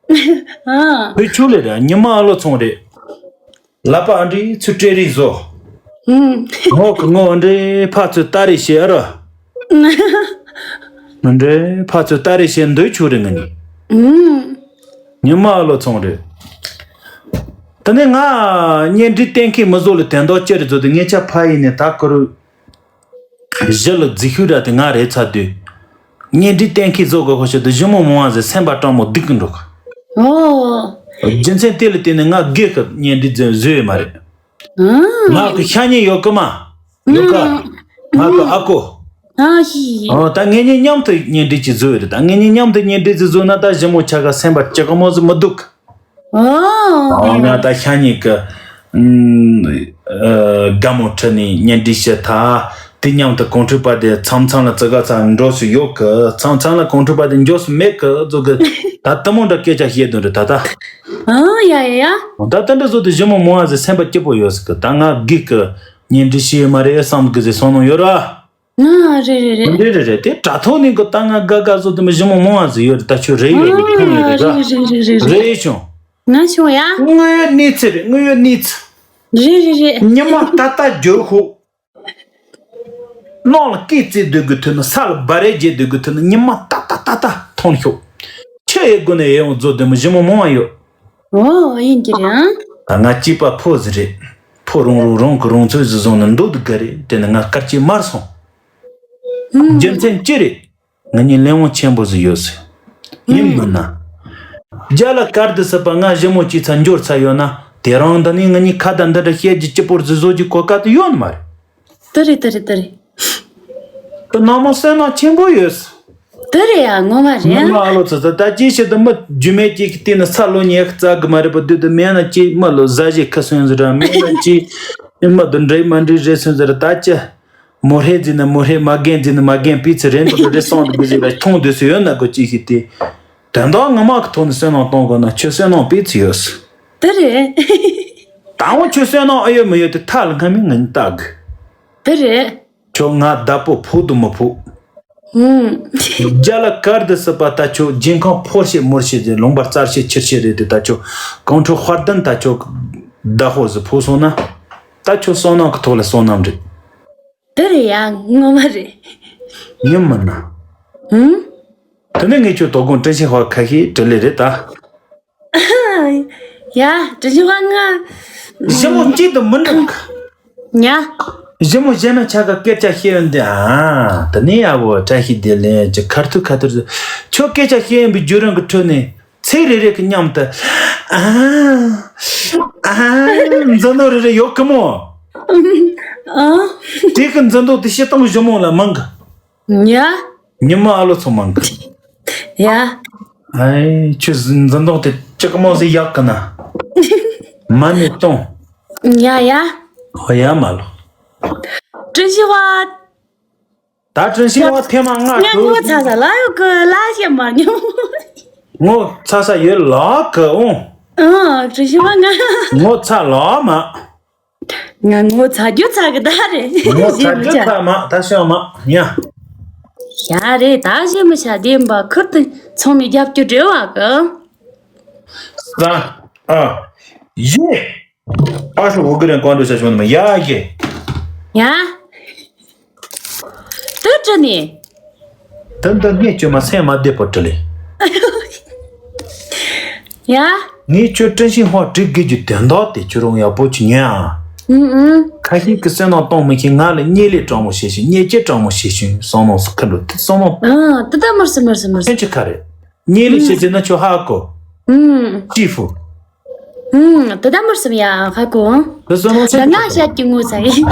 ཨ། བོད་ཆུ་ལས་ར་ཉི་མ་ཨ་ལོ་ཚོང་རེད། ལ་པ་ཨ་འདྲི་ཚུ་སྤྲེལ་རིགས་བཟོ། ཨུམ། ངོ་གི་ངོ་ཨ་འདྲི་ཕ་ཚུ་ལྟ་རེ་བྱེད་ཨ་ར། ཨ་འདྲི་ཕ་ཚུ་ལྟ་རེ་བྱེད་འདོད་ཆུ་རེད་ང་ནི། ཨུམ། ཉི་མ་ཨ་ལོ་ཚོང་རེད། ད་ནི་ང་གཉེན་སྒྲིག་གཏན་འཁེལ་མི་བཟོ་ལ་དོན་དག་ཅི་རེད་བཟོ་དེ་ངེད་ཅག་ཕ་ཡིན་ནས་ད་ཀུ་རུ་གཞི་ལ་རྫི་ཤུ་ར་དེ་ང་རེད་ཚ་དུས། གཉེན་སྒྲིག་གཏན་འཁེལ་བཟོ་དགོས་ཁོ་ཤོད་དུ་གཞི་མོ་མང་བ་ཟེར་སེམས་པ་སྤྲང་མོ་སྡིག་གི་འགྲོ་གི། ཨོ། རྒྱུ་མཚན་དེ་ལ་བརྟེན་ནས་ང་སྒེར་གི་གཉེན་སྒྲིག་བཟོས་བཟོས་ཡོད་མ་རེད། ང་གི་ཤ་ཉེ་ཡོད་གི་མ། ཡོད་ག་ང་གི་ཨ་ཀོ། ཨ་ཧི། ཨོ་ད་ངེད་གཉིས་མཉམ་དུ་གཉེན་སྒྲིག་ཅིག་བཟོས་ཡོད་རེད། ད་ངེད་གཉིས་མཉམ་དུ་གཉེན་སྒྲིག་ཅིག་བཟོས་ན་ད་གཞི་མོ་ཆ་ག་སེམས་པ་ཅི་ག་མོ་ཟིག་མི་འདུག་ཨོ། ཨོ་ང་ད་ཤ་ཉེ་གི་ཨ་དགའ་མོ་ཁྲིད་ནས་གཉེན་སྒྲིག་བྱེད་ཐ། དེ་མཉམ་དུ་གོང་ཁྲོས་པ་དེ་མཚམས་མཚམས་ལ་ཙི་ག་ཚ་འགྲོ་སུ་ཡོད་གི་མཚམས་མཚམས་ལ་གོང་ཁྲོས་པ་དེ་འགྲོ་སུ་མེད་གི་བཟོ་གི་ད་དུ་མོ་འདྲ་སྐད་ཆ་བཤད་དོན་རེད་ད་ད། ཨོ་ཡ་ཡ་ཡ། ད་ལྟ་འདྲ་བཟོ་དུས་གཞི་མོ་མང་བ་ཟེར་སེམས་པ་སྐྱིད་པོ་ཡོད་ཟེར་གི་ད་ང་སྒེར་གི་གཉེན་སྒྲིག་བྱས་ཡོད་མ་རེད་བསམ་གི་ཟེར་སོང་ནོ་ཡོད་ར། ཨ་རེད་རེད་རེད། རེད་རེད་རེད་དེ་དྲ་ཐོག་ནས་གི་ད་ང་དགའ་དགའ་བཟོ་དུས་མི་གཞི་མོ་མང་བ་ཟེར་ཡོད་རེད་ད་ཁྱོད་རེད་ཡོད་རེད་ཁྱོད་ཡོད་རེད་ད། རེད་རེད་རེད་རེད། རེད་བྱུང་། ང་བྱུང་ཡ། དངོས་ཡོད་གནས་ཚུལ་རེད་དངོས་ཡོད་གནས་ཚུལ། རེད་རེད་རེད། ཉི་མ་ད་ལྟ་འགྱུར་ཤོག་ནང་ལ་སྐེ་བཙིར་སྡོད་དགོས་ཐུབ་ན་ས་ལ་སྦ་རས་རྒྱས་སྡོད་དགོས་ཐུབ་ན་ཉི་མ་ཏག་ཏག་ཏག་ཏག་མཐོང་ཤོག་ཁྱི་ཡི་སྒོ་ནས་ཡེ་འོང་བཟོ་སྡོད་མི་གཞི་མོ་མང་བ་ཡོད། ཨོ་ཡིན་གྱི་རེད་ཨང་། ད་ང་སྐྱེས་པ་ཕོ་ཟིག་རེད། ཕོ་རང་རང་རང་གི་རང་ཚོད་ཟིག་བཟུང་ནས་འདུག་དགའ་རེད་དེ་ནི་ང་སྐར་གྱི་མར་སོང་། རྒྱུ་མཚན་ཅི་རེད། ང་གཉིས་ལས་དབང་ཆེན་པོ་ཟིག་ཡོད་ཟེར། ཡིན་མིན་ན། རྒྱ་ལ་གར་དུ་སྲིད་པ་ང་གཞི་མོ་གཅིག་ཚ་འབྱོར་ཚ་ཡོད་ན་དེ་རང་འདི་ནས་ང་གཉིས་ཁ་བརྡ་འདི་འདྲ་བཤད་རྒྱུ་སྐྱིད་པོར་ཟིག་བཟོ་རྒྱུ་གོ་སྐབས་དེ་ཡོད་ནི་མ་རེད། དེ་རེད་དེ་རེད་དེ་རེད། དེ་ནང་མོ་སེམས་ནང་ཆེན་པོ་ཡོད། དེ་རེད་ཡ་ངོ་མ་རེད། ངོ་མ་ཨ་ལོ་ཚ་ཚ་ད་ཅི་བྱེད་དུ་མི་རྒྱུ་མེད་ཅིག་གི་སྟེང་ནས་ས་ལོ་ཉེ་གི་རྩ་གི་མ་རེད་པ་དུས་དུ་མེད་ན་ཅི་མི་ལོ་ཟ་ཞིག་ཁ་སོན་ཟི་ར་མེད་ན་ཅི་མི་དུ་འདྲེ་མ་འདྲེ་རེད་སོན་ཟི་ར་ད་ཅི། མོ་ཧྲེ་ཛི་ནི་མོ་ཧྲེ་མ་རྒན་ཛི་ནི་མ་རྒན་པི་ཚི་རེ་འདུག་རེ་སོང་འདུག་ཟེར་བའི་མཐོང་འདུག་སུ་ཡོད་ན་གོ་ཅི་ཞིག་དེ། དོན་དག་ངོ་མ་གི་ཐོག་ནས་སུན་སྣང་གཏོང་དགོས་ན་ཁྱོད་སུན་སྣང་པི་ཚི་ཡོད། དེ་རེད། ད་འོ་ཁྱོད་སུན་སྣང་ཨེ་ཡོད་མི་ཡོད་དེ་ཐག་ལ་སྔ་མི་ངན་བལྟ་གི། དེ་རེད། ཁྱོད་ང་བདག་པོ་ཕུག་ཏུ་མི་ཕུག་ཧུམ། རྒྱ་ལ་གར་དུ་སྲིད་པ་ད་ཁྱོད་རྒྱལ་ཁང་ཕོར་ཤེ་མོར་ཤེ་ཟེར་ལུང་པ་རྩར་ཤེ་ཆིར་ཤེ་རེད་དེ་ད་ཁྱོད་གངས་ཁྲོད་དཔལ་ལྡན་ད་ཁྱོད་བདག་པོ་ཟིག་ཕུག་སོང་ན། ད་ཁྱོད་བསོད་ནམས་ཀྱི་ཐོག་ལ་བསོད་ནམས་རེད། དེ་རེད་ཡ་ངོ་མ་རེད། ཉིན་མིན་ན། ཧུམ། དེ་ནས་ངས་ཁྱོད་དོ་དགོང་དྲིན་ཆེན་ཧོ་ཁ་ཤས་དྲི་ལེ་རེད་ད། ཡ་དྲིན་ཆེན་ཧོ་ང་། གཞི་མོ་གཅིག་ཏུ་མི་འགྲོ་གི། ཉ། གཞི་མོ་གཞན་ན་ཆ་ག་སྐད་ཆ་བཤད་ཡོད་འདི་ཨ། དེ་ནས་ཡ་བོ་བཀྲ་ཤིས་བདེ་ལེགས་ཀྱི་ཁར་ཐུག་ཁ་ཐུར་ཁྱོད་སྐད་ཆ་བཤད་ཡོད་པའི་བརྒྱུད་རིམ་གྱི་ཁྲོད་ནས། ཚིག་རེ་རེ་གི་མཉམ་དུ། ཨ། ཨ། འཛིན་དོན་རེ་རེ་ཡོད་གི་མོ། ཨ། དེ་གི་འཛིན་དོན་དེ་ཤི་སྟངས་གཞི་མོ་ལ་མང་གི། ཉ། ཉི་མ་ཨ་ལོ་ཚོ་མང་གི། ཡ། ཨའི་ཁྱོད་འཛིན་དོན་དེ་ཅི་གི་མོ་ཟིག་ཡག་གི་ན། མ་ནི་གཏོང་། ཉ་ཡ། ཨོ་ཡ་མ་ལོ། ཀྲི་ཤི་བ། ད་ཀྲུང་ཤིན་ཧྭ་ཐེངས་མ་ལྔ་ང་ངོ་ཚ་ས་ལ་ཡོད་གི་ལ་ཤེས་མ་མྱོང་། ངོ་ཚ་ས་ཡོད་ལ་གི་འོང་། ཨང་ཀྲུང་ཤིན་ཧྭ་ང་། ངོ་ཚ་ལ་མ། ང་ངོ་ཚ་རྒྱུ་ཚ་གི་ད་རེད། ངོ་ཚ་རྒྱུ་ཚ་མ་ད་ཤོད་མ་ཡ། ཡ་རེད་ད་ཞེ་མི་ཤ་བདེན་པ་ཁུར་དུ་ཚང་མས་རྒྱབ་སྐྱོར་འབྲེལ་བ་གི། ས་ཨ་ཡེ། ཨ་ཧྲུ་འུ་གི་རེན་ཀོན་འགྲོ་ཤ་ཤོན་མ་ཡ་ཡེ། ཡ། དུ་ཀྲི་ནི། དུ་འདི་ངས་ཁྱོད་མ་སེམས་མ་བདེ་པོ་ཀྲི་ལེ། ཡ། ངས་ཁྱོད་ཀྲི་ཤིན་ཧྭ་ཀྲི་དགོས་རྒྱུ་དོན་དག་དེ་ཁྱོད་རང་ཡག་པོ་ཅིག་ཉན་ཨ། ཨུ་ཨུ། ཁ་ཤས་ཀྱི་སེམས་ནང་གཏོང་མི་ཤེས་ང་ལ་གཉིད་ལས་དྲང་མོ་བྱེད་ཤིང་གཉིད་ཀྱི་དྲང་མོ་བྱེད་ཤིང་བསམ་མནོ་ཁ་འགྲོ་དུ་བསམ་མནོ། ཨ་དུ་ད་མར་སི་མར་སི་མར་སི། ཕན་ཆི་ཁ་རེད། གཉིད་ལས་བྱེད་ཀྱི་ན་ཁྱོད་ཧ་གོ། ཨུ། ཀྲི་ཧྥུ། ཨུམ། ད་ལྟ་མར་སུམ་ཡ་ཧ་གོ། ད་སོ་ནོ་ད་ང་བཤད་ཀྱི་ངོ་ཚ་ཡིན།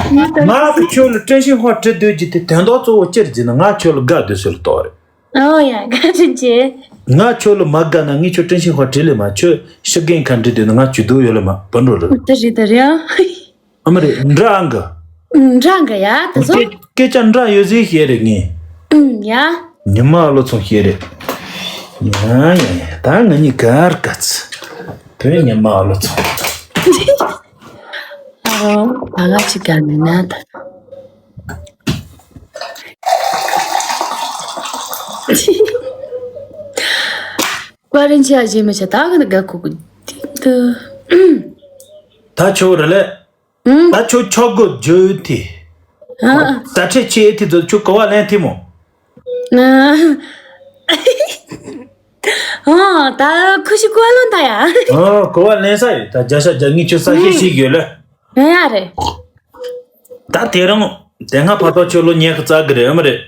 ང་གི་ཁྱོད་ལ་ཀྲན་ཤིན་ཧྭ་བྲི་འདོད་ཀྱི་དེ་དོན་དག་གཙོ་བོ་ཅི་རེད་ཟེར་ན་ང་ཁྱོད་ལ་དགའ་འདོད་སྲོལ་གཏོགས་རེད། ཨོ་ཡ་དགའ་དྲིན་ཆེ། ང་ཁྱོད་ལ་མ་དགའ་ན་ངས་ཁྱོད་ཀྲན་ཤིན་ཧྭ་བྲི་ལེ་མ་ཁྱོད་ཤི་རྒན་ཁ་འདྲི་འདོད་ན་ང་ཇུས་གཏོགས་ཡོད་ལེ་མ་བུ་འགྲོ་ལེ། དེ་རེད་དེ་རེད་ཨ། ཨ་མ་རེད་འདྲ་ཨང་གི། ཨུམ་འདྲ་ཨང་གི་ཡ་དེ་ཚོ། སྐད་སྐད་ཆ་འདྲ་ཡོད་ཟེར་བཤད་རེད་ངས། ཨུམ་ཡ། ཉི་མ་ཨ་ལོ་ཚོང་བཤད་རེད། ཡ་ཡ་ཡ་ད་ང་གཉིས་གར་དཀའ་ཚི། བོད་ཉི་མ་ཨ་ལོ་ཚོང་། ཨ་རོ་ད་ག་ཅི་ག་མི་ན་ད། བཀའ་དྲིན་ཆེ་ཨ་ཞེ་མི་ཆེ་ད་ག་ནི་དགའ་ཁུག་གི་དེ་འདུག་ད་ཆོག་རེད་ལེ། ཨུམ། ད་ཁྱོད་ཆོག་གོ་བརྗོད་དེ། ཨ། ད་ཁྲེ་ཆེ་དེ་ཚོ་ཁྱོད་གོ་བ་ལེན་ཐེ་མོ། ཨ། ཨ། ད་ཁུ་ཤི་གོ་བ་ལོན་ད་ཡ། ཨ། གོ་བ་ལེན་ས་ཡོད། ད་བརྒྱ་ཆ་བརྒྱ་ངས་ཁྱོད་ས་ཤེས་ཤིག་ཡོད་ལ། ཡ་ཡ་རེད། ད་དེ་རིང་དེ་སྔ་ཕ་ཐོག་ཁྱོད་ལོ་ཉི་ཤུ་རྩ་དགུ་རེད་ཨེ་མ་རེད།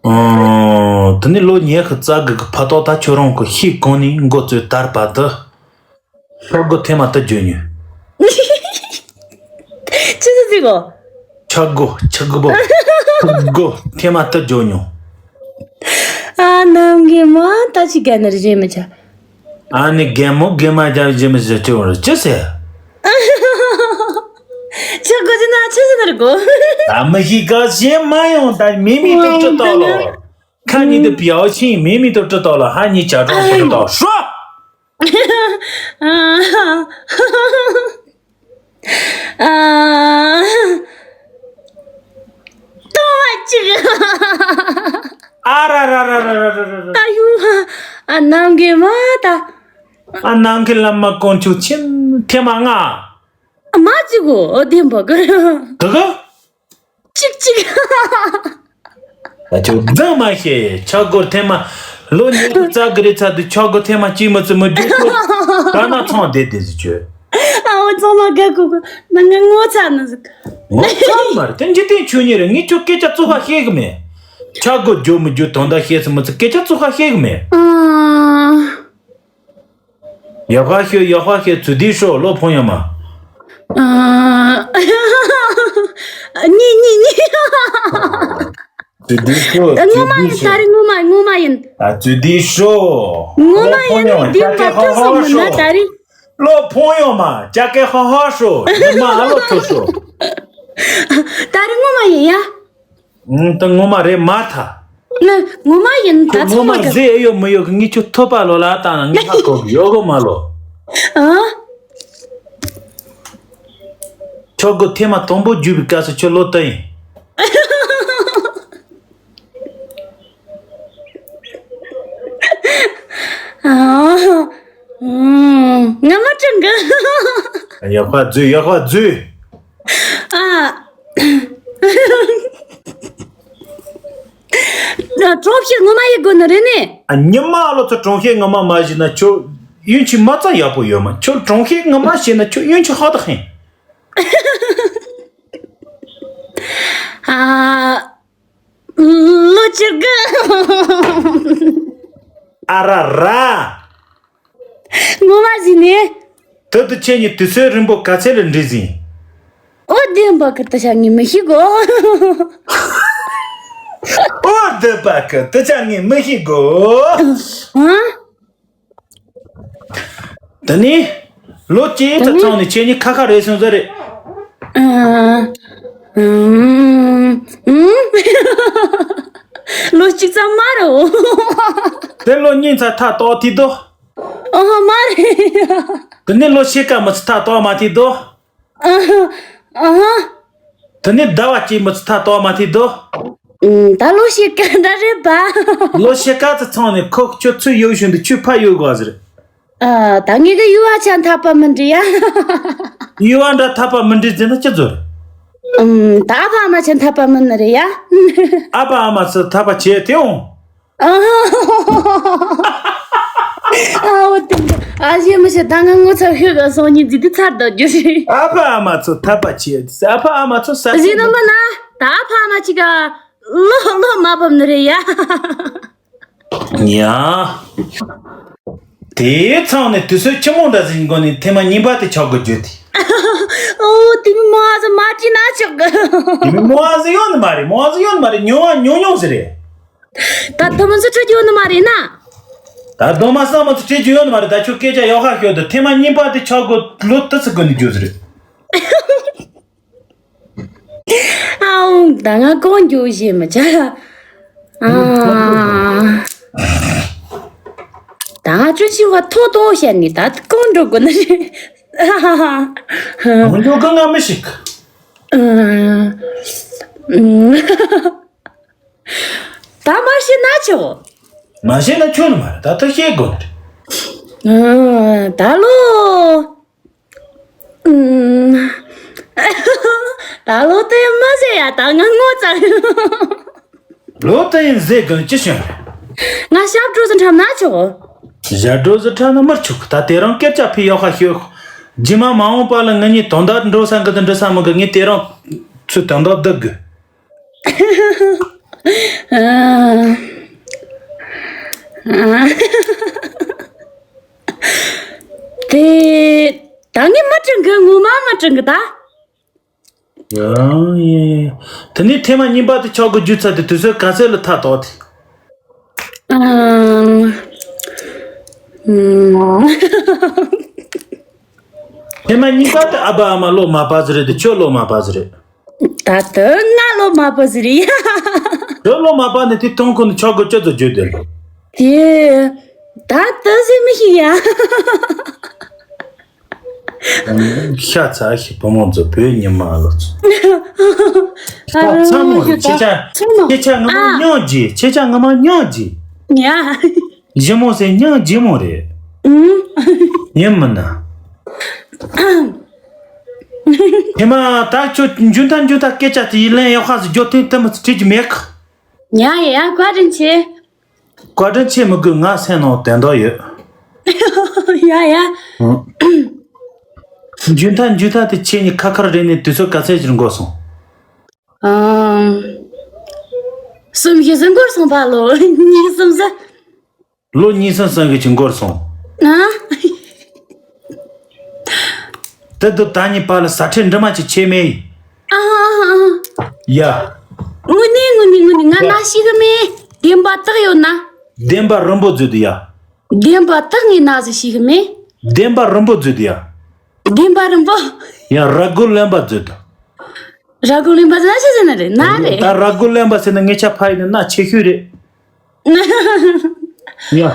ཨ། ཨ། དེ་ནས་ལོ་ཉི་ཤུ་རྩ་དགུ་གི་ཕ་ཐོག་ད་ཁྱོད་རང་གི་ཤི་གོང་ནས་འགོ་བཙུགས་དར་བར་དུ། ཆག་སྒོ་ཐེངས་མ་དུ་བརྗོད་མྱོང་། ཅི་ཟེར་ཟིག་གོ། ཆག་སྒོ་ཆག་སྒོ་ཆག་སྒོ་ཐེངས་མ་དུ་བརྗོད་མྱོང་། ཨ། ནམ་གི་མ་ད་ཅི་ག་ནར་བརྗོད་མི་ཆ། ཨ་ནི་རྒན་མོ་རྒན་མ་རྒྱབ་བརྗོད་མི་ཆ་ཅི་བར་ཅི་ཟེར། ཆག་སྒོ་ཅི་ན་ཆི་ཟེར་ནར་གོ། ད་མི་ཤི་ག་ཞེ་མ་ཡོང་ད་མི་མི་དུ་ཅི་ཏོ་ལོ། ཁ་ཉིད་དུ་པིའོ་ཆིང་མི་མི་དུ་ཅི་ཏོ་ལོ་ཧ་ཉིད་བྱ་གྲོང་པོ་ཏོ་ཧྲོ། ཨ། ཏོ་བ་ཅིག་ཨ་ར་ར་ར་ར་ར་ར། ད་ཡུ་ཧ། ཨ། ནམ་གི་མ་ད། ཨ། ནམ་གི་ལ་མ་དཀོན་མཆོག་ཆེན་ཐེངས་མ་ལྔ། མ་ཅིག་གོ་བདེན་པ་གི། དེ་ག་ཅིག་ཅིག་ད་ཁྱོད་འཛིང་མ་ཤེས། ཆག་སྒོར་ཐེངས་མ་ལོ་ཉི་ཤུ་རྩ་དགུ་རེད་ཚར་དུས་ཆག་སྒོར་ཐེངས་མ་གཅིག་མི་ཚུད་མི་འགྲིག་ཁོ། ད་ན་ཚང་བསྡད་དེ་ཟིག་ཁྱོད། ཨ་འོ་ཚང་མ་དགའ་གོ་གོ་ན་ང་ངོ་ཚ་ནི་ཟིག་ངོ་ཚ་མ་རེད་དེ་འཇིག་རྟེན་ཆོས་ཉིད་རེད། ངས་ཁྱོད་སྐད་ཆ་བཙོག་པ་བཤད་གི་མེད། ཆག་སྒོར་རྒྱུ་མི་རྒྱུ་དོན་དག་བཤད་སུ་མི་ཚུད་སྐད་ཆ་བཙོག་པ་བཤད་གི་མེད། ཨ། ཡག་པ་ཤོད་ཡག་པ་ཤོད་ཚུལ་འདི་ཤོད་ལོ་ཕོ་ཡོད་མ། ཨ། གཉིས་གཉིས་གཉིས། ཚུལ་འདི་ཤོད་ངོ་མ་ཡིན། ད་རེས་ངོ་མ་ངོ་མ་ཡིན། ཨ། ཚུལ་འདི་ཤོད་ངོ་མ་ཡིན་ནི་འདི་མ་ཐུག་སོང་མིན་ན་ད་རེས། ལོ་ཕོ་ཡོད་མ་ཅག་གེ་ཧ་ཧ་ཤོད་ངོ་མ་ཨ་ལོ་ཐུག་སོང་། ད་རེས་ངོ་མ་ཡིན་ཡ། ཨང་། ད་ངོ་མ་རེད་མ་ཐ། ནི་ངོ་མ་ཡིན་ད་ཁོ་ཚང་ངོ་མ་མ་གི་ཟེར་ཨེ་ཡོད་མི་ཡོད་གི་ངས་ཁྱོད་ཐོད་པ་ལོ་ལ་བཏང་ན་ངས་ཧ་གོ་གི་ཡོད་གོ་མ་ལོ། ཨ། ཆོག་གོ་ཐེངས་མ་དང་པོ་བརྒྱུད་པའི་སྐབས་སུ་ཁྱོད་ལོ་དུ་ཡིན། ཨ། ང་མ་དྲན་གི། ཡག་པ་བཟོས་ཡག་པ་བཟོས། ཨ། གྲོང་ཁྱེར་ངོ་མ་ཡི་དགོ་ནི་རེད་ནི། ཨ། ཉི་མ་ལོ་ཚོ་གྲོང་ཁྱེར་ངོ་མ་མ་བྱས་ན་ཁྱོད་ཡུན་ཆི་མ་ཙམ་ཡག་པོ་ཡོད་མ། ཁྱོད་གྲོང་ཁྱེར་ངོ་མ་བྱས་ན་ཁྱོད་ཡུན་ཆི་ཧ་ད་ཧིན། ཨ། ལོ་ཆེར་གི། ཨ་ར་ར། ངོ་མ་ཟིན་ནས། དེ་དུ་ཁྱེད་གཉིས་དུས་ཚོད་རིང་པོ་ག་ཚད་ལ་འགྲིག་ཟིན། ཨོ་བདེན་པ་གི་དུ་ཆ་ངས་མི་ཤེས་གོ། ཨོ་བདེན་པ་གི་དུ་ཆ་ངས་མི་ཤེས་གོ། ཨ། དེ་ནས་ལོ་གཅིག་ཙམ་ཚང་ནས་ཁྱེད་གཉིས་ཁ་ཁ་རེད་སོང་ཟེར་རེད། ཨ། ཨུམ། ཨུམ། ལོ་གཅིག་ཙམ་མ་རེད། དེ་ལོ་གཉིས་ཚར་ཐག་ཏོག་ཐིག་དོ། ཨ་མ་རེད། དེ་ནས་ལོ་ཕྱེད་ཀ་མི་ཚེ་ཐག་ཏོག་མ་ཐིག་དོ། ཨ་ཧ། ཨ་ཧ། དེ་ནས་ཟླ་བ་གཅིག་མི་ཚེ་ཐག་ཏོག་མ་ཐིག་དོ། ཨུམ། ད་ལོ་ཕྱེད་ཀ་འདྲ་རེད་པ། ལོ་ཕྱེད་ཀ་ཙམ་ཚང་ནས་ཁོ་ཁྱོད་ཚུར་ཡོང་བཞིན་དུ་ཁྱོད་ཕར་ཡོང་དགོས་ཟེར། ཨ། ད་ངེད་ཀྱི་ཡུ་བ་ཆ་འཐབ་པ་མི་འགྲིག་ཡ། ཡུ་བ་འདྲ་འཐབ་པ་མི་འགྲིག་ཟེར་ན་ཅི་ཚོར། ཨུམ། ད་ཨ་ཕ་ཨ་མ་ཆ་འཐབ་པ་མི་ནི་རེད་ཡ། ཨ་ཕ་ཨ་མ་ཚོ་འཐབ་པ་བྱས་ཏེ་འོང་། ཨ་ཧ། ཨ་འོ་དེ་འདྲ། ཨ་ཞེ་མི་ཤེས། ད་ང་ངོ་ཚ་ཤོད་ག་སོང་ཉིན་འཛི་དུ་ཚར་དོ་རྒྱུ་རེད། ཨ་ཕ་ཨ་མ་ཚོ་འཐབ་པ་བྱས་ཏེ་ཨ་ཕ་ཨ་མ་ཚོ་ས་ཟི་ནོ་མ་ན། ད་ཨ་ཕ་ཨ་མ་ཅིག་ག་ལོ་ལོ་མ་བབ་ནི་རེད་ཡ། ཡ། དེའི་ཚང་ནས་དུས་ཚོད་ཆི་མོ་འདྲ་ཟིན་དགོ་ནས་ཐེངས་མ་གཉིས་པ་དེ་ཆག་གི་རྒྱུ་དེ། ཨོ་དེ་མི་མོ་ཨ་ཟི་མ་བྲིས་ན་ཆོག་གི། དེ་མི་མོ་ཨ་ཟི་ཡོད་ནི་མ་རེད། མོ་ཨ་ཟི་ཡོད་ནི་མ་རེད། ཉོ་བ་ཉོ་ཉོ་ཟི་རེད། ད་དུ་མི་ཚོ་ཁྲིད་རྒྱུ་ཡོད་ནི་མ་རེད་ན། ད་དུ་མ་སང་མི་ཚོ་ཁྲིད་རྒྱུ་ཡོད་ནི་མ་རེད། ད་ཁྱོད་སྐད་ཆ་ཡག་ཤ་ཤོད་དུ་ཐེངས་མ་གཉིས་པ་དེ་ཆག་གི་ལོ་དུ་ཚི་དགོ་ནི་རྒྱུ་ཟི་རེད། ཨའུ། ད་ང་གང་རྒྱུ་ཞེས་མི་བྱ། ཨ། ད་ང་ཅོ་ཆི་བ་ཐོ་ཐོ་བཤད་ནི་ད་གང་འགྲོ་དགོ་ནི་རེད། གང་འགྲོ་གི་ང་མི་ཤེས་གི། ཨ། ད་མ་ཤེས་ན་ཆོག་མ་ཤེས་ན་ཆོག་ནི་མ་རེད། ད་ད་ཤེས་དགོ་ནི་རེད། ཨ། ད་ལོ། ཨུམ། ད་ལོ་དེ་མ་ཟེར་ཡ། ད་ང་ངོ་ཚ། ལོ་དེ་ཡིན་ཟེར་དགོས་ཅི་བྱུང་རེད། ང་ཞབས་བྲོ་ཟིག་འཁྲབ་ན་ཆོག་ཞབས་བྲོ་ཟིག་འཁྲབ་ན་མི་ཆོག་ད་དེ་རིང་སྐད་ཆ་ཕི་ཡག་ཁ་ཤོད། རྗེས་མ་མ་འོངས་པ་ལ་ང་གཉིས་དོན་དག་འགྲོ་ས་འགི་དང་འགྲོ་ས་མི་འགི་ངས་དེ་རིང་ཚུར་དོན་དག་བསྡུ་དགོས། དེ་ད་ངས་མི་དྲན་གི་ངོ་མ་མི་དྲན་གི་ད། ཡང་ཡིན། དེ་ནས་ཐེངས་མ་གཉིས་པ་དེ་ཆོག་གི་རྒྱུ་ཚ་དེ་དུས་ཚོད་ག་ཚད་ལ་ཐག་ཐོག་དེ། ཨམ། ཨམ། ཐེངས་མ་གཉིས་པ་དེ་ཨ་ཕ་ཨ་མ་ལོ་མ་པ་ཟིག་རེད་དེ་ཁྱོད་ལོ་མ་པ་ཟིག་རེད། ད་དུ་ང་ལོ་མ་པ་ཟིག་རེད་ཡ། ཁྱོད་ལོ་མ་པ་ནི་དེ་གཏོང་ཁོ་ནི་ཆོག་གི་ཅི་ཙོ་བརྗོད་དེ། དེ་ད་དུ་ཟིག་མི་ཤེས་ཡ། ཤ་ཚ་ཞིག་བུ་མོ་ཚོ་བོད་ཉི་མ་ལོ་ཚོ། ཤ་ཚ་མོ་རེད་ཁྱེད་ཅག་ཚ་མོ་ཁྱེད་ཅག་ངོ་མ་ཨ། སྙིང་རྗེ་ཁྱེད་ཅག་ངོ་མ་སྙིང་རྗེ། ཡ། ཞི་མོ་ཟེར་སྙིང་རྗེ་མོ་རེད། ཨུམ། ཡིན་མིན་ན། ཧེ་མ་ད་ཁྱོད་འཇུན་ཐང་འཇུན་ཐང་སྐད་ཆ་དེ་ཡིན་ལན་ཡག་པ་ཟིག་རྒྱོ་ཐེངས་དེ་མི་ཚེ་བྲིས་ཀྱི་མེད་གི། ཡ་ཡ་ཡ་བཀའ་དྲིན་ཆེ། བཀའ་དྲིན་ཆེ་མི་དགོས། ང་སེམས་ནང་དོན་དག་ཡོད། ཡ་ཡ། ཧུང་། འཇུན་ཐང་འཇུན་ཐང་དེ་ཁྱེད་གཉིས་ཁ་ཁར་རེད་ནས་དུས་ཚོད་ག་ཚད་ཅིག་འགོར་སོང་། ཨང་། གསུམ་བཞི་ཟིན་འགོར་སོང་པ་ལོ། གཉིས་གསུམ་ཟིན། ལོ་གཉིས་གསུམ་ཟིན་གི་ཅིག་འགོར་སོང་། ཨ། དེ་དུ་ད་གཉིས་པ་ལ་ཟ་ཁྲེལ་འདྲི་མ་ཅིག་ཆེ་མེད། ཨ་ཨ་ཨ། ཡ། དངོས་གནས་དངོས་གནས་དངོས་གནས་ང་ཡ། ན་ཤི་གི་མེད། བདེན་པ་དག་ཡོད་ན། བདེན་པ་རིན་པོ་བརྗོད་དུ་ཡ། བདེན་པ་དག་ངས་ན་ཟི་ཤི་གི་མེད། བདེན་པ་རིན་པོ་བརྗོད་དུ་ཡ། བདེན་པ་རིན་པོ། ཡ་ར་གུ་ལེན་པ་བརྗོད་དུ། ར་གུ་ལེན་པ་ཟེར་ན་ཆི་ཟེར་ན་རེད་ན་རེད། ད་ར་གུ་ལེན་པ་ཟེར་ན་ངེད་ཆ་ཕ་ཡི་ནི་ན་ཆེ་ཤོས་རེད། ཡ།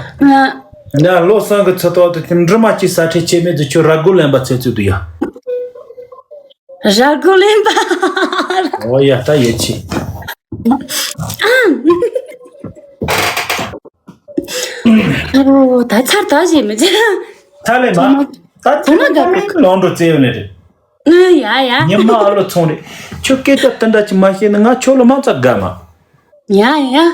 ང་། ཡ་ལོ་སང་གི་ཚེ་ཐོག་ཏུ་དེ་འདྲི་མ་གཅིག་ས་ཁྲལ་བྱེད་མེད་དུ་ཁྱོད་ར་གུ་ལེན་པ་ཚེ་ཚུལ་དུ་ཡ། ར་གུ་ལེན་པ། ཨོ་ཡ་ད་ཡེ་ཆི། ཨོ་ད་ཚར་ད་བྱེད་མི་ཚེ། ད་ལེ་མ། ད་ཚར་ད་མ་དགའ་གི། ལོང་འགྲོ་བཙལ་ཡོད་ནི་རེད། ཨ་ཡ་ཡ། ཉི་མ་ཨ་ལོ་ཚོང་རེད། ཁྱོད་སྐད་ཆ་དེ་འདྲ་ཅིག་མ་བཤད་ན་ང་ཁྱོད་ལ་མ་ཚ་དགའ་མ། ཡ་ཡ།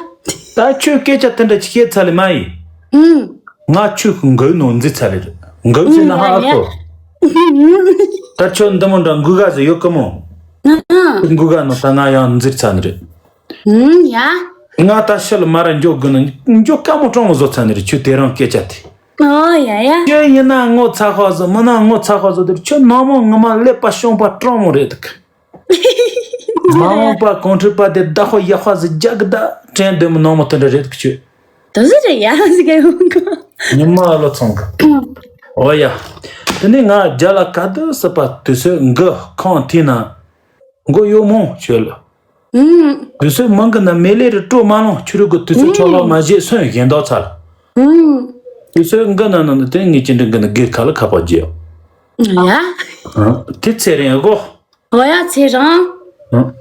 ད་ཁྱོད་སྐད་ཆ་དེ་འདྲ་ཅིག་བཤད་ཚར་ལེ་མ་ཡིན། ཨུམ། ང་ཁྱོད་ཀྱི་མགོའི་ནང་འཛུལ་ཚར་ལེ་རེད། མགོ་ཟེར་ན་ཧ་ཨ་ཡ་ཡ། ཁོ། ད་ཁྱོད་འདི་མོ་འདྲ་མགུ་ག་ཟེར་ཡོད་གི་མོ། ཨ། མགུ་ག་ནང་ད་ང་ཡང་འཛུལ་ཚར་ནི་རེད། ཨུམ་ཡ། ང་ད་ཕྱི་ལ་མ་ར་འཇོག་དགོས་ན་འཇོག་དཀའ་མོ་གྲང་མོ་བཟོ་ཚར་ནི་རེད་ཁྱོད་དེ་རིང་སྐད་ཆ་དེ། ཨོ་ཡ་ཡ། ཁྱོད་ཡིན་ན་ངོ་ཚ་ཁ་བཟོ་མིན་ན་ངོ་ཚ་ཁ་བཟོ་དེར་ཁྱོད་ནང་མོ་ངོ་མ་ཀླད་པ་གཤོང་པ་གྲང་མོ་རེད་འདུག་མ་འོངས་པ་གོང་ཁྲིད་པ་དེ་བདག་པོ་ཡག་པ་ཟིག་རྒྱག་གི་ད་དྲན་འདོད་མོ་ནང་མོ་དེ་འདྲ་རེད་འདུག་ཁྱོད། དེ་ཟིག་རེད་ཡ་ཟིག་ག་ཡོང་གི། ཉི་མ་ཨ་ལོ་ཚང་གི། ཨོ་ཡ། དེ་ནས་ང་རྒྱ་ལ་ག་དུས་སྲིད་པ་དུས་ཚོད་འགི་ཁང་ཐིག་ན། མགོ་གཡོག་མོ་ཁྱོད་ལ། ཨུམ། དུས་ཚོད་མང་གི་ན་མེ་ལེ་རི་སྤྲོ་མ་ལོང་ཁྱོད་རུ་གི་དུས་ཚོད་འཕྲོ་བརླག་མ་བྱེད་སོན་གཞན་དག་ཚར། ཨུམ། དུས་ཚོད་འགི་ན་ན་ནི་དེ་ངས་ཅི་འདྲི་འགི་ན་དགེ་ཁ་ལ་ཁ་པར་རྒྱབ། ཡ། ཨ། དེ་ཚེ་རིང་གོ། ཨོ་ཡ་ཚེ་རིང་། ཨ།